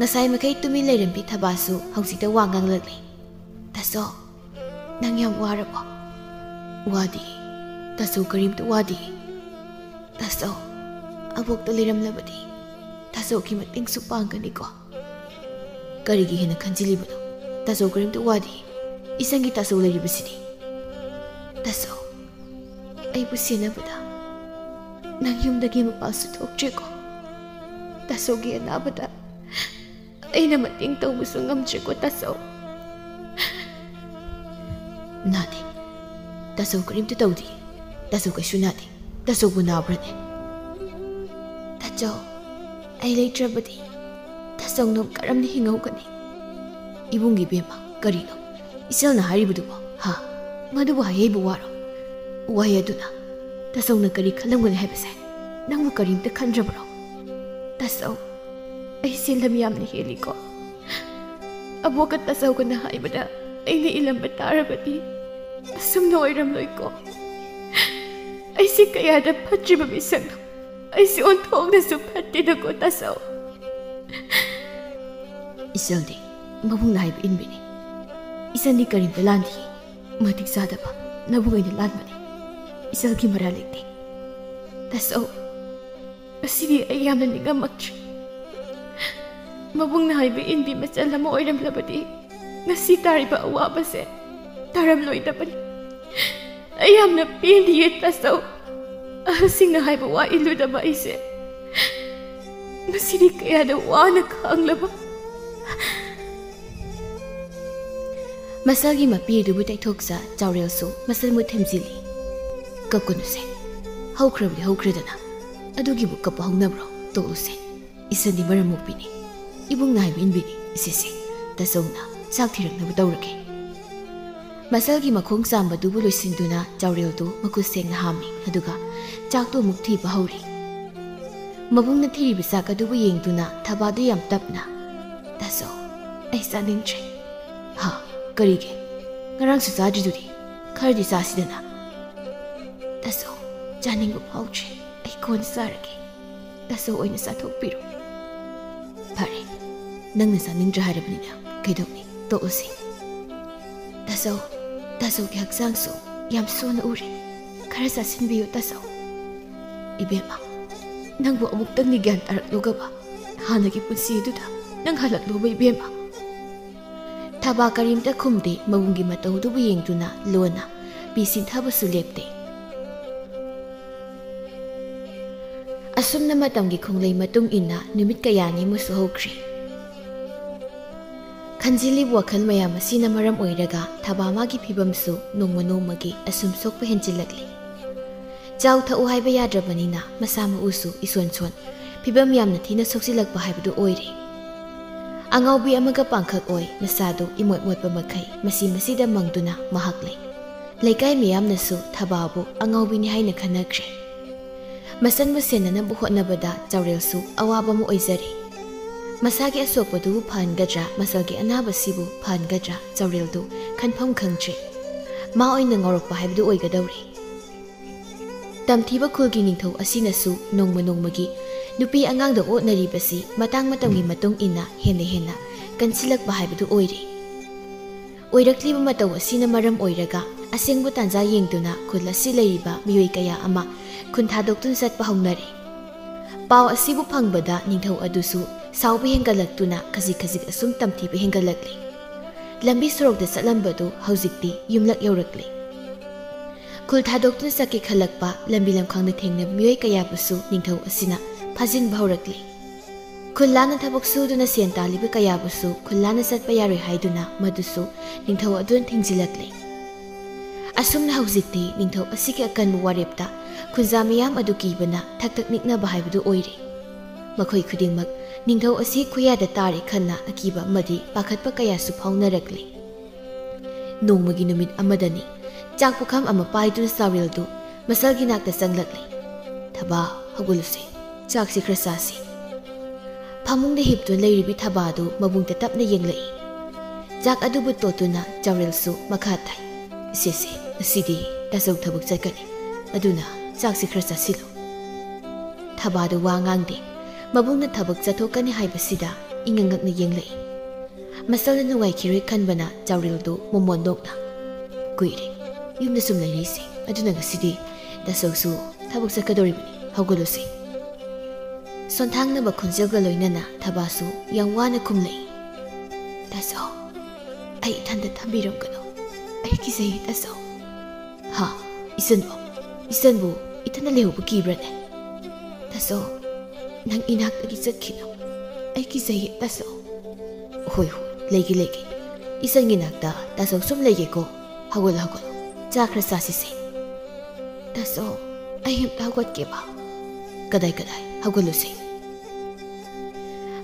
ꯉꯁꯥꯏ ꯃꯈꯩ ꯇꯨꯃꯤꯟ ꯂꯩꯔꯝꯕꯤ ꯊꯕꯥꯁꯨ ꯍꯧꯖꯤꯛꯇ ꯋꯥ ꯉꯥꯡꯂꯛꯂꯦ꯫ "ꯇꯥꯆꯧ, ꯅꯪ ꯌꯥꯝ ꯋꯥꯔꯕꯣ?" "ꯋꯥꯗꯦ꯫ ꯇꯥꯆꯧ ꯀꯔꯤꯝꯇ ꯋꯥꯗꯦ꯫ ꯇꯥꯆꯧ, ꯑꯕꯣꯛꯇ ꯂꯩꯔꯝꯂꯕꯗꯤ ꯇꯥꯆꯧꯒꯤ ꯃꯇꯦꯡꯁꯨ ꯄꯥꯡꯒꯅꯤꯀꯣ?" "ꯀꯔꯤꯒꯤ ꯍꯦꯟꯅ ꯈꯟꯖꯤꯜꯂꯤꯕꯅꯣ? ꯇꯥꯆꯧ ꯀꯔꯤꯝꯇ ꯋꯥꯗꯦ꯫ ꯏꯆꯟꯒꯤ ꯇꯥꯆꯧ ꯂꯩꯔꯤꯕꯁꯤꯗꯤ꯫" "ꯇꯥꯆꯧ, ꯑꯩꯕꯨ ꯁꯦꯟꯅꯕꯗ ꯅꯪ ꯌꯨꯝꯗꯒꯤ ꯃꯄꯥꯟꯁꯨ ꯊꯣꯛꯇ꯭ꯔꯦꯀꯣ? ꯇꯥꯆꯧꯒꯤ ꯑꯅꯥꯕꯗ ꯑꯩꯅ ꯃꯇꯦꯡ ꯇꯧꯕꯁꯨ ꯉꯝꯗ꯭ꯔꯦꯀꯣ ꯇꯥꯆꯧ?" "ꯅꯥꯗꯦ꯫ ꯇꯥꯆꯧ ꯀꯔꯤꯝꯇ ꯇꯧꯗꯦ꯫ ꯇꯥꯆꯧ ꯀꯩꯁꯨ ꯅꯥꯗꯦ꯫ ꯇꯥꯆꯧꯕꯨ ꯅꯥꯕ꯭ꯔꯅꯦ?" "ꯇꯥꯆꯧ, ꯑꯩ ꯂꯩꯇ꯭ꯔꯕꯗꯤ ꯇꯥꯆꯧ ꯅꯣꯡ ꯀꯔꯝꯅ ꯍꯤꯡꯍꯧꯒꯅꯤ?" "ꯏꯕꯨꯡꯒꯤ ꯏꯕꯦꯝꯃ, ꯀꯔꯤꯅꯣ ꯏꯆꯜꯅ ꯍꯥꯏꯔꯤꯕꯗꯨꯕꯣ? ꯍꯥ? ꯃꯗꯨꯕꯨ ꯍꯥꯏꯍꯩꯕ ꯋꯥꯔꯣ? ꯋꯥꯍꯩ ꯑꯗꯨꯅ ꯇꯥꯆꯧꯅ ꯀꯔꯤ ꯈꯜꯂꯝꯒꯅꯤ ꯍꯥꯏꯕꯁꯦ ꯅꯪꯕꯨ ꯀꯔꯤꯝꯇ ꯈꯟꯗ꯭ꯔꯕ꯭ꯔꯣ? ꯇꯥꯆꯧ, ꯑꯩꯁꯦ ꯂꯝ ꯌꯥꯝꯅ ꯍꯦꯜꯂꯤꯀꯣ꯫ ꯑꯕꯣꯛꯀ ꯇꯥꯆꯧꯒꯅ ꯍꯥꯏꯕꯗ ꯑꯩꯅ ꯏꯜꯂꯝꯕ ꯇꯥꯔꯕꯗꯤ ꯑꯁꯨꯝꯅ ꯑꯣꯏꯔꯝꯂꯣꯏꯀꯣ꯫ ꯑꯩꯁꯦ ꯀꯌꯥꯗ ꯐꯠꯇ꯭ꯔꯤꯕ ꯃꯤꯁꯛꯅꯣ꯫ ꯑꯩꯁꯦ ꯑꯣꯟꯊꯣꯛꯅꯁꯨ ꯐꯠꯇꯦꯗꯀꯣ ꯇꯥꯆꯧ꯫" "ꯏꯆꯜꯗꯤ ꯃꯕꯨꯡꯅ ꯍꯥꯏꯕ ꯏꯟꯕꯤꯅꯤ꯫ ꯏꯆꯟꯗꯤ ꯀꯔꯤꯝꯇ ꯂꯥꯟꯗꯤꯌꯦ꯫ ꯃꯇꯤꯛ ꯆꯥꯗꯕ ꯅꯕꯨꯡ ꯑꯩꯅ ꯂꯥꯟꯕꯅꯤ꯫ ꯏꯆꯜꯒꯤ ꯃꯔꯥꯜ ꯂꯩꯇꯦ꯫" "ꯇꯥꯆꯧ, ꯉꯁꯤꯗꯤ ꯑꯩ ꯌꯥꯝꯅ ꯅꯤꯡꯉꯝꯃꯛꯇ꯭ꯔꯦ꯫ ꯃꯕꯨꯡꯅ ꯍꯥꯏꯕ ꯏꯟꯕꯤ ꯃꯆꯜ ꯑꯃ ꯑꯣꯏꯔꯝꯂꯕꯗꯤ ꯉꯁꯤ ꯇꯥꯔꯤꯕ ꯑꯋꯥꯕꯁꯦ ꯇꯥꯔꯝꯂꯣꯏꯗꯕꯅꯤ꯫ ꯑꯩ ꯌꯥꯝꯅ ꯄꯦꯟꯗꯤꯌꯦ ꯇꯥꯆꯧ꯫ ꯑꯍꯜꯁꯤꯡꯅ ꯍꯥꯏꯕ ꯋꯥ ꯏꯜꯂꯨꯗꯕ ꯑꯩꯁꯦ ꯉꯁꯤꯗꯤ ꯀꯌꯥꯗ ꯋꯥꯅ ꯈꯥꯡꯂꯕ꯫" ꯃꯁꯜꯒꯤ ꯃꯄꯤ ꯑꯗꯨꯕꯨ ꯇꯩꯊꯣꯛꯆ ꯆꯥꯎꯔꯦꯜꯁꯨ ꯃꯁꯜ ꯃꯨꯠ ꯊꯦꯝꯖꯤꯜꯂꯤ꯫ "ꯀꯞꯀꯅꯨꯁꯦ꯫ ꯍꯧꯈ꯭ꯔꯕꯗꯤ ꯍꯧꯈ꯭ꯔꯦꯗꯅ꯫ ꯑꯗꯨꯒꯤꯕꯨ ꯀꯞꯄ ꯍꯧꯅꯕ꯭ꯔꯣ? ꯇꯣꯛꯂꯨꯁꯦ꯫ ꯏꯆꯟꯗꯤ ꯃꯔꯝ ꯃꯣꯛꯄꯤꯅꯤ꯫ ꯏꯕꯨꯡꯅ ꯍꯥꯏꯕ ꯏꯟꯕꯤꯅꯤ꯫ ꯏꯆꯦꯁꯦ, ꯇꯥꯆꯧꯅ ꯆꯥꯛ ꯊꯤꯔꯛꯅꯕ ꯇꯧꯔꯒꯦ꯫" ꯃꯁꯜꯒꯤ ꯃꯈꯣꯡ ꯆꯥꯝꯕꯗꯨꯕꯨ ꯂꯣꯏꯁꯤꯟꯗꯨꯅ ꯆꯥꯎꯔꯦꯜꯗꯨ ꯃꯈꯨꯠ ꯁꯦꯡꯅ ꯍꯥꯝꯃꯤ꯫ ꯑꯗꯨꯒ ꯆꯥꯛꯇꯨ ꯑꯃꯨꯛ ꯊꯤꯕ ꯍꯧꯔꯤ꯫ ꯃꯕꯨꯡꯅ ꯊꯤꯔꯤꯕ ꯆꯥꯛ ꯑꯗꯨꯕꯨ ꯌꯦꯡꯗꯨꯅ ꯊꯕꯥꯗꯨ ꯌꯥꯝ ꯇꯞꯅ, "ꯇꯥꯆꯧ, ꯑꯩ ꯆꯥꯅꯤꯡꯗ꯭ꯔꯦ꯫" "ꯍꯥ? ꯀꯔꯤꯒꯤ? ꯉꯔꯥꯡꯁꯨ ꯆꯥꯗ꯭ꯔꯤꯗꯨꯗꯤ꯫ ꯈꯔꯗꯤ ꯆꯥꯁꯤꯗꯅ꯫" "ꯇꯥꯆꯧ, ꯆꯥꯅꯤꯡꯕ ꯐꯥꯎꯗ꯭ꯔꯦ꯫ ꯑꯩ ꯀꯣꯟꯅ ꯆꯥꯔꯒꯦ꯫" ꯇꯥꯆꯧ ꯑꯣꯏꯅ ꯆꯥꯊꯣꯛꯄꯤꯔꯣ꯫ ꯐꯔꯦ, ꯅꯪꯅ ꯆꯥꯅꯤꯡꯗ꯭ꯔꯦ ꯍꯥꯏꯔꯕꯅꯤꯅ ꯀꯩꯗꯧꯅꯤ, ꯇꯣꯛꯂꯁꯤ꯫ ꯇꯥꯆꯧ, ꯇꯥꯆꯧꯒꯤ ꯍꯛꯆꯥꯡꯁꯨ ꯌꯥꯝ ꯁꯣꯟꯅ ꯎꯔꯦ꯫ ꯈꯔ ꯆꯥꯁꯤꯟꯕꯤꯌꯨ ꯇꯥꯆꯧ꯫ ꯏꯕꯦꯝꯃ, ꯅꯪꯕꯨ ꯑꯃꯨꯛꯇꯪꯗꯤ ꯒ꯭ꯌꯥꯟ ꯇꯥꯔꯛꯂꯨꯒꯕ꯫ ꯍꯥꯟꯅꯒꯤ ꯄꯨꯟꯁꯤ ꯑꯗꯨꯗ ꯅꯪ ꯍꯜꯂꯛꯂꯨꯕ ꯏꯕꯦꯝꯃ꯫ ꯊꯕꯥ ꯀꯔꯤꯝꯇ ꯈꯨꯝꯗꯦ꯫ ꯃꯕꯨꯡꯒꯤ ꯃꯇꯧꯗꯨꯕꯨ ꯌꯦꯡꯗꯨꯅ ꯂꯣꯟꯅ ꯄꯤ ꯁꯤꯟꯊꯕꯁꯨ ꯂꯦꯞꯇꯦ꯫ ꯑꯁꯨꯝꯅ ꯃꯇꯝꯒꯤ ꯈꯣꯡꯂꯩ ꯃꯇꯨꯡ ꯏꯟꯅ ꯅꯨꯃꯤꯠ ꯀꯌꯥꯅꯤꯃꯨꯛꯁꯨ ꯍꯧꯈ꯭ꯔꯦ꯫ ꯈꯟꯖꯤꯜꯂꯤꯕ ꯋꯥꯈꯜ ꯃꯌꯥꯝ ꯑꯁꯤꯅ ꯃꯔꯝ ꯑꯣꯏꯔꯒ ꯊꯕꯥ ꯃꯥꯒꯤ ꯐꯤꯕꯝꯁꯨ ꯅꯣꯡꯃ ꯅꯣꯡꯃꯒꯤ ꯑꯁꯨꯝ ꯁꯣꯛꯄ ꯍꯦꯟꯖꯤꯜꯂꯛꯂꯤ꯫ ꯆꯥꯎ ꯊꯛꯎ ꯍꯥꯏꯕ ꯌꯥꯗ꯭ꯔꯕꯅꯤꯅ ꯃꯁꯥ ꯃꯎꯁꯨ ꯏꯁꯣꯟ ꯁꯣꯟ, ꯐꯤꯕꯝ ꯌꯥꯝꯅ ꯊꯤꯅ ꯁꯣꯛꯆꯤꯜꯂꯛꯄ ꯍꯥꯏꯕꯗꯨ ꯑꯣꯏꯔꯦ꯫ ꯑꯉꯥꯎꯕꯤ ꯑꯃꯒ ꯄꯥꯡꯈꯛ ꯑꯣꯏ, ꯃꯁꯥꯗꯨ ꯏꯃꯣꯠ ꯃꯣꯠꯄ ꯃꯈꯩ ꯃꯁꯤ ꯃꯁꯤꯗ ꯃꯪꯗꯨꯅ ꯃꯍꯥꯛ ꯂꯩ꯫ ꯂꯩꯀꯥꯏ ꯃꯤꯌꯥꯝꯅꯁꯨ ꯊꯕꯥꯕꯨ ꯑꯉꯥꯎꯕꯤꯅꯤ ꯍꯥꯏꯅ ꯈꯟꯅꯈ꯭ꯔꯦ꯫ ꯃꯆꯟꯕꯨ ꯁꯦꯟꯅꯅꯕ ꯍꯣꯠꯅꯕꯗ ꯆꯥꯎꯔꯦꯜꯁꯨ ꯑꯋꯥꯕ ꯑꯃ ꯑꯣꯏꯖꯔꯦ꯫ ꯃꯁꯥꯒꯤ ꯑꯁꯣꯛꯄꯗꯨꯕꯨ ꯐꯍꯟꯒꯗ꯭ꯔꯥ, ꯃꯆꯜꯒꯤ ꯑꯅꯥꯕꯁꯤꯕꯨ ꯐꯍꯟꯒꯗ꯭ꯔꯥ, ꯆꯥꯎꯔꯦꯜꯗꯨ ꯈꯟꯐꯝ ꯈꯪꯗ꯭ꯔꯦ꯫ ꯃꯥ ꯑꯣꯏꯅ ꯉꯥꯎꯔꯛꯄ ꯍꯥꯏꯕꯗꯨ ꯑꯣꯏꯒꯗꯧꯔꯦ꯫ ꯇꯝꯊꯤꯕ ꯈꯨꯜꯒꯤ ꯅꯤꯡꯊꯧ ꯑꯁꯤꯅꯁꯨ ꯅꯣꯡꯃ ꯅꯣꯡꯃꯒꯤ ꯅꯨꯄꯤ ꯑꯉꯥꯡꯗ ꯑꯣꯠꯅꯔꯤꯕꯁꯤ ꯃꯇꯥꯡ ꯃꯇꯝꯒꯤ ꯃꯇꯨꯡ ꯏꯟꯅ ꯍꯦꯟꯅ ꯍꯦꯟꯅ ꯀꯟꯁꯤꯜꯂꯛꯄ ꯍꯥꯏꯕꯗꯨ ꯑꯣꯏꯔꯦ꯫ ꯑꯣꯏꯔꯛꯂꯤꯕ ꯃꯇꯧ ꯑꯁꯤꯅ ꯃꯔꯝ ꯑꯣꯏꯔꯒ ꯑꯁꯦꯡꯕ ꯇꯥꯟꯖꯥ ꯌꯦꯡꯗꯨꯅ ꯈꯨꯜ ꯑꯁꯤ ꯂꯩꯔꯤꯕ ꯃꯤꯑꯣꯏ ꯀꯌꯥ ꯑꯃ ꯈꯨꯟ ꯊꯥꯗꯣꯛꯇꯨꯅ ꯆꯠꯄ ꯍꯧꯅꯔꯦ꯫ ꯄꯥꯎ ꯑꯁꯤꯕꯨ ꯐꯪꯕꯗ ꯅꯤꯡꯊꯧ ꯑꯗꯨꯁꯨ ꯁꯥꯎꯕ ꯍꯦꯟꯒꯠꯂꯛꯇꯨꯅ ꯈꯖꯤꯛ ꯈꯖꯤꯛ ꯑꯁꯨꯝ ꯇꯝꯊꯤꯕ ꯍꯦꯟꯒꯠꯂꯛꯂꯤ꯫ ꯂꯝꯕꯤ ꯁꯣꯔꯣꯛꯇ ꯆꯠꯂꯝꯕꯗꯨ ꯍꯧꯖꯤꯛꯇꯤ ꯌꯨꯝꯂꯛ ꯌꯧꯔꯛꯂꯤ꯫ ꯈꯨꯜ ꯊꯥꯗꯣꯛꯇꯨꯅ ꯆꯠꯀꯦ ꯈꯜꯂꯛꯄ ꯂꯝꯕꯤ ꯂꯝꯈꯥꯡꯗ ꯊꯦꯡꯅꯕ ꯃꯤꯑꯣꯏ ꯀꯌꯥꯕꯨꯁꯨ ꯅꯤꯡꯊꯧ ꯑꯁꯤꯅ ꯐꯥꯖꯤꯟꯕ ꯍꯧꯔꯛꯂꯤ꯫ ꯈꯨꯜ ꯂꯥꯟꯅ ꯊꯕꯛ ꯁꯨꯗꯨꯅ ꯁꯦꯟ ꯇꯥꯜꯂꯤꯕ ꯀꯌꯥꯕꯨꯁꯨ ꯈꯨꯜ ꯂꯥꯟꯅ ꯆꯠꯄ ꯌꯥꯔꯣꯏ ꯍꯥꯏꯗꯨꯅ ꯃꯗꯨꯁꯨ ꯅꯤꯡꯊꯧ ꯑꯗꯨꯅ ꯊꯤꯡꯖꯤꯜꯂꯛꯂꯤ꯫ ꯑꯁꯨꯝꯅ ꯍꯧꯖꯤꯛꯇꯤ ꯅꯤꯡꯊꯧ ꯑꯁꯤꯒꯤ ꯑꯀꯟꯕ ꯋꯥꯔꯦꯞꯇ ꯈꯨꯟꯖꯥ ꯃꯤꯌꯥꯝ ꯑꯗꯨ ꯀꯤꯕꯅ ꯊꯛ ꯊꯛ ꯅꯤꯛꯅꯕ ꯍꯥꯏꯕꯗꯨ ꯑꯣꯏꯔꯦ꯫ ꯃꯈꯣꯏ ꯈꯨꯗꯤꯡꯃꯛ ꯅꯤꯡꯊꯧ ꯑꯁꯤ ꯈꯨꯌꯥꯗ ꯇꯥꯔꯦ ꯈꯟꯅ ꯑꯀꯤꯕ ꯑꯃꯗꯤ ꯄꯥꯈꯠꯄ ꯀꯌꯥꯁꯨ ꯐꯥꯎꯅꯔꯛꯂꯤ꯫ ꯅꯣꯡꯃꯒꯤ ꯅꯨꯃꯤꯠ ꯑꯃꯗꯅꯤ꯫ ꯆꯥꯛ ꯄꯨꯈꯝ ꯑꯃ ꯄꯥꯏꯗꯨꯅ ꯆꯥꯎꯔꯦꯜꯗꯨ ꯃꯆꯜꯒꯤ ꯅꯥꯛꯇ ꯆꯪꯂꯛꯂꯤ꯫ "ꯊꯕꯥ, ꯍꯧꯒꯠꯂꯨꯁꯦ꯫ ꯆꯥꯛꯁꯤ ꯈꯔ ꯆꯥꯁꯤ꯫" ꯐꯃꯨꯡꯗ ꯍꯤꯞꯇꯨꯅ ꯂꯩꯔꯤꯕꯤ ꯊꯕꯥꯗꯨ ꯃꯕꯨꯡꯗ ꯇꯞꯅ ꯌꯦꯡꯂꯛꯏ꯫ ꯆꯥꯛ ꯑꯗꯨꯕꯨ ꯇꯣꯠꯇꯨꯅ ꯆꯥꯎꯔꯦꯜꯁꯨ ꯃꯈꯥ ꯇꯥꯏ꯫ "ꯏꯆꯦꯁꯦ, ꯉꯁꯤꯗꯤ ꯇꯥꯆꯧ ꯊꯕꯛ ꯆꯠꯀꯅꯤ꯫ ꯑꯗꯨꯅ ꯆꯥꯛꯁꯤ ꯈꯔ ꯆꯥꯁꯤꯜꯂꯨ꯫" ꯊꯕꯥꯗꯨ ꯋꯥ ꯉꯥꯡꯗꯦ꯫ ꯃꯕꯨꯡꯅ ꯊꯕꯛ ꯆꯠꯊꯣꯛꯀꯅꯤ ꯍꯥꯏꯕꯁꯤꯗ ꯏꯉꯛ ꯉꯛꯅ ꯌꯦꯡꯂꯛꯏ꯫ ꯃꯁꯜꯅ ꯅꯨꯡꯉꯥꯏꯈꯤꯔꯣꯏ ꯈꯟꯕꯅ ꯆꯥꯎꯔꯦꯜꯗꯨ ꯃꯣꯃꯣꯟ ꯅꯣꯛꯅ, "ꯀꯨꯏꯔꯦ ꯌꯨꯝꯗ ꯁꯨꯝ ꯂꯩꯔꯛꯏꯁꯦ, ꯑꯗꯨꯅ ꯉꯁꯤꯗꯤ ꯇꯥꯆꯧꯁꯨ ꯊꯕꯛ ꯆꯠꯀꯗꯧꯔꯤꯕꯅꯤ, ꯍꯧꯒꯠꯂꯨꯁꯦ꯫" ꯁꯣꯟꯊꯥꯡꯅꯕ ꯈꯣꯟꯖꯦꯜꯒ ꯂꯣꯏꯅꯅ ꯊꯕꯥꯁꯨ ꯌꯥꯝ ꯋꯥꯅ ꯈꯨꯝꯂꯛꯏ꯫ "ꯇꯥꯆꯧ, ꯑꯩ ꯏꯊꯟꯗ ꯊꯝꯕꯤꯔꯝꯒꯅꯨ, ꯑꯩ ꯀꯤꯖꯩꯌꯦ ꯇꯥꯆꯧ꯫" "ꯍꯥ? ꯏꯆꯟꯕꯨ, ꯏꯆꯟꯕꯨ ꯏꯊꯟꯗ ꯂꯩꯍꯧꯕ ꯀꯤꯕ꯭ꯔꯅꯦ?" "ꯇꯥꯆꯧ, ꯅꯪ ꯏꯅꯥꯛꯇꯒꯤ ꯆꯠꯈꯤꯅꯨ, ꯑꯩ ꯀꯤꯖꯩꯌꯦ ꯇꯥꯆꯧ꯫" "ꯍꯣꯏ, ꯍꯣꯏ, ꯂꯩꯒꯦ, ꯂꯩꯒꯦ꯫ ꯏꯆꯟꯒꯤ ꯅꯥꯛꯇ ꯇꯥꯆꯧ ꯁꯨꯝ ꯂꯩꯒꯦꯀꯣ꯫ ꯍꯧꯒꯠꯂꯣ, ꯍꯧꯒꯠꯂꯣ, ꯆꯥ ꯈꯔ ꯆꯥꯁꯤꯁꯦ꯫" "ꯇꯥꯆꯧ, ꯑꯩ ꯑꯝꯇ ꯍꯧꯒꯠꯀꯦꯕ꯫" "ꯀꯗꯥꯏ, ꯀꯗꯥꯏ? ꯍꯧꯒꯠꯂꯨꯁꯦ꯫"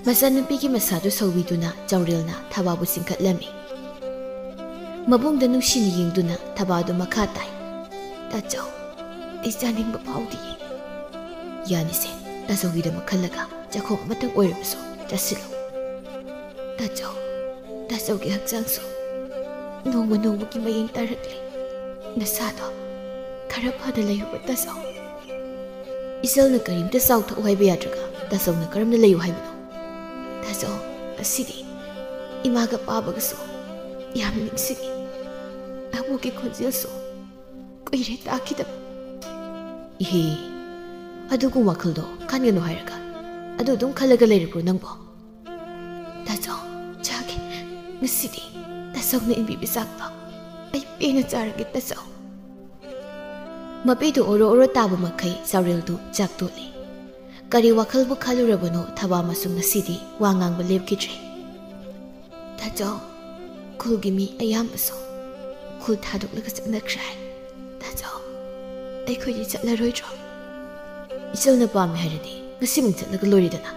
ꯃꯆꯥꯅꯨꯄꯤꯒꯤ ꯃꯁꯥꯗꯨ ꯁꯧꯕꯤꯗꯨꯅ ꯆꯥꯎꯔꯦꯜꯅ ꯊꯕꯥꯕꯨ ꯆꯤꯡꯈꯠꯂꯝꯃꯤ꯫ ꯃꯕꯨꯡꯗ ꯅꯨꯡꯁꯤꯅ ꯌꯦꯡꯗꯨꯅ ꯊꯕꯥꯗꯨ ꯃꯈꯥ ꯇꯥꯏ꯫ "ꯇꯥꯆꯧ, ꯑꯩ ꯆꯥꯅꯤꯡꯕ ꯐꯥꯎꯗꯤꯌꯦ꯫" "ꯌꯥꯅꯤꯁꯦ, ꯇꯥꯆꯧꯒꯤꯗꯃꯛ ꯈꯜꯂꯒ ꯆꯥꯛꯈꯣꯝ ꯑꯃꯇꯪ ꯑꯣꯏꯔꯕꯁꯨ ꯆꯥꯁꯤꯜꯂꯨ꯫" "ꯇꯥꯆꯧ, ꯇꯥꯆꯧꯒꯤ ꯍꯛꯆꯥꯡꯁꯨ ꯅꯣꯡꯃ ꯅꯣꯡꯃꯒꯤ ꯃꯌꯦꯡ ꯇꯥꯔꯛꯂꯦ꯫ ꯅꯁꯥꯗꯣ ꯈꯔ ꯐꯅ ꯂꯩꯌꯨꯕ ꯇꯥꯆꯧ꯫" ꯏꯆꯜꯅ ꯀꯔꯤꯝꯇ ꯆꯥꯎ ꯊꯛꯎ ꯍꯥꯏꯕ ꯌꯥꯗ꯭ꯔꯒ ꯇꯥꯆꯧꯅ ꯀꯔꯝꯅ ꯂꯩꯌꯨ ꯍꯥꯏꯕꯅꯣ? "ꯇꯥꯆꯧ, ꯉꯁꯤꯗꯤ ꯏꯃꯥꯒ ꯄꯥꯕꯒꯁꯨ ꯌꯥꯝ ꯅꯤꯡꯁꯤꯡꯉꯤ꯫ ꯑꯕꯣꯛꯀꯤ ꯈꯣꯟꯖꯦꯜꯁꯨ ꯀꯨꯏꯔꯦ ꯇꯥꯈꯤꯗꯕ꯫" "ꯏꯍꯦ, ꯑꯗꯨꯒꯨꯝꯕ ꯋꯥꯈꯜꯗꯣ ꯈꯟꯒꯅꯨ ꯍꯥꯏꯔꯒ ꯑꯗꯨ ꯑꯗꯨꯝ ꯈꯜꯂꯒ ꯂꯩꯔꯕ꯭ꯔꯣ ꯅꯪꯕꯣ?" "ꯇꯥꯆꯧ, ꯆꯥꯒꯦ꯫ ꯉꯁꯤꯗꯤ ꯇꯥꯆꯧꯅ ꯏꯟꯕꯤꯕ ꯆꯥꯛꯇꯣ ꯑꯩ ꯄꯦꯟꯅ ꯆꯥꯔꯒꯦ ꯇꯥꯆꯧ꯫" ꯃꯄꯤꯗꯨ ꯑꯣꯔꯣ ꯑꯣꯔꯣ ꯇꯥꯕ ꯃꯈꯩ ꯆꯥꯎꯔꯦꯜꯗꯨ ꯆꯥꯛ ꯇꯣꯠꯂꯤ꯫ ꯀꯔꯤ ꯋꯥꯈꯜꯕꯨ ꯈꯜꯂꯨꯔꯕꯅꯣ ꯊꯕꯥ ꯃꯁꯨ ꯉꯁꯤꯗꯤ ꯋꯥ ꯉꯥꯡꯕ ꯂꯦꯞꯈꯤꯗ꯭ꯔꯦ꯫ "ꯇꯥꯆꯧ, ꯈꯨꯜꯒꯤ ꯃꯤ ꯑꯌꯥꯝꯕꯁꯨ ꯈꯨꯜ ꯊꯥꯗꯣꯛꯂꯒ ꯆꯠꯅꯈ꯭ꯔꯦ ꯍꯥꯏ꯫ ꯇꯥꯆꯧ, ꯑꯩꯈꯣꯏꯗꯤ ꯆꯠꯂꯔꯣꯏꯗ꯭ꯔꯣ?" "ꯏꯆꯜꯅ ꯄꯥꯝꯃꯦ ꯍꯥꯏꯔꯗꯤ ꯉꯁꯤꯃꯛ ꯆꯠꯂꯒ ꯂꯣꯏꯔꯦꯗꯅ꯫"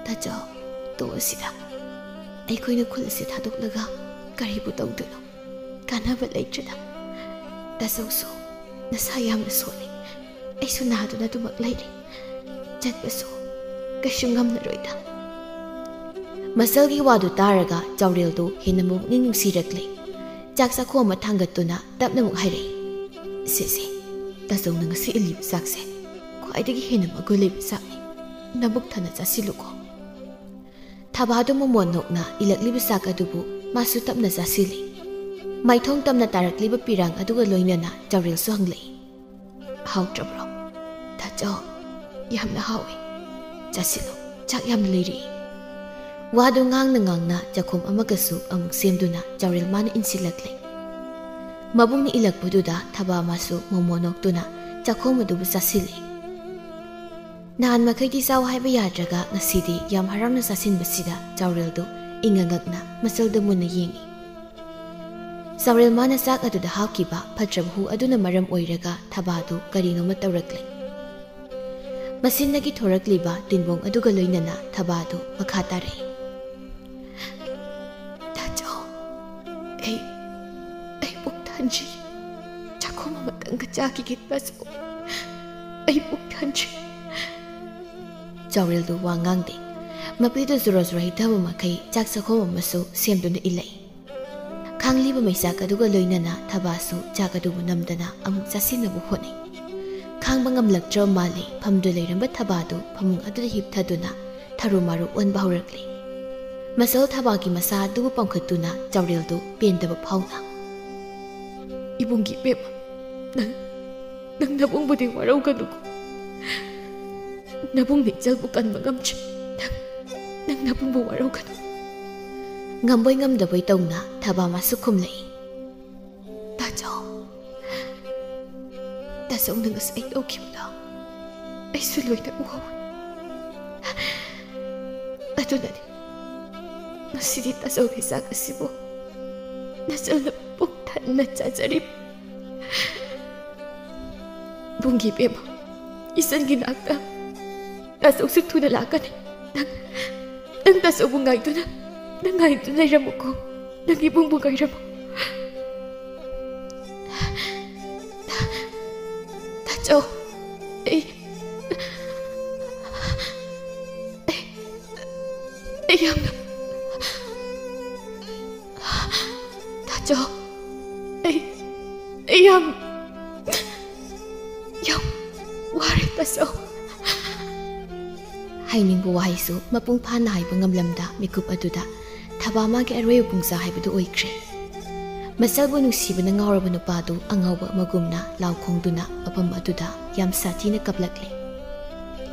"ꯇꯥꯆꯧ, ꯇꯣꯛꯑꯁꯤꯗ꯫ ꯑꯩꯈꯣꯏꯅ ꯈꯨꯜ ꯑꯁꯤ ꯊꯥꯗꯣꯛꯂꯒ ꯀꯔꯤꯕꯨ ꯇꯧꯗꯣꯏꯅꯣ? ꯀꯥꯟꯅꯕ ꯂꯩꯇ꯭ꯔꯦꯗ꯫ ꯇꯥꯆꯧꯁꯨ ꯅꯁꯥ ꯌꯥꯝꯅ ꯁꯣꯜꯂꯤ, ꯑꯩꯁꯨ ꯅꯥꯗꯨꯅ ꯑꯗꯨꯃꯛ ꯂꯩꯔꯤ꯫ ꯆꯠꯄꯁꯨ ꯀꯩꯁꯨ ꯉꯝꯂꯔꯣꯏꯗ꯫" ꯃꯁꯜꯒꯤ ꯋꯥꯗꯨ ꯇꯥꯔꯒ ꯆꯥꯎꯔꯦꯜꯗꯨ ꯍꯦꯟꯅ ꯑꯃꯨꯛ ꯄꯨꯛꯅꯤꯡ ꯅꯨꯡꯁꯤꯔꯛꯂꯦ꯫ ꯆꯥꯛ ꯆꯥꯛꯈꯣꯝ ꯑꯃ ꯊꯥꯡꯒꯠꯇꯨꯅ ꯇꯞꯅ ꯑꯃꯨꯛ ꯍꯥꯏꯔꯛꯏ, "ꯁꯦ, ꯁꯦ, ꯇꯥꯆꯧꯅ ꯉꯁꯤ ꯏꯜꯂꯤꯕ ꯆꯥꯛꯁꯦ ꯈ꯭ꯋꯥꯏꯗꯒꯤ ꯍꯦꯟꯅ ꯃꯒꯨꯟ ꯂꯩꯕ ꯆꯥꯛꯅꯤ꯫ ꯅꯕꯨꯛ ꯊꯟꯅ ꯆꯥꯁꯤꯜꯂꯨꯀꯣ꯫ ꯊꯕꯥꯗꯨ ꯃꯣꯃꯣꯟ ꯅꯣꯛꯅ ꯏꯜꯂꯛꯂꯤꯕ ꯆꯥꯛ ꯑꯗꯨꯕꯨ ꯃꯥꯁꯨ ꯇꯞꯅ ꯆꯥꯁꯤꯜꯂꯤ꯫ ꯃꯥꯏꯊꯣꯡ ꯇꯝꯅ ꯇꯥꯔꯛꯂꯤꯕ ꯄꯤꯔꯥꯡ ꯑꯗꯨꯒ ꯂꯣꯏꯅꯅ ꯆꯥꯎꯔꯦꯜꯁꯨ ꯍꯪꯂꯛꯏ, "ꯍꯥꯎꯇ꯭ꯔꯕ꯭ꯔꯣ?" "ꯇꯥꯆꯧ, ꯌꯥꯝꯅ ꯍꯥꯎꯏ꯫ ꯆꯥꯁꯤꯜꯂꯨ, ꯆꯥꯛ ꯌꯥꯝꯅ ꯂꯩꯔꯤ꯫" ꯋꯥꯗꯨ ꯉꯥꯡꯅ ꯉꯥꯡꯅ ꯆꯥꯛꯈꯨꯝ ꯑꯃꯒꯁꯨ ꯑꯃꯨꯛ ꯁꯦꯝꯗꯨꯅ ꯆꯥꯎꯔꯦꯜ ꯃꯥꯅ ꯏꯟꯁꯤꯜꯂꯛꯂꯦ꯫ ꯃꯕꯨꯡꯅ ꯏꯜꯂꯛꯄꯗꯨꯗ ꯊꯕꯥ ꯃꯥꯁꯨ ꯃꯣꯃꯣꯟ ꯅꯣꯛꯇꯨꯅ ꯆꯥꯛꯈꯨꯝ ꯑꯗꯨꯕꯨ ꯆꯥꯁꯤꯜꯂꯤ꯫ ꯅꯍꯥꯟ ꯃꯈꯩꯗꯤ ꯆꯥꯎ ꯍꯥꯏꯕ ꯌꯥꯗ꯭ꯔꯒ ꯉꯁꯤꯗꯤ ꯌꯥꯝ ꯍꯔꯥꯎꯅ ꯆꯥꯁꯤꯟꯕꯁꯤꯗ ꯆꯥꯎꯔꯦꯜꯗꯨ ꯏꯉꯛ ꯉꯛꯅ ꯃꯆꯜꯗꯨ ꯃꯨꯟꯅ ꯌꯦꯡꯏ꯫ ꯆꯥꯎꯔꯦꯜ ꯃꯥꯅ ꯆꯥꯛ ꯑꯗꯨꯗ ꯍꯥꯞꯈꯤꯕ ꯐꯠꯇ꯭ꯔꯕ ꯍꯨ ꯑꯗꯨꯅ ꯃꯔꯝ ꯑꯣꯏꯔꯒ ꯊꯕꯥꯗꯨ ꯀꯔꯤꯅꯣꯃ ꯇꯧꯔꯛꯂꯦ꯫ ꯃꯁꯤꯟꯗꯒꯤ ꯊꯣꯔꯛꯂꯤꯕ ꯇꯤꯟꯕꯣꯡ ꯑꯗꯨꯒ ꯂꯣꯏꯅꯅ ꯊꯕꯥꯗꯨ ꯃꯈꯥ ꯇꯥꯔꯛꯏ꯫ "ꯇꯥꯆꯧ, ꯑꯩ, ꯑꯩ ꯄꯨꯛ ꯊꯟꯗ꯭ꯔꯤ꯫ ꯆꯥꯛꯈꯨꯝ ꯑꯃꯇꯪꯒ ꯆꯥꯈꯤꯒꯦ, ꯇꯥꯆꯧ꯫ ꯑꯩ ꯄꯨꯛ ꯊꯟꯗ꯭ꯔꯤ꯫" ꯆꯥꯎꯔꯦꯜꯗꯨ ꯋꯥ ꯉꯥꯡꯗꯦ꯫ ꯃꯄꯤꯗꯨ ꯖꯨꯔꯣ ꯖꯨꯔꯣ ꯍꯤꯛꯊꯕ ꯃꯈꯩ ꯆꯥꯛ ꯆꯥꯛꯈꯨꯝ ꯑꯃꯁꯨ ꯁꯦꯝꯗꯨꯅ ꯏꯜꯂꯛꯏ꯫ ꯈꯥꯡꯂꯤꯕ ꯃꯩꯆꯥꯛ ꯑꯗꯨꯒ ꯂꯣꯏꯅꯅ ꯊꯕꯥꯁꯨ ꯆꯥꯛ ꯑꯗꯨꯕꯨ ꯅꯝꯗꯅ ꯑꯃꯨꯛ ꯆꯥꯁꯤꯟꯅꯕ ꯍꯣꯠꯅꯩ꯫ ꯈꯥꯡꯕ ꯉꯝꯂꯛꯇ꯭ꯔꯕ ꯃꯥꯜꯂꯦ, ꯐꯝꯗꯨꯅ ꯂꯩꯔꯝꯕ ꯊꯕꯥꯗꯨ ꯐꯃꯨꯡ ꯑꯗꯨꯗ ꯍꯤꯞꯊꯗꯨꯅ ꯊꯔꯨ ꯃꯥꯔꯨ ꯑꯣꯟꯕ ꯍꯧꯔꯛꯂꯦ꯫ ꯃꯆꯜ ꯊꯕꯥꯒꯤ ꯃꯁꯥ ꯑꯗꯨꯕꯨ ꯄꯥꯝꯈꯠꯇꯨꯅ ꯆꯥꯎꯔꯦꯜꯗꯨ ꯄꯦꯟꯗꯕ ꯐꯥꯎꯅ, "ꯏꯕꯨꯡꯒꯤ ꯏꯕꯦꯝꯃ, ꯅꯪ, ꯅꯪ ꯅꯕꯨꯡꯕꯨꯗꯤ ꯋꯥꯔꯧꯒꯅꯨꯀꯣ꯫ ꯅꯕꯨꯡꯅ ꯏꯆꯜꯕꯨ ꯀꯟꯕ ꯉꯝꯗ꯭ꯔꯤ꯫ ꯅꯪ, ꯅꯪ ꯅꯕꯨꯡꯕꯨ ꯋꯥꯔꯧꯒꯅꯨ꯫" ꯉꯝꯕꯣꯏ ꯉꯝꯗꯕꯣꯏ ꯇꯧꯅ ꯊꯕꯥ ꯃꯥꯁꯨ ꯈꯨꯝꯂꯛꯏ꯫ "ꯇꯥꯆꯧ, ꯇꯥꯆꯧꯅ ꯉꯁꯥꯏ ꯇꯧꯈꯤꯕꯗꯣ ꯑꯩꯁꯨ ꯂꯣꯏꯅ ꯎꯍꯧꯏ꯫ ꯑꯗꯨꯅꯅꯤ ꯉꯁꯤꯗꯤ ꯇꯥꯆꯧꯒꯤ ꯆꯥꯛ ꯑꯁꯤꯕꯨ ꯅꯆꯜꯅ ꯄꯨꯛ ꯊꯟꯅ ꯆꯥꯖꯔꯤꯕ꯫ ꯏꯕꯨꯡꯒꯤ ꯏꯕꯦꯝꯃ, ꯏꯆꯟꯒꯤ ꯅꯥꯛꯇ ꯇꯥꯆꯧꯁꯨ ꯊꯨꯅ ꯂꯥꯛꯀꯅꯤ꯫ ꯅꯪ, ꯅꯪ ꯇꯥꯆꯧꯕꯨ ꯉꯥꯏꯗꯨꯅ, ꯅꯪ ꯉꯥꯏꯗꯨꯅ ꯂꯩꯔꯝꯃꯨꯀꯣ꯫ ꯅꯪ ꯏꯕꯨꯡꯕꯨ ꯉꯥꯏꯔꯝꯃꯨ꯫" "ꯇꯥꯆꯧ, ꯑꯩ, ꯑꯩ, ꯑꯩ ꯌꯥꯝꯅ, ꯇꯥꯆꯧ, ꯑꯩ, ꯑꯩ ꯌꯥꯝ, ꯌꯥꯝ ꯐꯔꯦ ꯇꯥꯆꯧ꯫ ꯍꯥꯏꯅꯤꯡꯕ ꯋꯥꯍꯩꯁꯨ ꯃꯄꯨꯡ ꯐꯥꯅ ꯍꯥꯏꯕ ꯉꯝꯂꯝꯗ ꯃꯤꯀꯨꯞ ꯑꯗꯨꯗ ꯊꯕꯥ ꯃꯥꯒꯤ ꯑꯔꯣꯏꯕ ꯄꯨꯡꯖꯥ ꯍꯥꯏꯕꯗꯨ ꯑꯣꯏꯈ꯭ꯔꯦ꯫ ꯃꯆꯜꯕꯨ ꯅꯨꯡꯁꯤꯕꯅ ꯉꯥꯎꯔꯕ ꯅꯨꯄꯥꯗꯨ ꯑꯉꯥꯎꯕ ꯑꯃꯒꯨꯝꯅ ꯂꯥꯎ ꯈꯣꯡꯗꯨꯅ ꯃꯐꯝ ꯑꯗꯨꯗ ꯌꯥꯝ ꯁꯥꯊꯤꯅ ꯀꯞꯂꯛꯂꯦ꯫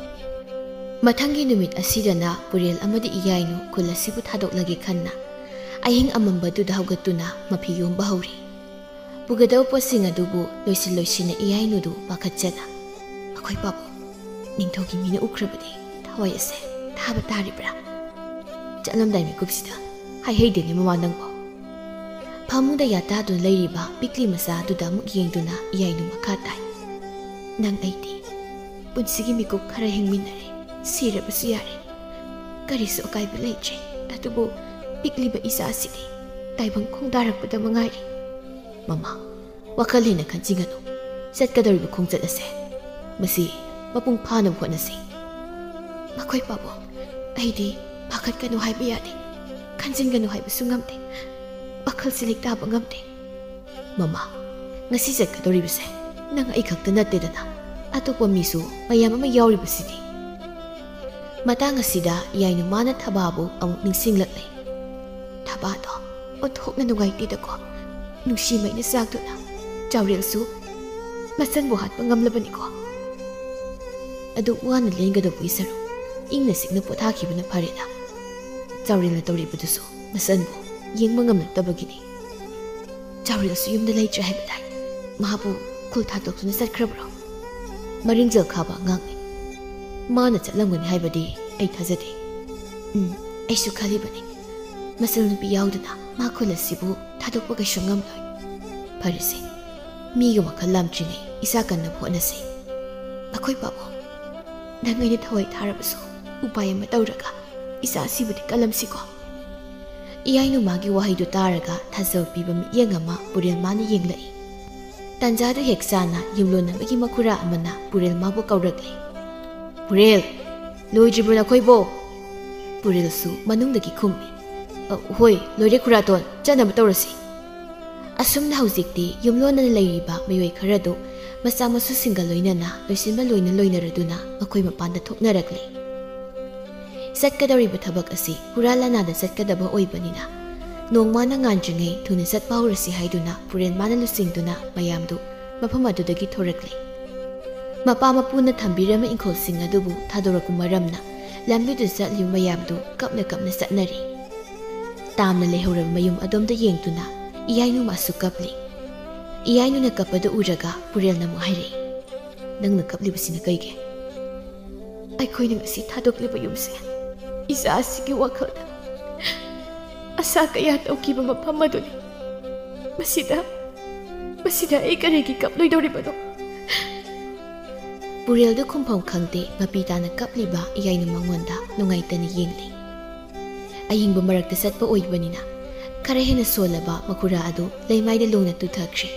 ꯃꯊꯪꯒꯤ ꯅꯨꯃꯤꯠ ꯑꯁꯤꯗꯅ ꯄꯨꯔꯦꯜ ꯑꯃꯗꯤ ꯏꯌꯥꯏꯅꯨ ꯈꯨꯜ ꯑꯁꯤꯕꯨ ꯊꯥꯗꯣꯛꯂꯒꯦ ꯈꯟꯅ ꯑꯍꯤꯡ ꯑꯃꯝꯕꯗꯨꯗ ꯍꯧꯒꯠꯇꯨꯅ ꯃꯐꯤ ꯌꯣꯝꯕ ꯍꯧꯔꯤ꯫ ꯄꯨꯒꯗꯕ ꯄꯣꯠꯁꯤꯡ ꯑꯗꯨꯕꯨ ꯂꯣꯏꯁꯤꯜ ꯂꯣꯏꯁꯤꯟꯅ ꯏꯌꯥꯏꯅꯨꯗꯨ ꯄꯥꯈꯠꯆꯅ, "ꯑꯩꯈꯣꯏ ꯄꯥꯕꯨꯡ, ꯅꯤꯡꯊꯧꯒꯤ ꯃꯤꯅ ꯎꯈ꯭ꯔꯕꯗꯤ ꯊꯋꯥꯏ ꯑꯁꯦ ꯊꯥꯕ ꯇꯥꯔꯤꯕ꯭ꯔꯥ? ꯆꯠꯂꯝꯗꯥꯏ ꯃꯤꯀꯨꯞꯁꯤꯗ ꯍꯥꯏꯍꯩꯗꯦꯅꯦ ꯃꯃꯥ ꯅꯪꯕꯣ?" ꯐꯃꯨꯡꯗ ꯌꯥꯇꯥꯗꯨꯅ ꯂꯩꯔꯤꯕ ꯄꯤꯛꯂꯤ ꯃꯆꯥꯗꯨꯗ ꯑꯃꯨꯛ ꯌꯦꯡꯗꯨꯅ ꯏꯌꯥꯏꯅꯨ ꯃꯈꯥ ꯇꯥꯏ, "ꯅꯪ ꯑꯩꯗꯤ ꯄꯨꯟꯁꯤꯒꯤ ꯃꯤꯀꯨꯞ ꯈꯔ ꯍꯤꯡꯃꯤꯟꯅꯔꯦ, ꯁꯤꯔꯕꯁꯨ ꯌꯥꯔꯦ꯫ ꯀꯔꯤꯁꯨ ꯑꯀꯥꯏꯕ ꯂꯩꯇ꯭ꯔꯦ, ꯑꯗꯨꯕꯨ ꯄꯤꯛꯂꯤꯕ ꯏꯆꯥꯁꯤꯗꯤ ꯇꯥꯏꯕꯪ ꯈꯣꯡꯗꯥꯔꯛꯄꯗ ꯃꯉꯥꯏꯔꯦ꯫ ꯃꯃꯥ, ꯋꯥꯈꯜ ꯍꯦꯟꯅ ꯈꯟꯖꯤꯟꯒꯅꯨ꯫ ꯆꯠꯀꯗꯧꯔꯤꯕ ꯈꯣꯡꯆꯠ ꯑꯁꯦ ꯃꯁꯤ ꯃꯄꯨꯡ ꯐꯥꯅꯕ ꯍꯣꯠꯅꯁꯤ꯫" "ꯃꯈꯣꯏ ꯄꯥꯕꯨꯡ, ꯑꯩꯗꯤ ꯄꯥꯈꯠꯀꯅꯨ ꯍꯥꯏꯕ ꯌꯥꯗꯦ, ꯈꯟꯖꯤꯟꯒꯅꯨ ꯍꯥꯏꯕꯁꯨ ꯉꯝꯗꯦ, ꯋꯥꯈꯜꯁꯤ ꯂꯩꯇꯥꯕ ꯉꯝꯗꯦ꯫" "ꯃꯃꯥ, ꯉꯁꯤ ꯆꯠꯀꯗꯧꯔꯤꯕꯁꯦ ꯅꯪ ꯑꯩ ꯈꯛꯇ ꯅꯠꯇꯦꯗꯅ, ꯑꯇꯣꯞꯄ ꯃꯤꯁꯨ ꯃꯌꯥꯝ ꯑꯃ ꯌꯥꯎꯔꯤꯕꯁꯤꯗꯤ꯫" ꯃꯇꯥꯡ ꯑꯁꯤꯗ ꯏꯌꯥꯏꯅꯨ ꯃꯥꯅ ꯊꯕꯥꯕꯨ ꯑꯃꯨꯛ ꯅꯤꯡꯁꯤꯡꯂꯛꯂꯦ꯫ "ꯊꯕꯥꯗꯣ ꯑꯣꯟꯊꯣꯛꯅ ꯅꯨꯡꯉꯥꯏꯇꯦꯗꯀꯣ, ꯅꯨꯡꯁꯤ ꯃꯩꯅ ꯆꯥꯛꯇꯨꯅ꯫ ꯆꯥꯎꯔꯦꯜꯁꯨ ꯃꯆꯟꯕꯨ ꯍꯥꯠꯄ ꯉꯝꯂꯕꯅꯤꯀꯣ꯫" ꯑꯗꯨ ꯋꯥꯅ ꯂꯦꯟꯒꯗꯧꯕꯒꯤ ꯁꯔꯨꯛ ꯏꯪꯅ ꯆꯤꯛꯅ ꯄꯣꯊꯥꯈꯤꯕꯅ ꯐꯔꯦꯗ꯫ ꯆꯥꯎꯔꯦꯜꯅ ꯇꯧꯔꯤꯕꯗꯨꯁꯨ ꯃꯆꯟꯕꯨ ꯌꯦꯡꯕ ꯉꯝꯂꯛꯇꯕꯒꯤꯅꯤ꯫ "ꯆꯥꯎꯔꯦꯜꯁꯨ ꯌꯨꯝꯗ ꯂꯩꯇ꯭ꯔꯦ ꯍꯥꯏꯕ ꯇꯥꯏ꯫ ꯃꯍꯥꯛꯄꯨ ꯈꯨꯜ ꯊꯥꯗꯣꯛꯇꯨꯅ ꯆꯠꯈ꯭ꯔꯕ꯭ꯔꯣ?" ꯃꯔꯤꯡꯖꯦꯜ ꯈꯥꯕ ꯑꯉꯥꯡꯅꯤ꯫ ꯃꯥꯅ ꯆꯠꯂꯝꯒꯅꯤ ꯍꯥꯏꯕꯗꯤ ꯑꯩ ꯊꯥꯖꯗꯦ꯫ ꯎꯝ, ꯑꯩꯁꯨ ꯈꯜꯂꯤꯕꯅꯤ꯫ ꯃꯆꯜ ꯅꯨꯄꯤ ꯌꯥꯎꯗꯅ ꯃꯥ ꯈꯨꯜ ꯑꯁꯤꯕꯨ ꯊꯥꯗꯣꯛꯄ ꯀꯩꯁꯨ ꯉꯝꯂꯣꯏ꯫ ꯐꯔꯦꯁꯦ, ꯃꯤꯒꯤ ꯋꯥꯈꯜ ꯂꯥꯝꯗ꯭ꯔꯤꯉꯩ ꯏꯁꯥ ꯀꯟꯅꯕ ꯍꯣꯠꯅꯁꯤ꯫ "ꯑꯩꯈꯣꯏ ꯄꯥꯕꯨꯡ, ꯅꯪ ꯑꯩꯅ ꯊꯋꯥꯏ ꯊꯥꯔꯕꯁꯨ ꯎꯄꯥꯏ ꯑꯃ ꯇꯧꯔꯒ ꯏꯆꯥ ꯑꯁꯤꯕꯨꯗꯤ ꯀꯜꯂꯝꯁꯤꯀꯣ꯫" ꯏꯌꯥꯏꯅꯨ ꯃꯥꯒꯤ ꯋꯥꯍꯩꯗꯨ ꯇꯥꯔꯒ ꯊꯥꯖꯕ ꯄꯤꯕ ꯃꯤꯠꯌꯦꯡ ꯑꯃ ꯄꯨꯔꯦꯜ ꯃꯥꯅ ꯌꯦꯡꯂꯛꯏ꯫ ꯇꯥꯟꯖꯥꯗꯨ ꯍꯦꯛ ꯆꯥꯅ ꯌꯨꯝꯂꯣꯟꯅꯕꯒꯤ ꯃꯈꯨꯔꯥ ꯑꯃꯅ ꯄꯨꯔꯦꯜ ꯃꯥꯕꯨ ꯀꯧꯔꯛꯂꯦ꯫ "ꯄꯨꯔꯦꯜ, ꯂꯣꯏꯗ꯭ꯔꯤꯕ꯭ꯔꯣ ꯅꯈꯣꯏꯕꯣ?" ꯄꯨꯔꯦꯜꯁꯨ ꯃꯅꯨꯡꯗꯒꯤ ꯈꯨꯝꯃꯤ꯫ "ꯑ, ꯍꯣꯏ, ꯂꯣꯏꯔꯦ ꯈꯨꯔꯥꯇꯣꯟ, ꯆꯠꯅꯕ ꯇꯧꯔꯁꯤ꯫" ꯑꯁꯨꯝꯅ ꯍꯧꯖꯤꯛꯇꯤ ꯌꯨꯝꯂꯣꯟꯅꯅ ꯂꯩꯔꯤꯕ ꯃꯤꯑꯣꯏ ꯈꯔꯗꯨ ꯃꯆꯥ ꯃꯁꯨꯁꯤꯡꯒ ꯂꯣꯏꯅꯅ ꯂꯣꯏꯁꯤꯟꯕ ꯂꯣꯏꯅ ꯂꯣꯏꯅꯔꯗꯨꯅ ꯃꯈꯣꯏ ꯃꯄꯥꯟꯗ ꯊꯣꯛꯅꯔꯛꯂꯦ꯫ ꯆꯠꯀꯗꯧꯔꯤꯕ ꯊꯕꯛ ꯑꯁꯤ ꯍꯨꯔꯥ ꯂꯥꯅꯥꯗ ꯆꯠꯀꯗꯕ ꯑꯣꯏꯕꯅꯤꯅ, ꯅꯣꯡꯃꯅ ꯉꯥꯟꯗ꯭ꯔꯤꯉꯩ ꯊꯨꯅ ꯆꯠꯄ ꯍꯧꯔꯁꯤ ꯍꯥꯏꯗꯨꯅ ꯄꯨꯔꯦꯜꯃꯥꯅ ꯂꯨꯆꯤꯡꯗꯨꯅ ꯃꯌꯥꯝꯗꯨ ꯃꯐꯝ ꯑꯗꯨꯗꯒꯤ ꯊꯣꯔꯛꯂꯦ꯫ ꯃꯄꯥ ꯃꯄꯨꯅ ꯊꯝꯕꯤꯔꯝꯕ ꯏꯪꯈꯣꯜꯁꯤꯡ ꯑꯗꯨꯕꯨ ꯊꯥꯗꯣꯔꯛꯄ ꯃꯔꯝꯅ, ꯂꯝꯕꯤꯗꯨ ꯆꯠꯂꯤꯕ ꯃꯌꯥꯝꯗꯨ ꯀꯞꯅ ꯀꯞꯅ ꯆꯠꯅꯔꯤ꯫ ꯇꯥꯝꯅ ꯂꯩꯍꯧꯔꯕ ꯃꯌꯨꯝ ꯑꯗꯣꯝꯗ ꯌꯦꯡꯗꯨꯅ ꯏꯌꯥꯏꯅꯨ ꯃꯥꯁꯨ ꯀꯞꯂꯤ꯫ ꯏꯌꯥꯏꯅꯨꯅ ꯀꯞꯄꯗꯨ ꯎꯔꯒ ꯄꯨꯔꯦꯜꯅ ꯑꯃꯨꯛ ꯍꯥꯏꯔꯛꯏ, "ꯅꯪꯅ ꯀꯞꯂꯤꯕꯁꯤꯅ ꯀꯩꯒꯤ?" "ꯑꯩꯈꯣꯏꯅ ꯉꯁꯤ ꯊꯥꯗꯣꯛꯂꯤꯕ ꯌꯨꯝꯁꯦ ꯏꯆꯥ ꯑꯁꯤꯒꯤ ꯋꯥꯈꯜꯗ ꯑꯁꯥ ꯀꯌꯥ ꯇꯧꯈꯤꯕ ꯃꯐꯝ ꯑꯗꯨꯅꯤ꯫ ꯃꯁꯤꯗ, ꯃꯁꯤꯗ ꯑꯩ ꯀꯔꯤꯒꯤ ꯀꯞꯂꯣꯏꯗꯧꯔꯤꯕꯅꯣ?" ꯄꯨꯔꯦꯜꯗꯨ ꯈꯨꯝꯐꯝ ꯈꯪꯗꯦ꯫ ꯃꯄꯤ ꯇꯥꯅ ꯀꯞꯂꯤꯕ ꯏꯌꯥꯏꯅꯨ ꯃꯉꯣꯟꯗ ꯅꯨꯡꯉꯥꯏꯇꯅ ꯌꯦꯡꯂꯤ꯫ ꯑꯍꯤꯡꯕ ꯃꯔꯛꯇ ꯆꯠꯄ ꯑꯣꯏꯕꯅꯤꯅ, ꯈꯔ ꯍꯦꯟꯅ ꯁꯣꯜꯂꯕ ꯃꯈꯨꯔꯥ ꯑꯗꯨ ꯂꯩꯃꯥꯏꯗ ꯂꯣꯡꯅ ꯇꯨꯊꯈ꯭ꯔꯦ꯫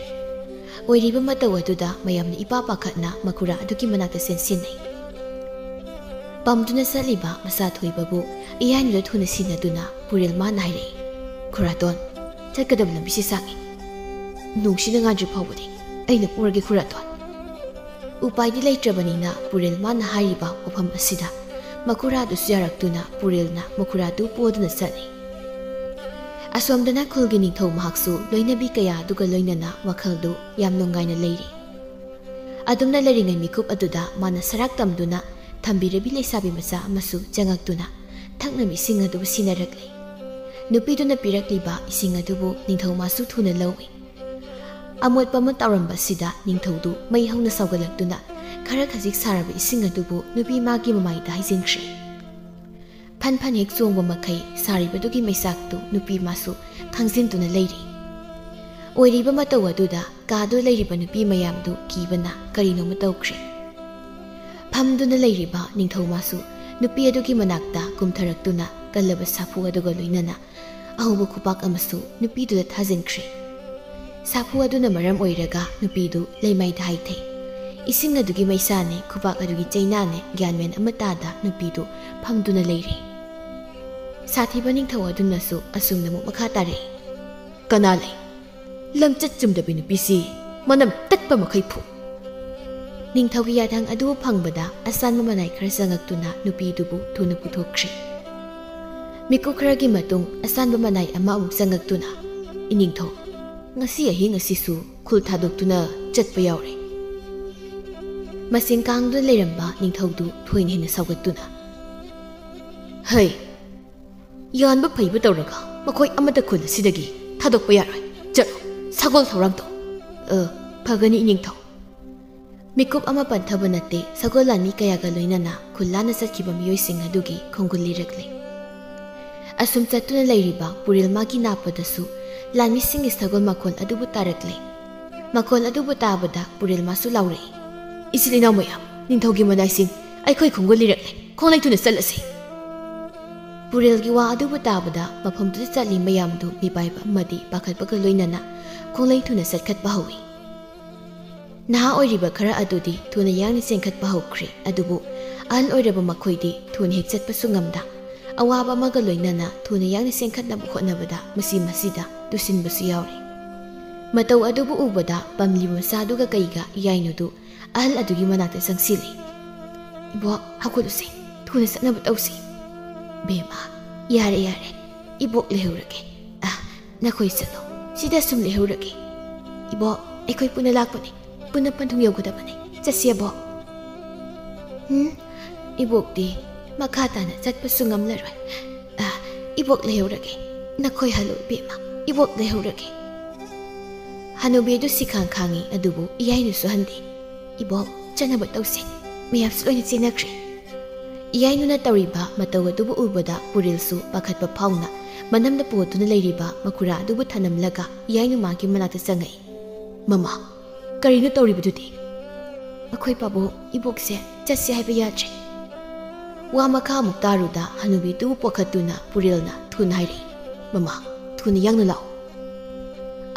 ꯑꯣꯏꯔꯤꯕ ꯃꯇꯧ ꯑꯗꯨꯗ ꯃꯌꯥꯝꯅ ꯏꯄꯥ ꯄꯥꯈꯠꯅ ꯃꯈꯨꯔꯥ ꯑꯗꯨꯒꯤ ꯃꯅꯥꯛꯇ ꯆꯦꯟꯁꯤꯟꯅꯩ꯫ ꯄꯝꯗꯨꯅ ꯆꯠꯂꯤꯕ ꯃꯆꯥ ꯊꯣꯏꯕꯕꯨ ꯏꯌꯥꯏꯅꯨꯗ ꯊꯨꯅ ꯁꯤꯟꯅꯗꯨꯅ ꯄꯨꯔꯦꯜꯃꯥꯅ ꯍꯥꯏꯔꯛꯏ, "ꯈꯨꯔꯥꯇꯣꯟ, ꯆꯠꯀꯗꯕ ꯂꯝꯕꯤꯁꯤ ꯁꯥꯡꯏ꯫ ꯅꯣꯡꯁꯤꯅ ꯉꯥꯟꯗ꯭ꯔꯤ ꯐꯥꯎꯕꯗꯤ ꯑꯩꯅ ꯄꯨꯔꯒꯦ, ꯈꯨꯔꯥꯇꯣꯟ"꯫ ꯎꯄꯥꯏꯗꯤ ꯂꯩꯇ꯭ꯔꯕꯅꯤꯅ ꯄꯨꯔꯦꯜꯃꯥꯅ ꯍꯥꯏꯔꯤꯕ ꯋꯥꯐꯝ ꯑꯁꯤꯗ ꯃꯈꯨꯔꯥꯗꯨꯁꯨ ꯌꯥꯔꯛꯇꯨꯅ ꯄꯨꯔꯦꯜꯅ ꯃꯈꯨꯔꯥꯗꯨ ꯄꯣꯗꯨꯅ ꯆꯠꯂꯤ꯫ ꯑꯁꯣꯝꯗꯅ ꯈꯨꯜꯒꯤ ꯅꯤꯡꯊꯧ ꯃꯍꯥꯛꯁꯨ ꯂꯣꯏꯅꯕꯤ ꯀꯌꯥ ꯑꯗꯨꯒ ꯂꯣꯏꯅꯅ ꯋꯥꯈꯜꯗꯨ ꯌꯥꯝ ꯅꯨꯡꯉꯥꯏꯅ ꯂꯩꯔꯤ꯫ ꯑꯗꯨꯝꯅ ꯂꯩꯔꯤꯉꯩ ꯃꯤꯀꯨꯞ ꯑꯗꯨꯗ ꯃꯥꯅ ꯁꯔꯥꯛ ꯇꯝꯗꯨꯅ ꯊꯝꯕꯤꯔꯕꯤ ꯂꯩꯁꯥꯕꯤ ꯃꯆꯥ ꯑꯃꯁꯨ ꯆꯪꯉꯛꯇꯨꯅ ꯊꯛꯅꯕ ꯏꯁꯤꯡ ꯑꯗꯨꯕꯨ ꯁꯤꯟꯅꯔꯛꯂꯤ꯫ ꯅꯨꯄꯤꯗꯨꯅ ꯄꯤꯔꯛꯂꯤꯕ ꯏꯁꯤꯡ ꯑꯗꯨꯕꯨ ꯅꯤꯡꯊꯧ ꯃꯥꯁꯨ ꯊꯨꯅ ꯂꯧꯏ꯫ ꯑꯃꯣꯠꯄ ꯑꯃ ꯇꯥꯎꯔꯝꯕ ꯑꯁꯤꯗ ꯅꯤꯡꯊꯧꯗꯨ ꯃꯩ ꯍꯧꯅ ꯁꯧꯒꯠꯂꯛꯇꯨꯅ ꯈꯔ ꯈꯖꯤꯛ ꯁꯥꯔꯕ ꯏꯁꯤꯡ ꯑꯗꯨꯕꯨ ꯅꯨꯄꯤ ꯃꯥꯒꯤ ꯃꯃꯥꯏꯗ ꯍꯩꯖꯤꯟꯈ꯭ꯔꯦ꯫ ꯐꯟ ꯐꯟ ꯍꯦꯛ ꯆꯣꯡꯕ ꯃꯈꯩ ꯁꯥꯔꯤꯕꯗꯨꯒꯤ ꯃꯩꯆꯥꯛꯇꯨ ꯅꯨꯄꯤ ꯃꯥꯁꯨ ꯈꯥꯡꯖꯤꯟꯗꯨꯅ ꯂꯩꯔꯤ꯫ ꯑꯣꯏꯔꯤꯕ ꯃꯇꯧ ꯑꯗꯨꯗ ꯀꯥꯗꯨ ꯂꯩꯔꯤꯕ ꯅꯨꯄꯤ ꯃꯌꯥꯝꯗꯨ ꯀꯤꯕꯅ ꯀꯔꯤꯅꯣꯃ ꯇꯧꯈ꯭ꯔꯦ꯫ ꯐꯝꯗꯨꯅ ꯂꯩꯔꯤꯕ ꯅꯤꯡꯊꯧ ꯃꯥꯁꯨ ꯅꯨꯄꯤ ꯑꯗꯨꯒꯤ ꯃꯅꯥꯛꯇ ꯀꯨꯝꯊꯔꯛꯇꯨꯅ ꯀꯜꯂꯕ ꯁꯥꯐꯨ ꯑꯗꯨꯒ ꯂꯣꯏꯅꯅ ꯑꯍꯧꯕ ꯈꯨꯄꯥꯛ ꯑꯃꯁꯨ ꯅꯨꯄꯤꯗꯨꯗ ꯊꯥꯖꯤꯟꯈ꯭ꯔꯦ꯫ ꯁꯥꯐꯨ ꯑꯗꯨꯅ ꯃꯔꯝ ꯑꯣꯏꯔꯒ ꯅꯨꯄꯤꯗꯨ ꯂꯩꯃꯥꯏꯗ ꯍꯥꯏꯊꯩ꯫ ꯏꯁꯤꯡ ꯑꯗꯨꯒꯤ ꯃꯩꯁꯥꯅꯦ, ꯈꯨꯄꯥꯛ ꯑꯗꯨꯒꯤ ꯆꯩꯅꯥꯅꯦ, ꯒ꯭ꯌꯥꯟ ꯃꯦꯟ ꯑꯃ ꯇꯥꯗ ꯅꯨꯄꯤꯗꯨ ꯐꯝꯗꯨꯅ ꯂꯩꯔꯦ꯫ ꯁꯥꯊꯤꯕ ꯅꯤꯡꯊꯧ ꯑꯗꯨꯅꯁꯨ ꯑꯁꯨꯝꯅ ꯑꯃꯨꯛ ꯃꯈꯥ ꯇꯥꯔꯛꯏ, "ꯀꯅꯥ ꯂꯩ? ꯂꯝꯆꯠ ꯆꯨꯝꯗꯕꯤ ꯅꯨꯄꯤꯁꯤ ꯃꯅꯝ ꯇꯠꯄ ꯃꯈꯩ ꯐꯨ꯫ ꯅꯤꯡꯊꯧꯒꯤ ꯌꯥꯊꯪ ꯑꯗꯨ ꯐꯪꯕꯗ ꯑꯁꯥꯟꯕ ꯃꯅꯥꯏ ꯈꯔ ꯆꯪꯉꯛꯇꯨꯅ ꯅꯨꯄꯤꯗꯨꯕꯨ ꯊꯨꯅ ꯄꯨꯊꯣꯛꯈ꯭ꯔꯦ꯫ ꯃꯤꯀꯨꯞ ꯈꯔꯒꯤ ꯃꯇꯨꯡ ꯑꯁꯥꯟꯕ ꯃꯅꯥꯏ ꯑꯃ ꯑꯃꯨꯛ ꯆꯪꯉꯛꯇꯨꯅ, "ꯏꯅꯤꯡꯊꯧ, ꯉꯁꯤ ꯑꯍꯤꯡ ꯑꯁꯤꯁꯨ ꯈꯨꯜ ꯊꯥꯗꯣꯛꯇꯨꯅ ꯆꯠꯄ ꯌꯥꯎꯔꯦ꯫" ꯃꯁꯤꯡ ꯀꯥꯡꯗꯨꯅ ꯂꯩꯔꯝꯕ ꯅꯤꯡꯊꯧꯗꯨ ꯊꯣꯏꯅ ꯍꯦꯟꯅ ꯁꯥꯎꯒꯠꯇꯨꯅ, "ꯍꯩ, ꯌꯥꯟꯕ ꯐꯩꯕ ꯇꯧꯔꯒ ꯃꯈꯣꯏ ꯑꯃꯠꯇ ꯈꯨꯜ ꯑꯁꯤꯗꯒꯤ ꯊꯥꯗꯣꯛꯄ ꯌꯥꯔꯣꯏ꯫ ꯆꯠꯂꯣ, ꯁꯒꯣꯜ ꯊꯧꯔꯥꯡ ꯇꯧ꯫" "ꯑ, ꯐꯒꯅꯤ, ꯏꯅꯤꯡꯊꯧ꯫" ꯃꯤꯀꯨꯞ ꯑꯃ ꯄꯟꯊꯕ ꯅꯠꯇꯦ, ꯁꯒꯣꯜ ꯂꯥꯟꯃꯤ ꯀꯌꯥꯒ ꯂꯣꯏꯅꯅ ꯈꯨꯜ ꯂꯥꯟꯅ ꯆꯠꯈꯤꯕ ꯃꯤꯑꯣꯏꯁꯤꯡ ꯑꯗꯨꯒꯤ ꯈꯣꯡꯒꯨꯜ ꯂꯤꯔꯛꯂꯦ꯫ ꯑꯁꯨꯝ ꯆꯠꯇꯨꯅ ꯂꯩꯔꯤꯕ ꯄꯨꯔꯦꯜ ꯃꯥꯒꯤ ꯅꯥꯞꯄꯗꯁꯨ ꯂꯥꯟꯃꯤꯁꯤꯡꯒꯤ ꯁꯒꯣꯜ ꯃꯈꯣꯜ ꯑꯗꯨꯕꯨ ꯇꯥꯔꯛꯂꯦ꯫ ꯃꯈꯣꯜ ꯑꯗꯨꯕꯨ ꯇꯥꯕꯗ ꯄꯨꯔꯦꯜ ꯃꯥꯁꯨ ꯂꯥꯎꯔꯛꯏ, "ꯏꯆꯤꯜ ꯏꯅꯥꯎ ꯃꯌꯥꯝ, ꯅꯤꯡꯊꯧꯒꯤ ꯃꯅꯥꯏꯁꯤꯡ ꯑꯩꯈꯣꯏ ꯈꯣꯡꯒꯨꯜ ꯂꯤꯔꯛꯂꯦ, ꯈꯣꯡꯂꯩ ꯊꯨꯅ ꯆꯠꯂꯁꯤ꯫" ꯄꯨꯔꯦꯜꯒꯤ ꯋꯥ ꯑꯗꯨꯕꯨ ꯇꯥꯕꯗ ꯃꯐꯝꯗꯨꯗ ꯆꯠꯂꯤ ꯃꯌꯥꯝꯗꯨ ꯃꯤꯄꯥꯏꯕ ꯑꯃꯗꯤ ꯄꯥꯈꯠꯄꯒ ꯂꯣꯏꯅꯅ ꯈꯣꯡꯂꯩ ꯊꯨꯅ ꯆꯠꯈꯠꯄ ꯍꯧꯏ꯫ ꯅꯍꯥ ꯑꯣꯏꯔꯤꯕ ꯈꯔ ꯑꯗꯨꯗꯤ ꯊꯨꯅ ꯌꯥꯡꯅ ꯆꯦꯟꯈꯠꯄ ꯍꯧꯈ꯭ꯔꯦ, ꯑꯗꯨꯕꯨ ꯑꯍꯜ ꯑꯣꯏꯔꯕ ꯃꯈꯣꯏꯗꯤ ꯊꯨꯅ ꯍꯦꯛ ꯆꯠꯄꯁꯨ ꯉꯝꯗ, ꯑꯋꯥꯕ ꯑꯃꯒ ꯂꯣꯏꯅꯅ ꯊꯨꯅ ꯌꯥꯡꯅ ꯆꯦꯟꯈꯠꯅꯕ ꯍꯣꯠꯅꯕꯗ ꯃꯁꯤ ꯃꯁꯤꯗ ꯇꯨꯁꯤꯟꯕꯁꯨ ꯌꯥꯎꯔꯦ꯫ ꯃꯇꯧ ꯑꯗꯨꯕꯨ ꯎꯕꯗ ꯄꯝꯂꯤꯕ ꯃꯆꯥꯗꯨꯒ ꯀꯩꯒ ꯏꯌꯥꯏꯅꯨꯗꯨ ꯑꯍꯜ ꯑꯗꯨꯒꯤ ꯃꯅꯥꯛꯇ ꯆꯪꯁꯤꯜꯂꯤ꯫ "ꯏꯕꯣꯛ, ꯍꯧꯒꯠꯂꯨꯁꯦ, ꯊꯨꯅ ꯆꯠꯅꯕ ꯇꯧꯁꯤ꯫" "ꯕꯦꯝꯃ, ꯌꯥꯔꯦ, ꯌꯥꯔꯦ, ꯏꯕꯣꯛ ꯂꯩꯍꯧꯔꯒꯦ꯫ ꯑ, ꯅꯈꯣꯏ ꯆꯠꯂꯣ, ꯁꯤꯗ ꯁꯨꯝ ꯂꯩꯍꯧꯔꯒꯦ꯫ ꯏꯕꯣꯛ, ꯑꯩꯈꯣꯏ ꯄꯨꯟꯅ ꯂꯥꯛꯄꯅꯦ, ꯄꯨꯟꯅ ꯄꯟꯊꯨꯡ ꯌꯧꯒꯗꯕꯅꯦ꯫ ꯆꯠꯁꯤ, ꯑꯕꯣꯛ꯫" "ꯎꯝ, ꯏꯕꯣꯛꯇꯤ ꯃꯈꯥ ꯇꯥꯅ ꯆꯠꯄꯁꯨ ꯉꯝꯂꯔꯣꯏ꯫ ꯑ, ꯏꯕꯣꯛ ꯂꯩꯍꯧꯔꯒꯦ꯫ ꯅꯈꯣꯏ ꯍꯜꯂꯣ, ꯏꯕꯦꯝꯃ, ꯏꯕꯣꯛ ꯂꯩꯍꯧꯔꯒꯦ꯫" ꯍꯅꯨꯕꯤ ꯑꯗꯨ ꯁꯤꯈꯥꯡ ꯈꯥꯡꯉꯤ, ꯑꯗꯨꯕꯨ ꯏꯌꯥꯏꯅꯨꯁꯨ ꯍꯟꯗꯦ꯫ "ꯏꯕꯣꯛ, ꯆꯠꯅꯕ ꯇꯧꯁꯦ, ꯃꯌꯥꯝꯁꯨ ꯂꯣꯏꯅ ꯆꯦꯟꯅꯈ꯭ꯔꯦ꯫" ꯏꯌꯥꯏꯅꯨꯅ ꯇꯧꯔꯤꯕ ꯃꯇꯧ ꯑꯗꯨꯕꯨ ꯎꯕꯗ ꯄꯨꯔꯦꯜꯁꯨ ꯄꯥꯈꯠꯄ ꯐꯥꯎꯅ ꯃꯅꯝꯗ ꯄꯣꯠꯇꯨꯅ ꯂꯩꯔꯤꯕ ꯃꯈꯨꯔꯥ ꯑꯗꯨꯕꯨ ꯊꯅꯝꯂꯒ ꯏꯌꯥꯏꯅꯨ ꯃꯥꯒꯤ ꯃꯅꯥꯛꯇ ꯆꯪꯉꯛꯏ꯫ "ꯃꯃꯥ, ꯀꯔꯤꯅꯣ ꯇꯧꯔꯤꯕꯗꯨꯗꯤ?" "ꯑꯩꯈꯣꯏ ꯄꯥꯕꯨꯡ ꯏꯕꯣꯛꯁꯦ ꯆꯠꯁꯦ ꯍꯥꯏꯕ ꯌꯥꯗ꯭ꯔꯦ꯫" ꯋꯥ ꯃꯈꯥ ꯑꯃꯨꯛ ꯇꯥꯔꯨꯗ ꯍꯅꯨꯕꯤꯗꯨꯕꯨ ꯄꯣꯈꯠꯇꯨꯅ ꯄꯨꯔꯦꯜꯅ ꯊꯨꯅ ꯍꯥꯏꯔꯛꯏ, "ꯃꯃꯥ, ꯊꯨꯅ ꯌꯥꯡꯅ ꯂꯥꯛꯑꯣ꯫"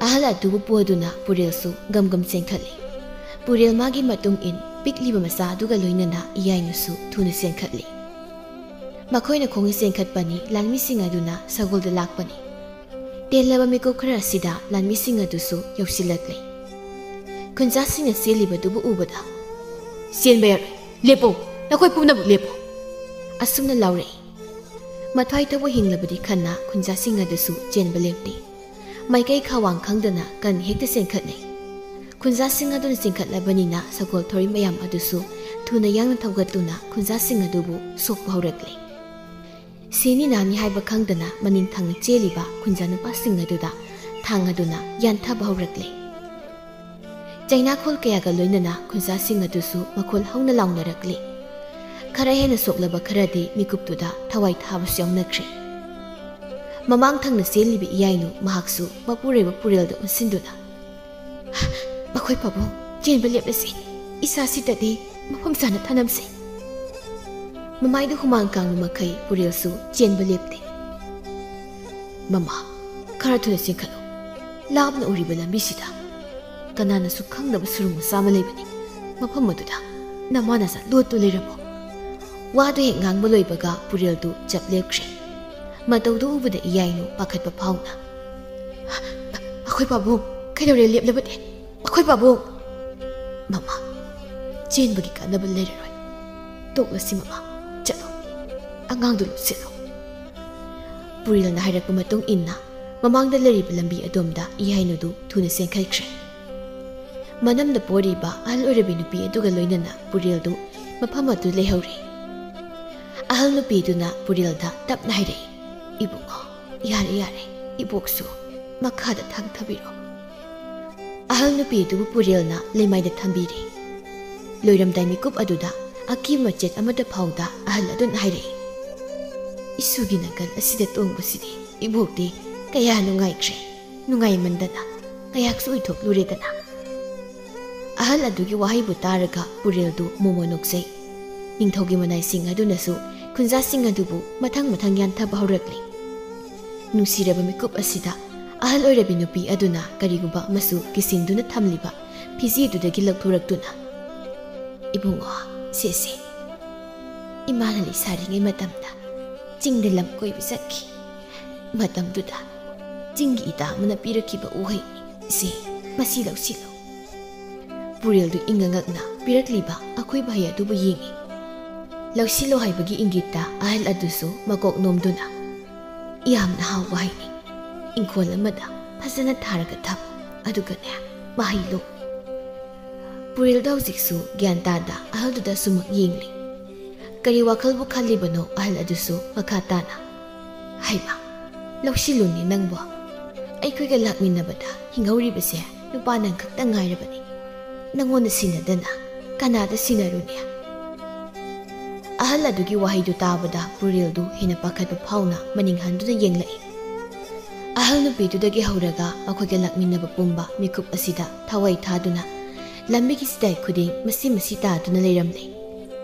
ꯑꯍꯜ ꯑꯗꯨꯕꯨ ꯄꯨꯗꯨꯅ ꯄꯨꯔꯦꯜꯁꯨ ꯒꯝ ꯒꯝ ꯆꯦꯟꯈꯠꯂꯤ꯫ ꯄꯨꯔꯦꯜ ꯃꯥꯒꯤ ꯃꯇꯨꯡ ꯏꯟ ꯄꯤꯛꯂꯤꯕ ꯃꯆꯥ ꯑꯗꯨꯒ ꯂꯣꯏꯅꯅ ꯏꯌꯥꯏꯅꯨꯁꯨ ꯊꯨꯅ ꯆꯦꯟꯈꯠꯂꯤ꯫ ꯃꯈꯣꯏꯅ ꯈꯣꯡꯅ ꯆꯦꯟꯈꯠꯄꯅꯤ, ꯂꯥꯟꯃꯤꯁꯤꯡ ꯑꯗꯨꯅ ꯁꯒꯣꯜꯗ ꯂꯥꯛꯄꯅꯤ꯫ ꯇꯦꯜꯂꯕ ꯃꯤꯀꯨꯞ ꯈꯔ ꯑꯁꯤꯗ ꯂꯥꯟꯃꯤꯁꯤꯡ ꯑꯗꯨꯁꯨ ꯌꯧꯁꯤꯜꯂꯛꯂꯦ꯫ ꯈꯨꯟꯖꯥꯁꯤꯡꯅ ꯆꯦꯜꯂꯤꯕꯗꯨꯕꯨ ꯎꯕꯗ, "ꯆꯦꯟꯕ ꯌꯥꯔꯣꯏ꯫ ꯂꯦꯞꯄꯣ꯫ ꯅꯈꯣꯏ ꯄꯨꯝꯅꯃꯛ ꯂꯦꯞꯄꯣ!" ꯑꯁꯨꯝꯅ ꯂꯥꯎꯔꯛꯏ꯫ ꯃꯊ꯭ꯋꯥꯏ ꯊꯧꯕ ꯍꯤꯡꯂꯕꯗꯤ ꯈꯟꯅ ꯈꯨꯟꯖꯥꯁꯤꯡ ꯑꯗꯨꯁꯨ ꯆꯦꯟꯕ ꯂꯦꯞꯇꯦ꯫ ꯃꯥꯏꯀꯩ ꯈꯥꯋꯥꯡ ꯈꯪꯗꯅ ꯀꯟ ꯍꯦꯛꯇ ꯆꯦꯟꯈꯠꯅꯩ꯫ ꯈꯨꯟꯖꯥꯁꯤꯡ ꯑꯗꯨꯅ ꯆꯦꯟꯈꯠꯂꯕꯅꯤꯅ ꯁꯒꯣꯜ ꯊꯧꯔꯤ ꯃꯌꯥꯝ ꯑꯗꯨꯁꯨ ꯊꯨꯅ ꯌꯥꯡꯅ ꯊꯧꯒꯠꯇꯨꯅ ꯈꯨꯟꯖꯥꯁꯤꯡ ꯑꯗꯨꯕꯨ ꯁꯣꯛꯄ ꯍꯧꯔꯛꯂꯦ꯫ ꯁꯤꯅꯤ ꯅꯥꯅꯤ ꯍꯥꯏꯕ ꯈꯪꯗꯅ ꯃꯅꯤꯡ ꯊꯪꯅ ꯆꯦꯜꯂꯤꯕ ꯈꯨꯟꯖꯥ ꯅꯨꯄꯥꯁꯤꯡ ꯑꯗꯨꯗ ꯊꯥꯡ ꯑꯗꯨꯅ ꯌꯥꯟꯊꯕ ꯍꯧꯔꯛꯂꯦ꯫ ꯆꯩꯅꯥꯈꯣꯜ ꯀꯌꯥꯒ ꯂꯣꯏꯅꯅ ꯈꯨꯟꯖꯥꯁꯤꯡ ꯑꯗꯨꯁꯨ ꯃꯈꯣꯜ ꯍꯧꯅ ꯂꯥꯎꯅꯔꯛꯂꯤ꯫ ꯈꯔ ꯍꯦꯟꯅ ꯁꯣꯛꯂꯕ ꯈꯔꯗꯤ ꯃꯤꯀꯨꯞꯇꯨꯗ ꯊꯋꯥꯏ ꯊꯥꯕꯁꯨ ꯌꯥꯎꯅꯈ꯭ꯔꯦ꯫ ꯃꯃꯥꯡ ꯊꯪꯅ ꯆꯦꯜꯂꯤꯕ ꯏꯌꯥꯏꯅꯨ ꯃꯍꯥꯛꯁꯨ ꯃꯄꯨꯔꯣꯏꯕ ꯄꯨꯔꯦꯜꯗ ꯑꯣꯟꯁꯤꯟꯗꯨꯅ, "ꯃꯈꯣꯏ ꯄꯥꯕꯨꯡ, ꯆꯦꯟꯕ ꯂꯦꯞꯂꯁꯤ꯫ ꯏꯁꯥꯁꯤꯗꯗꯤ ꯃꯐꯝ ꯆꯥꯅ ꯊꯅꯝꯁꯤ꯫" ꯃꯃꯥꯏꯗ ꯍꯨꯃꯥꯡ ꯀꯥꯡꯕ ꯃꯈꯩ ꯄꯨꯔꯦꯜꯁꯨ ꯆꯦꯟꯕ ꯂꯦꯞꯇꯦ꯫ "ꯃꯃꯥ, ꯈꯔ ꯊꯨꯅ ꯆꯦꯟꯈꯠꯂꯨ꯫ ꯂꯥꯞꯅ ꯎꯔꯤꯕ ꯂꯝꯕꯤꯁꯤꯗ ꯀꯅꯥꯅꯁꯨ ꯈꯪꯗꯕ ꯁꯨꯔꯨꯡ ꯃꯆꯥ ꯑꯃ ꯂꯩꯕꯅꯤ꯫ ꯃꯐꯝ ꯑꯗꯨꯗ ꯅꯃꯥ ꯅꯆꯥ ꯂꯣꯠꯇꯨ ꯂꯩꯔꯝꯃꯣ꯫" ꯋꯥꯗꯨ ꯍꯦꯛ ꯉꯥꯡꯕ ꯂꯣꯏꯕꯒ ꯄꯨꯔꯦꯜꯗꯨ ꯆꯞ ꯂꯦꯞꯈ꯭ꯔꯦ꯫ ꯃꯇꯧꯗꯨ ꯎꯕꯗ ꯏꯌꯥꯏꯅꯨ ꯄꯥꯈꯠꯄ ꯐꯥꯎꯅ, "ꯑꯩꯈꯣꯏ ꯄꯥꯕꯨꯡ, ꯀꯩꯗꯧꯔꯦ ꯂꯦꯞꯂꯕꯗꯤ? ꯑꯩꯈꯣꯏ ꯄꯥꯕꯨꯡ!" "ꯃꯃꯥ, ꯆꯦꯟꯕꯒꯤ ꯀꯥꯟꯅꯕ ꯂꯩꯔꯔꯣꯏ꯫ ꯇꯣꯛꯂꯁꯤ ꯃꯃꯥ, ꯆꯠꯂꯣ꯫ ꯑꯉꯥꯡꯗꯨ ꯂꯣꯠꯁꯤꯜꯂꯣ꯫" ꯄꯨꯔꯦꯜꯅ ꯍꯥꯏꯔꯛꯄ ꯃꯇꯨꯡ ꯏꯟꯅ ꯃꯃꯥꯡꯗ ꯂꯩꯔꯤꯕ ꯂꯝꯕꯤ ꯑꯗꯣꯝꯗ ꯏꯌꯥꯏꯅꯨꯗꯨ ꯊꯨꯅ ꯆꯦꯟꯈꯠꯈ꯭ꯔꯦ꯫ ꯃꯅꯝꯗ ꯄꯣꯔꯤꯕ ꯑꯍꯜ ꯑꯣꯏꯔꯕꯤ ꯅꯨꯄꯤ ꯑꯗꯨꯒ ꯂꯣꯏꯅꯅ ꯄꯨꯔꯦꯜꯗꯨ ꯃꯐꯝ ꯑꯗꯨ ꯂꯩꯍꯧꯔꯦ꯫ ꯑꯍꯜ ꯅꯨꯄꯤꯗꯨꯅ ꯄꯨꯔꯦꯜꯗ ꯇꯞꯅ ꯍꯥꯏꯔꯛꯏ, "ꯏꯕꯨꯡꯉꯣ, ꯌꯥꯔꯦ, ꯌꯥꯔꯦ, ꯏꯕꯣꯛꯁꯨ ꯃꯈꯥꯗ ꯊꯥꯡꯊꯕꯤꯔꯣ꯫" ꯑꯍꯜ ꯅꯨꯄꯤ ꯑꯗꯨꯕꯨ ꯄꯨꯔꯦꯜꯅ ꯂꯩꯃꯥꯏꯗ ꯊꯝꯕꯤꯔꯦ꯫ ꯂꯣꯏꯔꯝꯗꯥꯏ ꯃꯤꯀꯨꯞ ꯑꯗꯨꯗ ꯑꯀꯤꯕ ꯃꯆꯦꯠ ꯑꯃꯠꯇ ꯐꯥꯎꯗ ꯑꯍꯜ ꯑꯗꯨꯅ ꯍꯥꯏꯔꯛꯏ, "ꯏꯁꯨꯒꯤ ꯅꯥꯀꯜ ꯑꯁꯤꯗ ꯇꯣꯡꯕꯁꯤꯗꯤ ꯏꯕꯣꯛꯇꯤ ꯀꯌꯥ ꯅꯨꯡꯉꯥꯏꯈ꯭ꯔꯦ꯫ ꯅꯨꯡꯉꯥꯏꯃꯟꯗꯅ ꯀꯌꯥꯁꯨ ꯎꯏꯊꯣꯛꯂꯨꯔꯦꯗꯅ꯫" ꯑꯍꯜ ꯑꯗꯨꯒꯤ ꯋꯥꯍꯩꯕꯨ ꯇꯥꯔꯒ ꯄꯨꯔꯦꯜꯗꯨ ꯃꯣꯃꯣ ꯅꯣꯛꯆꯩ꯫ ꯅꯤꯡꯊꯧꯒꯤ ꯃꯅꯥꯏꯁꯤꯡ ꯑꯗꯨꯅꯁꯨ ꯈꯨꯟꯖꯥꯁꯤꯡ ꯑꯗꯨꯕꯨ ꯃꯊꯪ ꯃꯊꯪ ꯌꯥꯟꯊꯕ ꯍꯧꯔꯛꯂꯤ꯫ ꯅꯨꯡꯁꯤꯔꯕ ꯃꯤꯀꯨꯞ ꯑꯁꯤꯗ ꯑꯍꯜ ꯑꯣꯏꯔꯕꯤ ꯅꯨꯄꯤ ꯑꯗꯨꯅ ꯀꯔꯤꯒꯨꯝꯕ ꯑꯃꯁꯨ ꯀꯤꯁꯤꯟꯗꯨꯅ ꯊꯝꯂꯤꯕ ꯐꯤꯖꯤꯗꯨꯗꯒꯤ ꯂꯧꯊꯣꯔꯛꯇꯨꯅ, "ꯏꯕꯨꯡꯉꯣ, ꯁꯦꯁꯦ, ꯏꯃꯥꯅ ꯂꯩꯁꯥꯔꯤꯉꯩ ꯃꯇꯝꯗ ꯆꯤꯡꯗ ꯂꯝ ꯀꯣꯏꯕ ꯆꯠꯈꯤ꯫ ꯃꯇꯝꯗꯨꯗ ꯆꯤꯡꯒꯤ ꯏꯇꯥ ꯑꯃꯅ ꯄꯤꯔꯛꯈꯤꯕ ꯎꯍꯩꯅꯤ꯫ ꯁꯦ, ꯃꯁꯤ ꯂꯧꯁꯤꯜꯂꯨ꯫" ꯄꯨꯔꯦꯜꯗꯨ ꯏꯪꯉ ꯉꯛꯅ ꯄꯤꯔꯛꯂꯤꯕ ꯑꯈꯣꯏꯕ ꯍꯩ ꯑꯗꯨꯕꯨ ꯌꯦꯡꯏ꯫ ꯂꯧꯁꯤꯜꯂꯣ ꯍꯥꯏꯕꯒꯤ ꯏꯪꯒꯤꯠꯇ ꯑꯍꯜ ꯑꯗꯨꯁꯨ ꯃꯀꯣꯛ ꯅꯣꯝꯗꯨꯅ, "ꯌꯥꯝꯅ ꯍꯥꯎꯕ ꯍꯩꯅꯤ꯫ ꯏꯪꯈꯣꯜ ꯑꯃꯗ ꯐꯖꯅ ꯊꯥꯔꯒ ꯊꯝ, ꯑꯗꯨꯒꯅꯦ, ꯃꯍꯩ ꯂꯣꯛ"꯫ ꯄꯨꯔꯦꯜꯗꯣ ꯍꯧꯖꯤꯛꯁꯨ ꯒ꯭ꯌꯥꯟ ꯇꯥꯗ ꯑꯍꯜꯗꯨꯗ ꯁꯨꯝꯃꯛ ꯌꯦꯡꯂꯤ꯫ ꯀꯔꯤ ꯋꯥꯈꯜꯕꯨ ꯈꯜꯂꯤꯕꯅꯣ ꯑꯍꯜ ꯑꯗꯨꯁꯨ ꯃꯈꯥ ꯇꯥꯅ, "ꯍꯩꯃꯥ, ꯂꯧꯁꯤꯜꯂꯨꯅꯦ ꯅꯪꯕꯣ꯫ ꯑꯩꯈꯣꯏꯒ ꯂꯥꯛꯃꯤꯟꯅꯕꯗ ꯍꯤꯡꯍꯧꯔꯤꯕꯁꯦ ꯅꯨꯄꯥ ꯅꯪ ꯈꯛꯇ ꯉꯥꯏꯔꯕꯅꯤ꯫ ꯅꯪꯉꯣꯟꯗ ꯁꯤꯟꯅꯗꯅ ꯀꯅꯥꯗ ꯁꯤꯟꯅꯔꯨꯅꯤ?" ꯑꯍꯜ ꯑꯗꯨꯒꯤ ꯋꯥꯍꯩꯗꯨ ꯇꯥꯕꯗ ꯄꯨꯔꯦꯜꯗꯨ ꯍꯦꯟꯅ ꯄꯥꯈꯠꯄ ꯐꯥꯎꯅ ꯃꯅꯤꯡ ꯍꯟꯗꯨꯅ ꯌꯦꯡꯂꯛꯏ꯫ ꯑꯍꯜ ꯅꯨꯄꯤꯗꯨꯗꯒꯤ ꯍꯧꯔꯒ ꯃꯈꯣꯏꯒ ꯂꯥꯛꯃꯤꯟꯅꯕ ꯄꯨꯝꯕ ꯃꯤꯀꯨꯞ ꯑꯁꯤꯗ ꯊꯋꯥꯏ ꯊꯥꯗꯨꯅ ꯂꯝꯕꯤꯒꯤ ꯆꯤꯗꯥꯏ ꯈꯨꯗꯤꯡ ꯃꯁꯤ ꯃꯁꯤ ꯇꯥꯗꯨꯅ ꯂꯩꯔꯝꯂꯦ꯫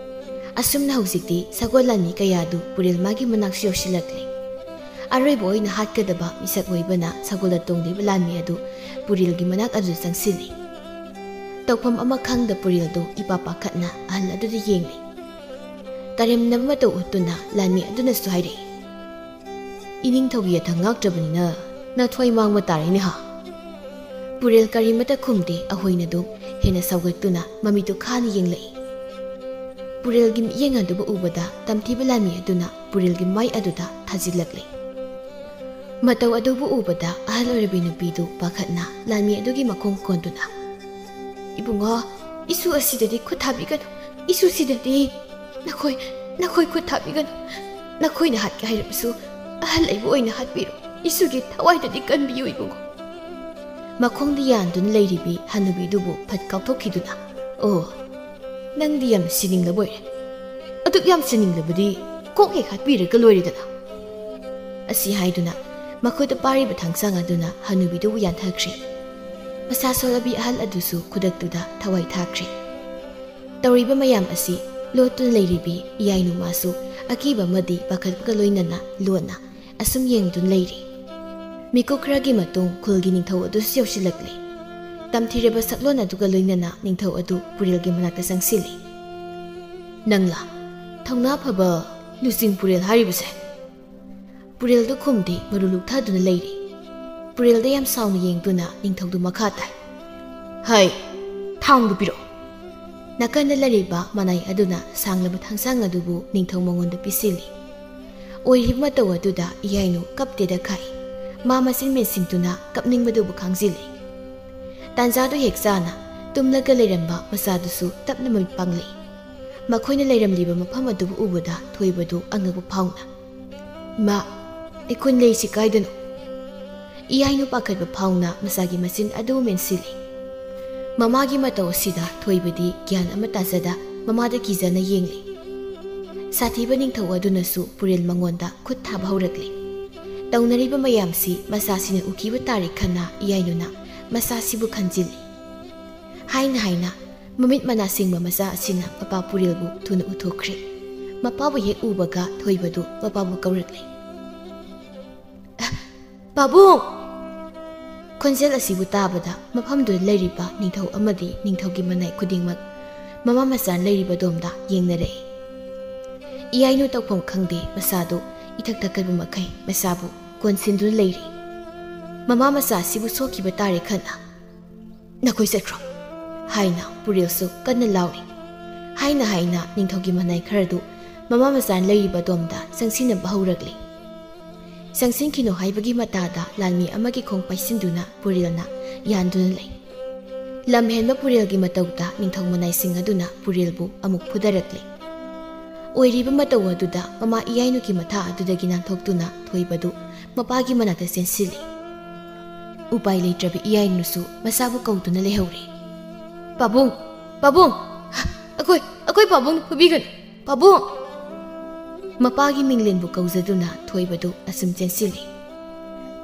ꯑꯁꯨꯝꯅ ꯍꯧꯖꯤꯛꯇꯤ ꯁꯒꯣꯜ ꯂꯥꯟꯃꯤ ꯀꯌꯥꯗꯨ ꯄꯨꯔꯦꯜ ꯃꯥꯒꯤ ꯃꯅꯥꯛꯁꯨ ꯌꯧꯁꯤꯜꯂꯛꯂꯦ꯫ ꯑꯔꯣꯏꯕ ꯑꯣꯏꯅ ꯍꯥꯠꯀꯗꯕ ꯃꯤꯁꯛ ꯑꯣꯏꯕꯅ ꯁꯒꯣꯜꯗ ꯇꯣꯡꯂꯤꯕ ꯂꯥꯟꯃꯤ ꯑꯗꯨ ꯄꯨꯔꯦꯜꯒꯤ ꯃꯅꯥꯛ ꯑꯗꯨ ꯆꯪꯁꯤꯜꯂꯤ꯫ ꯇꯧꯐꯝ ꯑꯃ ꯈꯪꯗ ꯄꯨꯔꯦꯜꯗꯨ ꯏꯄꯥ ꯄꯥꯈꯠꯅ ꯑꯍꯜ ꯑꯗꯨꯗ ꯌꯦꯡꯂꯤ꯫ ꯀꯔꯦꯝꯅꯕ ꯃꯇꯧ ꯎꯠꯇꯨꯅ ꯂꯥꯟꯃꯤ ꯑꯗꯨꯅꯁꯨ ꯍꯥꯏꯔꯛꯏ, "ꯏꯅꯤꯡꯊꯧꯒꯤ ꯌꯥꯊꯪ ꯉꯥꯛꯇ꯭ꯔꯕꯅꯤꯅ ꯅꯊ꯭ꯋꯥꯏ ꯃꯥꯡꯕ ꯇꯥꯔꯦꯅꯦ ꯍꯥ?" ꯄꯨꯔꯦꯜ ꯀꯔꯤꯃꯇ ꯈꯨꯝꯗꯦ, ꯑꯍꯣꯏꯅꯗꯨ ꯍꯦꯟꯅ ꯁꯧꯒꯠꯇꯨꯅ ꯃꯃꯤꯠꯇꯨ ꯈꯥꯅ ꯌꯦꯡꯂꯛꯏ꯫ ꯄꯨꯔꯦꯜꯒꯤ ꯃꯤꯠꯌꯦꯡ ꯑꯗꯨꯕꯨ ꯎꯕꯗ ꯇꯝꯊꯤꯕ ꯂꯥꯟꯃꯤ ꯑꯗꯨꯅ ꯄꯨꯔꯦꯜꯒꯤ ꯃꯥꯏ ꯑꯗꯨꯗ ꯊꯥꯖꯤꯜꯂꯛꯂꯦ꯫ ꯃꯇꯧ ꯑꯗꯨꯕꯨ ꯎꯕꯗ ꯑꯍꯜ ꯑꯣꯏꯔꯕꯤ ꯅꯨꯄꯤꯗꯨ ꯄꯥꯈꯠꯅ ꯂꯥꯟꯃꯤ ꯑꯗꯨꯒꯤ ꯃꯈꯣꯡ ꯀꯣꯟꯗꯨꯅ, "ꯏꯕꯨꯡꯉꯣ, ꯏꯁꯨ ꯑꯁꯤꯗꯗꯤ ꯈꯨꯠ ꯊꯥꯕꯤꯒꯅꯨ, ꯏꯁꯨꯁꯤꯗꯗꯤ ꯅꯈꯣꯏ, ꯅꯈꯣꯏ ꯈꯨꯠ ꯊꯥꯕꯤꯒꯅꯨ꯫ ꯅꯈꯣꯏꯅ ꯍꯥꯠꯀꯦ ꯍꯥꯏꯔꯕꯁꯨ ꯑꯍꯜ ꯑꯩꯕꯨ ꯑꯣꯏꯅ ꯍꯥꯠꯄꯤꯔꯣ, ꯏꯁꯨꯒꯤ ꯊꯋꯥꯏꯗꯗꯤ ꯀꯟꯕꯤꯌꯨ ꯏꯕꯨꯡꯉꯣ"꯫ ꯃꯈꯣꯡꯗ ꯌꯥꯟꯗꯨꯅ ꯂꯩꯔꯤꯕꯤ ꯍꯅꯨꯕꯤꯗꯨꯕꯨ ꯐꯠ ꯀꯥꯎꯊꯣꯛꯈꯤꯗꯨꯅ, "ꯑꯣ, ꯅꯪꯗꯤ ꯌꯥꯝ ꯁꯤꯅꯤꯡꯂꯕ ꯑꯣꯏꯔꯦ꯫ ꯑꯗꯨꯛ ꯌꯥꯝ ꯁꯤꯅꯤꯡꯂꯕꯗꯤ ꯀꯣꯛ ꯍꯦꯛ ꯍꯥꯠꯄꯤꯔꯒ ꯂꯣꯏꯔꯦꯗꯅ"꯫ ꯑꯁꯤ ꯍꯥꯏꯗꯨꯅ ꯃꯈꯨꯠꯇ ꯄꯥꯏꯔꯤꯕ ꯊꯥꯡꯁꯥꯡ ꯑꯗꯨꯅ ꯍꯅꯨꯕꯤꯗꯨꯕꯨ ꯌꯥꯟꯊꯈ꯭ꯔꯦ꯫ ꯃꯁꯥ ꯁꯣꯜꯂꯕꯤ ꯑꯍꯜ ꯑꯗꯨꯁꯨ ꯈꯨꯗꯛꯇꯨꯗ ꯊꯋꯥꯏ ꯊꯥꯈ꯭ꯔꯦ꯫ ꯇꯧꯔꯤꯕ ꯃꯌꯥꯝ ꯑꯁꯤ ꯂꯣꯠꯇꯨꯅ ꯂꯩꯔꯤꯕꯤ ꯏꯌꯥꯏ ꯅꯨꯃꯥꯁꯨ ꯑꯀꯤꯕ ꯑꯃꯗꯤ ꯄꯥꯈꯠꯄꯒ ꯂꯣꯏꯅꯅ ꯂꯣꯟꯅ ꯑꯁꯨꯝ ꯌꯦꯡꯗꯨꯅ ꯂꯩꯔꯤ꯫ ꯃꯤꯀꯨꯞ ꯈꯔꯒꯤ ꯃꯇꯨꯡ ꯈꯨꯜꯒꯤ ꯅꯤꯡꯊꯧ ꯑꯗꯨꯁꯨ ꯌꯧꯁꯤꯜꯂꯛꯂꯦ꯫ ꯇꯝꯊꯤꯔꯕ ꯁꯛꯂꯣꯟ ꯑꯗꯨꯒ ꯂꯣꯏꯅꯅ ꯅꯤꯡꯊꯧ ꯑꯗꯨ ꯄꯨꯔꯦꯜꯒꯤ ꯃꯅꯥꯛꯇ ꯆꯪꯁꯤꯜꯂꯤ꯫ "ꯅꯪꯂꯥ? ꯊꯧꯅꯥ ꯐꯕ ꯂꯨꯆꯤꯡ ꯄꯨꯔꯦꯜ ꯍꯥꯏꯔꯤꯕꯁꯦ?" ꯄꯨꯔꯦꯜꯗꯨ ꯈꯨꯝꯗꯦ, ꯃꯔꯨ ꯂꯨꯛꯊꯗꯨꯅ ꯂꯩꯔꯤ꯫ ꯄꯨꯔꯦꯜꯗ ꯌꯥꯝ ꯁꯥꯎꯅ ꯌꯦꯡꯗꯨꯅ ꯅꯤꯡꯊꯧꯗꯨ ꯃꯈꯥ ꯇꯥꯏ꯫ "ꯍꯩ, ꯊꯥꯡꯗꯨ ꯄꯤꯔꯛꯑꯣ꯫ ꯅꯥꯀꯟꯗ ꯂꯩꯔꯤꯕ ꯃꯅꯥꯏ ꯑꯗꯨꯅ ꯁꯥꯡꯂꯕ ꯊꯥꯡꯁꯥꯡ ꯑꯗꯨꯕꯨ ꯅꯤꯡꯊꯧ ꯃꯉꯣꯟꯗ ꯄꯤꯁꯤꯜꯂꯤ꯫ ꯑꯣꯏꯔꯤꯕ ꯃꯇꯧ ꯑꯗꯨꯗ ꯏꯌꯥꯏꯅꯨ ꯀꯞꯇꯦꯗ ꯈꯥꯛꯏ꯫ ꯃꯥ ꯃꯆꯤꯟ ꯃꯦꯟꯁꯤꯟꯗꯨꯅ ꯀꯞꯅꯤꯡꯕꯗꯨꯕꯨ ꯈꯥꯡꯖꯤꯜꯂꯤ꯫ ꯇꯥꯟꯖꯥꯗꯨ ꯍꯦꯛ ꯆꯥꯅ ꯇꯨꯝꯂꯒ ꯂꯩꯔꯝꯕ ꯃꯆꯥꯗꯨꯁꯨ ꯇꯞꯅ ꯃꯃꯤꯠ ꯄꯥꯡꯂꯛꯏ꯫ ꯃꯈꯣꯏꯅ ꯂꯩꯔꯝꯂꯤꯕ ꯃꯐꯝ ꯑꯗꯨꯕꯨ ꯎꯕꯗ ꯊꯣꯏꯕꯗꯨ ꯑꯉꯛꯄ ꯐꯥꯎꯅ, "ꯏꯃꯥ, ꯑꯩꯈꯣꯏꯅ ꯂꯩꯔꯤꯁꯤ ꯀꯥꯏꯗꯅꯣ?" ꯏꯌꯥꯏꯅꯨ ꯄꯥꯈꯠꯄ ꯐꯥꯎꯅ ꯃꯆꯥꯒꯤ ꯃꯆꯤꯟ ꯑꯗꯨ ꯃꯦꯟꯁꯤꯜꯂꯤ꯫ ꯃꯃꯥꯒꯤ ꯃꯇꯧ ꯑꯁꯤꯗ ꯊꯣꯏꯕꯗꯤ ꯒ꯭ꯌꯥꯟ ꯑꯃ ꯇꯥꯖꯗ ꯃꯃꯥꯗ ꯀꯤꯖꯅ ꯌꯦꯡꯂꯤ꯫ ꯁꯥꯊꯤꯕ ꯅꯤꯡꯊꯧ ꯑꯗꯨꯅꯁꯨ ꯄꯨꯔꯦꯜ ꯃꯉꯣꯟꯗ ꯈꯨꯠ ꯊꯥꯕ ꯍꯧꯔꯛꯂꯤ꯫ ꯇꯧꯅꯔꯤꯕ ꯃꯌꯥꯝꯁꯤ ꯃꯆꯥꯁꯤꯅ ꯎꯈꯤꯕ ꯇꯥꯔꯦ ꯈꯟꯅ ꯏꯌꯥꯏꯅꯨꯅ ꯃꯆꯥꯁꯤꯕꯨ ꯈꯟꯖꯤꯜꯂꯤ꯫ ꯍꯥꯏꯅ ꯍꯥꯏꯅ ꯃꯃꯤꯠ ꯃꯅꯥ ꯁꯤꯡꯕ ꯃꯆꯥ ꯑꯁꯤꯅ ꯃꯄꯥ ꯄꯨꯔꯦꯜꯕꯨ ꯊꯨꯅ ꯎꯊꯣꯛꯈ꯭ꯔꯦ꯫ ꯃꯄꯥꯕꯨ ꯍꯦꯛ ꯎꯕꯒ ꯊꯣꯏꯕꯗꯨ ꯃꯄꯥꯕꯨ ꯀꯧꯔꯛꯂꯦ꯫ "ꯄꯥꯕꯨꯡ!" ꯈꯣꯟꯖꯦꯜ ꯑꯁꯤꯕꯨ ꯇꯥꯕꯗ ꯃꯐꯝꯗꯨꯗ ꯂꯩꯔꯤꯕ ꯅꯤꯡꯊꯧ ꯑꯃꯗꯤ ꯅꯤꯡꯊꯧꯒꯤ ꯃꯅꯥꯏ ꯈꯨꯗꯤꯡꯃꯛ ꯃꯃꯥ ꯃꯆꯥ ꯂꯩꯔꯤꯕ ꯑꯗꯣꯝꯗ ꯌꯦꯡꯅꯔꯛꯏ꯫ ꯏꯌꯥꯏꯅꯨ ꯇꯧꯐꯝ ꯈꯪꯗꯦ, ꯃꯁꯥꯗꯨ ꯏꯊꯛ ꯊꯛꯀꯠꯄ ꯃꯈꯩ ꯃꯁꯥꯕꯨ ꯀꯣꯟꯁꯤꯟꯗꯨꯅ ꯂꯩꯔꯤ꯫ ꯃꯃꯥ ꯃꯆꯥ ꯑꯁꯤꯕꯨ ꯁꯣꯛꯈꯤꯕ ꯇꯥꯔꯦ ꯈꯟꯅ, "ꯅꯈꯣꯏ ꯆꯠꯈ꯭ꯔꯣ" ꯍꯥꯏꯅ ꯄꯨꯔꯦꯜꯁꯨ ꯀꯟꯅ ꯂꯥꯎꯔꯤ꯫ ꯍꯥꯏꯅ ꯍꯥꯏꯅ ꯅꯤꯡꯊꯧꯒꯤ ꯃꯅꯥꯏ ꯈꯔꯗꯨ ꯃꯃꯥ ꯃꯆꯥ ꯂꯩꯔꯤꯕ ꯑꯗꯣꯝꯗ ꯆꯪꯁꯤꯟꯅꯕ ꯍꯧꯔꯛꯂꯤ꯫ ꯆꯪꯁꯤꯟꯈꯤꯅꯨ ꯍꯥꯏꯕꯒꯤ ꯃꯇꯥꯗ ꯂꯥꯟꯃꯤ ꯑꯃꯒꯤ ꯈꯣꯡ ꯄꯥꯏꯁꯤꯟꯗꯨꯅ ꯄꯨꯔꯦꯜꯅ ꯌꯥꯟꯗꯨꯅ ꯂꯩ꯫ ꯂꯝꯍꯦꯟꯕ ꯄꯨꯔꯦꯜꯒꯤ ꯃꯇꯧꯗ ꯅꯤꯡꯊꯧ ꯃꯅꯥꯏꯁꯤꯡ ꯑꯗꯨꯅ ꯄꯨꯔꯦꯜꯕꯨ ꯑꯃꯨꯛ ꯐꯨꯗꯔꯛꯂꯤ꯫ ꯑꯣꯏꯔꯤꯕ ꯃꯇꯧ ꯑꯗꯨꯗ ꯃꯃꯥ ꯏꯌꯥꯏꯅꯨꯒꯤ ꯃꯊꯥ ꯑꯗꯨꯗꯒꯤ ꯅꯥꯟꯊꯣꯛꯇꯨꯅ ꯊꯣꯏꯕꯗꯨ ꯃꯄꯥꯒꯤ ꯃꯅꯥꯛꯇ ꯆꯦꯟꯁꯤꯜꯂꯤ꯫ ꯎꯄꯥꯏ ꯂꯩꯇ꯭ꯔꯕ ꯏꯌꯥꯏꯅꯨꯁꯨ ꯃꯆꯥꯕꯨ ꯀꯧꯗꯨꯅ ꯂꯩꯍꯧꯔꯦ꯫ "ꯄꯥꯕꯨꯡ! ꯄꯥꯕꯨꯡ! ꯑꯩꯈꯣꯏ, ꯑꯩꯈꯣꯏ ꯄꯥꯕꯨꯡ ꯐꯨꯕꯤꯒꯅꯨ! ꯄꯥꯕꯨꯡ!" ꯃꯄꯥꯒꯤ ꯃꯤꯡꯂꯦꯟꯕꯨ ꯀꯧꯖꯗꯨꯅ ꯊꯣꯏꯕꯗꯨ ꯑꯁꯨꯝ ꯆꯦꯟꯁꯤꯜꯂꯤ꯫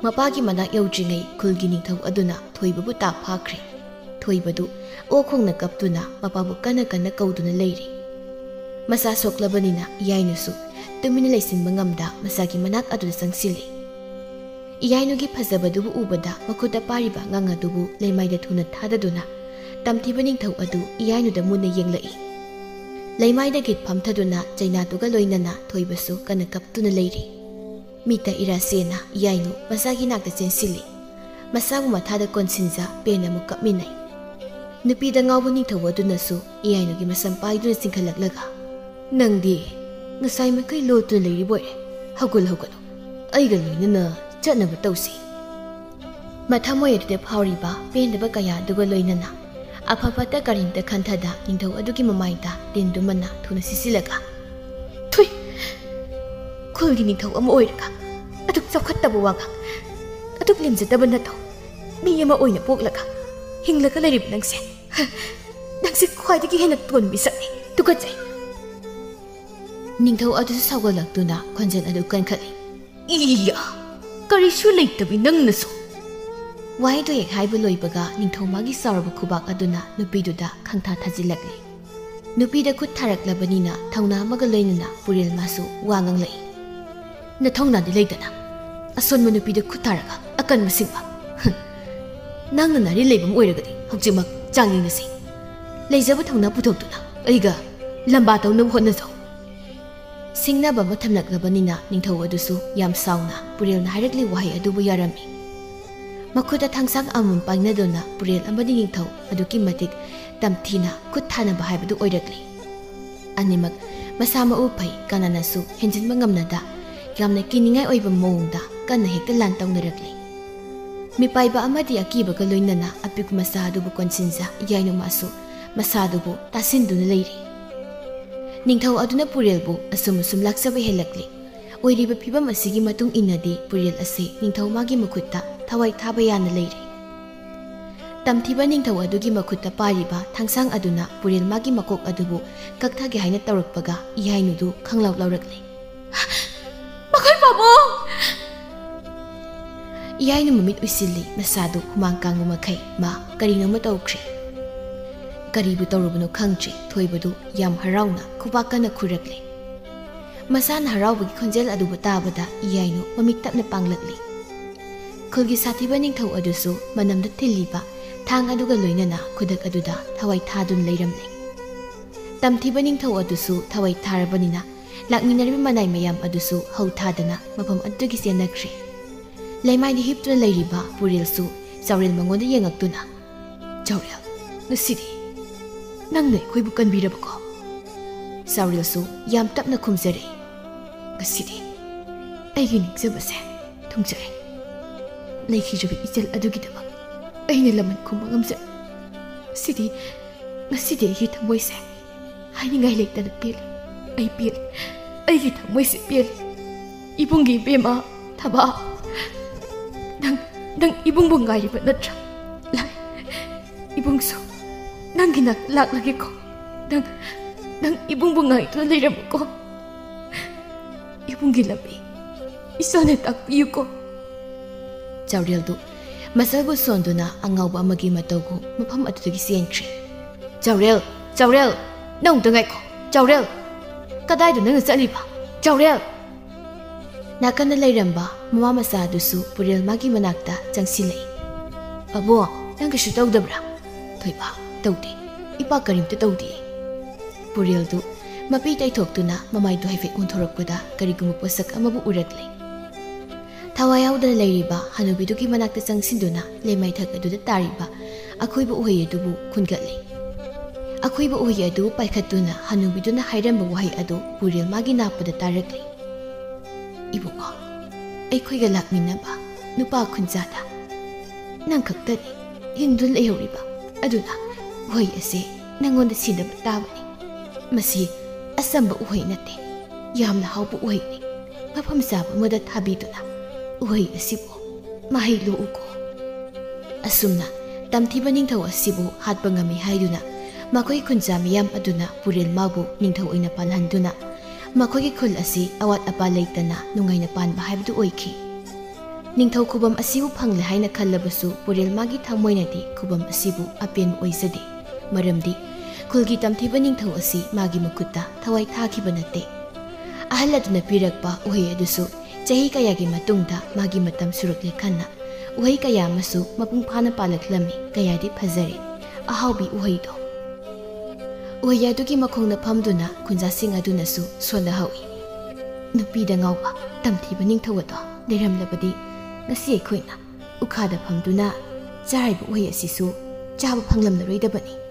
ꯃꯄꯥꯒꯤ ꯃꯅꯥꯛ ꯌꯧꯗ꯭ꯔꯤꯉꯩ ꯈꯨꯜꯒꯤ ꯅꯤꯡꯊꯧ ꯑꯗꯨꯅ ꯊꯣꯏꯕꯕꯨ ꯇꯥꯞ ꯐꯥꯈ꯭ꯔꯦ꯫ ꯊꯣꯏꯕꯗꯨ ꯑꯣꯛ ꯈꯣꯡꯅ ꯀꯞꯇꯨꯅ ꯃꯄꯥꯕꯨ ꯀꯟꯅ ꯀꯟꯅ ꯀꯧꯗꯨꯅ ꯂꯩꯔꯤ꯫ ꯃꯆꯥ ꯁꯣꯛꯂꯕꯅꯤꯅ ꯏꯌꯥꯏꯅꯨꯁꯨ ꯇꯨꯃꯤꯟꯅ ꯂꯩꯁꯤꯟꯕ ꯉꯝꯗ ꯃꯆꯥꯒꯤ ꯃꯅꯥꯛ ꯑꯗꯨꯗ ꯆꯪꯁꯤꯜꯂꯤ꯫ ꯏꯌꯥꯏꯅꯨꯒꯤ ꯐꯖꯕꯗꯨꯕꯨ ꯎꯕꯗ ꯃꯈꯨꯠꯇ ꯄꯥꯏꯔꯤꯕ ꯑꯉꯥꯡ ꯑꯗꯨꯕꯨ ꯂꯩꯃꯥꯏꯗ ꯊꯨꯅ ꯊꯥꯗꯗꯨꯅ ꯇꯝꯊꯤꯕ ꯅꯤꯡꯊꯧ ꯑꯗꯨ ꯏꯌꯥꯏꯅꯨꯗ ꯃꯨꯟꯅ ꯌꯦꯡꯂꯛꯏ꯫ ꯂꯩꯃꯥꯏꯗꯒꯤ ꯐꯝꯊꯗꯨꯅ ꯆꯩꯅꯥꯗꯨꯒ ꯂꯣꯏꯅꯅ ꯊꯣꯏꯕꯁꯨ ꯀꯟꯅ ꯀꯞꯇꯨꯅ ꯂꯩꯔꯤ꯫ ꯃꯤꯠꯇ ꯏꯔꯥ ꯆꯦꯟꯅ ꯏꯌꯥꯏꯅꯨ ꯃꯆꯥꯒꯤ ꯅꯥꯛꯇ ꯆꯦꯟꯁꯤꯜꯂꯤ꯫ ꯃꯆꯥꯕꯨ ꯃꯊꯥꯗ ꯀꯣꯟꯁꯤꯟꯖ ꯄꯦꯟꯅ ꯑꯃꯨꯛ ꯀꯞꯃꯤꯟꯅꯩ꯫ ꯅꯨꯄꯤꯗ ꯉꯥꯎꯕ ꯅꯤꯡꯊꯧ ꯑꯗꯨꯅꯁꯨ ꯏꯌꯥꯏꯅꯨꯒꯤ ꯃꯁꯝ ꯄꯥꯏꯗꯨꯅ ꯆꯤꯡꯈꯠꯂꯛꯂꯒ, "ꯅꯪꯗꯤ ꯉꯁꯥꯏ ꯃꯈꯩ ꯂꯣꯠꯇꯨꯅ ꯂꯩꯔꯤꯕꯣꯏꯔꯦ꯫ ꯍꯧꯒꯠ, ꯍꯧꯒꯠꯂꯨ, ꯑꯩꯒ ꯂꯣꯏꯅꯅ ꯆꯠꯅꯕ ꯇꯧꯁꯤ"꯫ ꯃꯊꯃꯣꯏ ꯑꯗꯨꯗ ꯐꯥꯎꯔꯤꯕ ꯄꯦꯟꯗꯕ ꯀꯌꯥ ꯑꯗꯨꯒ ꯂꯣꯏꯅꯅ ꯑꯐ ꯐꯠꯇ ꯀꯔꯤꯝꯇ ꯈꯟꯊꯗ ꯅꯤꯡꯊꯧ ꯑꯗꯨꯒꯤ ꯃꯃꯥꯏꯗ ꯇꯤꯟꯗꯨꯃꯅ ꯊꯨꯅ ꯁꯤꯠꯆꯤꯜꯂꯒ, "ꯊꯨꯏ! ꯈꯨꯜꯒꯤ ꯅꯤꯡꯊꯧ ꯑꯃ ꯑꯣꯏꯔꯒ ꯑꯗꯨꯛ ꯆꯥꯎꯈꯠꯇꯕ ꯋꯥꯉꯥꯡ, ꯑꯗꯨꯛ ꯂꯦꯝꯖꯗꯕ ꯅꯇꯧ, ꯃꯤ ꯑꯃ ꯑꯣꯏꯅ ꯄꯣꯛꯂꯒ ꯍꯤꯡꯂꯒ ꯂꯩꯔꯤꯕ ꯅꯪꯁꯦ, ꯅꯪꯁꯦ ꯈ꯭ꯋꯥꯏꯗꯒꯤ ꯍꯦꯟꯅ ꯇꯣꯟꯕ ꯃꯤꯁꯛꯅꯤ꯫ ꯇꯨꯀꯠꯆꯩ!" ꯅꯤꯡꯊꯧ ꯑꯗꯨꯁꯨ ꯁꯥꯎꯒꯠꯂꯛꯇꯨꯅ ꯈꯣꯟꯖꯦꯜ ꯑꯗꯨ ꯀꯟꯈꯠꯂꯤ꯫ "ꯏꯌꯥ! ꯀꯔꯤꯁꯨ ꯂꯩꯇꯕꯤ ꯅꯪꯅꯁꯨ!" ꯋꯥꯍꯩꯗꯨ ꯍꯦꯛ ꯍꯥꯏꯕ ꯂꯣꯏꯕꯒ ꯅꯤꯡꯊꯧ ꯃꯥꯒꯤ ꯆꯥꯎꯔꯕ ꯈꯨꯕꯥꯛ ꯑꯗꯨꯅ ꯅꯨꯄꯤꯗꯨꯗ ꯈꯪꯊꯥ ꯊꯥꯖꯤꯜꯂꯛꯂꯤ꯫ ꯅꯨꯄꯤꯗ ꯈꯨꯠ ꯊꯥꯔꯛꯂꯕꯅꯤꯅ ꯊꯧꯅꯥ ꯑꯃꯒ ꯂꯣꯏꯅꯅ ꯄꯨꯔꯦꯜ ꯃꯥꯁꯨ ꯋꯥ ꯉꯥꯡꯂꯛꯏ꯫ "ꯅꯊꯧꯅꯥꯗꯤ ꯂꯩꯗꯅ ꯑꯁꯣꯟꯕ ꯅꯨꯄꯤꯗ ꯈꯨꯠ ꯊꯥꯔꯒ ꯑꯀꯟꯕ ꯁꯤꯡꯕ꯫ ꯍꯨꯝ꯫ ꯅꯪꯅ ꯅꯥꯔꯤ ꯂꯩꯕ ꯑꯃ ꯑꯣꯏꯔꯒꯗꯤ ꯍꯧꯖꯤꯛꯃꯛ ꯆꯥꯡꯌꯦꯡꯅꯁꯤ꯫ ꯂꯩꯖꯕ ꯊꯧꯅꯥ ꯄꯨꯊꯣꯛꯇꯨꯅ ꯑꯩꯒ ꯂꯝꯕꯥ ꯇꯧꯅꯕ ꯍꯣꯠꯅꯖꯧ"꯫ ꯁꯤꯡꯅꯕ ꯑꯃ ꯊꯝꯂꯛꯂꯕꯅꯤꯅ ꯅꯤꯡꯊꯧ ꯑꯗꯨꯁꯨ ꯌꯥꯝ ꯁꯥꯎꯅ ꯄꯨꯔꯦꯜꯅ ꯍꯥꯏꯔꯛꯂꯤ ꯋꯥꯍꯩ ꯑꯗꯨꯕꯨ ꯌꯥꯔꯝꯃꯤ꯫ ꯃꯈꯨꯠꯇ ꯊꯥꯡꯁꯥꯡ ꯑꯃꯃꯝ ꯄꯥꯏꯅꯗꯨꯅ ꯄꯨꯔꯦꯜ ꯑꯃꯗꯤ ꯅꯤꯡꯊꯧ ꯑꯗꯨꯛꯀꯤ ꯃꯇꯤꯛ ꯇꯝꯊꯤꯅ ꯈꯨꯠ ꯊꯥꯅꯕ ꯍꯥꯏꯕꯗꯨ ꯑꯣꯏꯔꯛꯂꯤ꯫ ꯑꯅꯤꯃꯛ ꯃꯁꯥ ꯃꯎ ꯐꯩ, ꯀꯅꯥꯅꯁꯨ ꯍꯦꯟꯖꯤꯟꯕ ꯉꯝꯅꯗ ꯌꯥꯝꯅ ꯀꯤꯅꯤꯡꯉꯥꯏ ꯑꯣꯏꯕ ꯃꯑꯣꯡꯗ ꯀꯟꯅ ꯍꯦꯛꯇ ꯂꯥꯟ ꯇꯧꯅꯔꯛꯂꯤ꯫ ꯃꯤꯄꯥꯏꯕ ꯑꯃꯗꯤ ꯑꯀꯤꯕꯒ ꯂꯣꯏꯅꯅ ꯑꯄꯤꯛꯄ ꯃꯆꯥ ꯑꯗꯨꯕꯨ ꯀꯣꯟꯁꯤꯟꯖ ꯏꯌꯥꯏꯅꯨ ꯃꯥꯁꯨ ꯃꯁꯥꯗꯨꯕꯨ ꯇꯥꯁꯤꯟꯗꯨꯅ ꯂꯩꯔꯤ꯫ ꯅꯤꯡꯊꯧ ꯑꯗꯨꯅ ꯄꯨꯔꯦꯜꯕꯨ ꯑꯁꯨꯝ ꯑꯁꯨꯝ ꯂꯥꯛꯆꯕ ꯍꯦꯜꯂꯛꯂꯤ꯫ ꯑꯣꯏꯔꯤꯕ ꯐꯤꯕꯝ ꯑꯁꯤꯒꯤ ꯃꯇꯨꯡ ꯏꯟꯅꯗꯤ ꯄꯨꯔꯦꯜ ꯑꯁꯤ ꯅꯤꯡꯊꯧ ꯃꯥꯒꯤ ꯃꯈꯨꯠꯇ ꯊꯋꯥꯏ ꯊꯥꯕ ꯌꯥꯅ ꯂꯩꯔꯦ꯫ ꯇꯝꯊꯤꯕ ꯅꯤꯡꯊꯧ ꯑꯗꯨꯒꯤ ꯃꯈꯨꯠꯇ ꯄꯥꯏꯔꯤꯕ ꯊꯥꯡꯁꯥꯡ ꯑꯗꯨꯅ ꯄꯨꯔꯦꯜ ꯃꯥꯒꯤ ꯃꯀꯣꯛ ꯑꯗꯨꯕꯨ ꯀꯛꯊꯒꯦ ꯍꯥꯏꯅ ꯇꯧꯔꯛꯄꯒ ꯏꯌꯥꯏꯅꯨꯗꯨ ꯈꯪꯂꯥꯎ ꯂꯥꯎꯔꯛꯂꯦ꯫ "ꯃꯈꯣꯏ ꯄꯥꯕꯨꯡ!" ꯏꯌꯥꯏꯅꯨ ꯃꯃꯤꯠ ꯎꯏꯁꯤꯜꯂꯤ, ꯃꯁꯥꯗꯨ ꯍꯨꯃꯥꯡ ꯀꯥꯡꯕ ꯃꯈꯩ ꯃꯥ ꯀꯔꯤꯅꯣꯃ ꯇꯧꯈ꯭ꯔꯦ꯫ ꯀꯔꯤꯕꯨ ꯇꯧꯔꯨꯕꯅꯣ ꯈꯪꯗ꯭ꯔꯦ, ꯊꯣꯏꯕꯗꯨ ꯌꯥꯝ ꯍꯔꯥꯎꯅ ꯈꯨꯕꯥꯛ ꯀꯟꯅ ꯈꯨꯔꯛꯂꯦ꯫ ꯃꯁꯥꯅ ꯍꯔꯥꯎꯕꯒꯤ ꯈꯣꯟꯖꯦꯜ ꯑꯗꯨꯕꯨ ꯇꯥꯕꯗ ꯏꯌꯥꯏꯅꯨ ꯃꯃꯤꯠ ꯇꯞꯅ ꯄꯥꯡꯂꯛꯂꯤ꯫ ꯈꯨꯜꯒꯤ ꯁꯥꯊꯤꯕ ꯅꯤꯡꯊꯧ ꯑꯗꯨꯁꯨ ꯃꯅꯝꯗ ꯊꯤꯜꯂꯤꯕ ꯊꯥꯡ ꯑꯗꯨꯒ ꯂꯣꯏꯅꯅ ꯈꯨꯗꯛ ꯑꯗꯨꯗ ꯊꯋꯥꯏ ꯊꯥꯗꯨꯅ ꯂꯩꯔꯝꯂꯦ꯫ ꯇꯝꯊꯤꯕ ꯅꯤꯡꯊꯧ ꯑꯗꯨꯁꯨ ꯊꯋꯥꯏ ꯊꯥꯔꯕꯅꯤꯅ ꯂꯥꯛꯃꯤꯟꯅꯔꯤꯕ ꯃꯅꯥꯏ ꯃꯌꯥꯝ ꯑꯗꯨꯁꯨ ꯍꯧ ꯊꯥꯗꯅ ꯃꯐꯝ ꯑꯗꯨꯗꯒꯤ ꯆꯦꯟꯅꯈ꯭ꯔꯦ꯫ ꯂꯩꯃꯥꯏꯗ ꯍꯤꯞꯇꯨꯅ ꯂꯩꯔꯤꯕ ꯄꯨꯔꯦꯜꯁꯨ ꯆꯥꯎꯔꯦꯜ ꯃꯉꯣꯟꯗ ꯌꯦꯡꯉꯛꯇꯨꯅ, "ꯆꯥꯎꯔꯦꯜ, "ꯉꯁꯤꯗꯤ ꯅꯪꯅ ꯑꯩꯈꯣꯏꯕꯨ ꯀꯟꯕꯤꯔꯕꯀꯣ?" ꯆꯥꯎꯔꯦꯜꯁꯨ ꯌꯥꯝ ꯇꯞꯅ ꯈꯨꯝꯖꯔꯛꯏ꯫ "ꯉꯁꯤꯗꯤ ꯑꯩꯒꯤ ꯅꯤꯡꯖꯕꯁꯦ ꯊꯨꯡꯖꯔꯦ꯫ ꯂꯩꯈꯤꯗ꯭ꯔꯕ ꯏꯆꯜ ꯑꯗꯨꯒꯤꯗꯃꯛ ꯑꯩꯅ ꯂꯃꯟ ꯈꯨꯝꯕ ꯉꯝꯖꯔꯦ꯫ ꯉꯁꯤꯗꯤ, ꯉꯁꯤꯗꯤ ꯑꯩꯒꯤ ꯊꯃꯣꯏꯁꯦ ꯍꯥꯏꯅꯤꯡꯉꯥꯏ ꯂꯩꯇꯅ ꯄꯦꯜꯂꯦ꯫ ꯑꯩ ꯄꯦꯜꯂꯦ꯫ ꯑꯩꯒꯤ ꯊꯃꯣꯏꯁꯦ ꯄꯦꯜꯂꯦ꯫ ꯏꯕꯨꯡꯒꯤ ꯏꯕꯦꯝꯃ, ꯊꯕꯥ, ꯅꯪ, ꯅꯪ ꯏꯕꯨꯡꯕꯨ ꯉꯥꯏꯔꯤꯕ ꯅꯠꯇ꯭ꯔꯥ? ꯂꯥꯏ, ꯏꯕꯨꯡꯁꯨ ꯅꯪꯒꯤ ꯅꯥꯛꯇ ꯂꯥꯛꯂꯒꯦꯀꯣ꯫ ꯅꯪ, ꯅꯪ ꯏꯕꯨꯡꯕꯨ ꯉꯥꯏꯗꯨꯅ ꯂꯩꯔꯝꯃꯨꯀꯣ꯫ ꯏꯕꯨꯡꯒꯤ ꯂꯝꯕꯤ ꯏꯁꯣꯔꯅ ꯇꯥꯛꯄꯤꯌꯨꯀꯣ꯫" ꯆꯥꯎꯔꯦꯜꯗꯨ ꯃꯁꯜꯕꯨ ꯁꯣꯟꯗꯨꯅ ꯑꯉꯥꯎꯕ ꯑꯃꯒꯤ ꯃꯇꯧꯒꯨꯝ ꯃꯐꯝ ꯑꯗꯨꯗꯒꯤ ꯆꯦꯟꯈ꯭ꯔꯦ꯫ "ꯆꯥꯎꯔꯦꯜ! ꯆꯥꯎꯔꯦꯜ! ꯅꯪ ꯑꯝꯇ ꯉꯥꯏꯈꯣ! ꯆꯥꯎꯔꯦꯜ! ꯀꯗꯥꯏꯗ ꯅꯪꯅ ꯆꯠꯂꯤꯕ? ꯆꯥꯎꯔꯦꯜ!" ꯅꯥꯀꯟꯗ ꯂꯩꯔꯝꯕ ꯃꯃꯥ ꯃꯆꯥ ꯑꯗꯨꯁꯨ ꯄꯨꯔꯦꯜꯃꯥꯒꯤ ꯃꯅꯥꯛꯇ ꯆꯪꯁꯤꯜꯂꯛꯏ꯫ "ꯑꯕꯣ, ꯅꯪ ꯀꯩꯁꯨ ꯇꯧꯗꯕ꯭ꯔꯥ?" "ꯊꯣꯏꯕ, ꯇꯧꯗꯦ꯫ ꯏꯄꯥ ꯀꯔꯤꯝꯇ ꯇꯧꯗꯦ꯫" ꯄꯨꯔꯦꯜꯗꯨ ꯃꯄꯤ ꯇꯩꯊꯣꯛꯇꯨꯅ ꯃꯃꯥꯏꯗꯨ ꯍꯥꯏꯐꯦꯠ ꯑꯣꯟꯊꯣꯔꯛꯄꯗ ꯀꯔꯤꯒꯨꯝꯕ ꯄꯣꯠꯁꯛ ꯑꯃꯕꯨ ꯎꯔꯛꯂꯦ꯫ ꯊꯋꯥꯏ ꯌꯥꯎꯗꯅ ꯂꯩꯔꯤꯕ ꯍꯅꯨꯕꯤꯗꯨꯒꯤ ꯃꯅꯥꯛꯇ ꯆꯪꯁꯤꯟꯗꯨꯅ ꯂꯩꯃꯥꯏꯊꯛ ꯑꯗꯨꯗ ꯇꯥꯔꯤꯕ ꯑꯈꯣꯏꯕ ꯎꯍꯩ ꯑꯗꯨꯕꯨ ꯈꯨꯟꯒꯠꯂꯤ꯫ ꯑꯈꯣꯏꯕ ꯎꯍꯩ ꯑꯗꯨ ꯄꯥꯏꯈꯠꯇꯨꯅ ꯍꯅꯨꯕꯤꯗꯨꯅ ꯍꯥꯏꯔꯝꯕ ꯋꯥꯍꯩ ꯑꯗꯨ ꯄꯨꯔꯦꯜꯃꯥꯒꯤ ꯅꯥꯄꯗ ꯇꯥꯔꯛꯂꯤ꯫ "ꯏꯕꯨꯡꯉꯣ, ꯑꯩꯈꯣꯏꯒ ꯂꯥꯛꯃꯤꯟꯅꯕ ꯅꯨꯄꯥ ꯈꯨꯟꯖꯥꯗ ꯅꯪ ꯈꯛꯇꯅꯤ ꯍꯤꯡꯗꯨꯅ ꯂꯩꯍꯧꯔꯤꯕ꯫ ꯑꯗꯨꯅ ꯎꯍꯩ ꯑꯁꯤ ꯅꯪꯉꯣꯟꯗ ꯁꯤꯟꯅꯕ ꯇꯥꯕꯅꯤ꯫ ꯃꯁꯤ ꯑꯆꯝꯕ ꯎꯍꯩ ꯅꯠꯇꯦ, ꯌꯥꯝꯅ ꯍꯥꯎꯕ ꯎꯍꯩꯅꯤ꯫ ꯃꯐꯝ ꯆꯥꯕ ꯑꯃꯗ ꯊꯥꯕꯤꯗꯨꯅ ꯎꯍꯩ ꯑꯁꯤꯕꯨ ꯃꯍꯩ ꯂꯣꯛꯎꯀꯣ꯫" ꯑꯁꯨꯝꯅ ꯇꯝꯊꯤꯕ ꯅꯤꯡꯊꯧ ꯑꯁꯤꯕꯨ ꯍꯥꯠꯄ ꯉꯝꯃꯤ ꯍꯥꯏꯗꯨꯅ ꯃꯈꯣꯏ ꯈꯨꯟꯖꯥ ꯃꯤꯌꯥꯝ ꯑꯗꯨꯅ ꯄꯨꯔꯦꯜꯃꯥꯕꯨ ꯅꯤꯡꯊꯧ ꯑꯣꯏꯅ ꯄꯥꯜꯍꯟꯗꯨꯅ ꯃꯈꯣꯏꯒꯤ ꯈꯨꯜ ꯑꯁꯤ ꯑꯋꯥꯠ ꯑꯄꯥ ꯂꯩꯇꯅ ꯅꯨꯡꯉꯥꯏꯅ ꯄꯥꯟꯕ ꯍꯥꯏꯕꯗꯨ ꯑꯣꯏꯈꯤ꯫ ꯅꯤꯡꯊꯧ ꯈꯨꯕꯝ ꯑꯁꯤꯕꯨ ꯐꯪꯂꯦ ꯍꯥꯏꯅ ꯈꯜꯂꯕꯁꯨ ꯄꯨꯔꯦꯜꯃꯥꯒꯤ ꯊꯃꯣꯏꯅꯗꯤ ꯈꯨꯕꯝ ꯑꯁꯤꯕꯨ ꯑꯄꯦꯟꯕ ꯑꯣꯏꯖꯗꯦ꯫ ꯃꯔꯝꯗꯤ ꯈꯨꯜꯒꯤ ꯇꯝꯊꯤꯕ ꯅꯤꯡꯊꯧ ꯑꯁꯤ ꯃꯥꯒꯤ ꯃꯈꯨꯠꯇ ꯊꯋꯥꯏ ꯊꯥꯈꯤꯕ ꯅꯠꯇꯦ꯫ ꯑꯍꯜ ꯑꯗꯨꯅ ꯄꯤꯔꯛꯄ ꯎꯍꯩ ꯑꯗꯨꯁꯨ ꯆꯍꯤ ꯀꯌꯥꯒꯤ ꯃꯇꯨꯡꯗ ꯃꯥꯒꯤ ꯃꯇꯝ ꯁꯨꯔꯛꯂꯦ ꯈꯟꯅ ꯎꯍꯩ ꯀꯌꯥ ꯑꯃꯁꯨ ꯃꯄꯨꯡ ꯐꯥꯅ ꯄꯥꯜꯂꯛꯂꯝꯃꯤ꯫ ꯀꯌꯥꯗꯤ ꯐꯖꯔꯦ ꯑꯍꯥꯎꯕꯤ ꯎꯍꯩꯗꯣ꯫ ꯎꯍꯩ ꯑꯗꯨꯒꯤ ꯃꯈꯣꯡꯗ ꯐꯝꯗꯨꯅ ꯈꯨꯟꯖꯥꯁꯤꯡ ꯑꯗꯨꯅꯁꯨ ꯁꯣꯟꯅꯍꯧꯏ꯫ ꯅꯨꯄꯤꯗ ꯉꯥꯎꯕ ꯇꯝꯊꯤꯕ ꯅꯤꯡꯊꯧ ꯑꯗꯣ ꯂꯩꯔꯝꯂꯕꯗꯤ ꯉꯁꯤ ꯑꯩꯈꯣꯏꯅ ꯎꯈꯥꯗ ꯐꯝꯗꯨꯅ ꯆꯥꯔꯤꯕ ꯎꯍꯩ ꯑꯁꯤꯁꯨ ꯆꯥꯕ ꯐꯪꯂꯝꯂꯔꯣꯏꯗꯕꯅꯤ꯫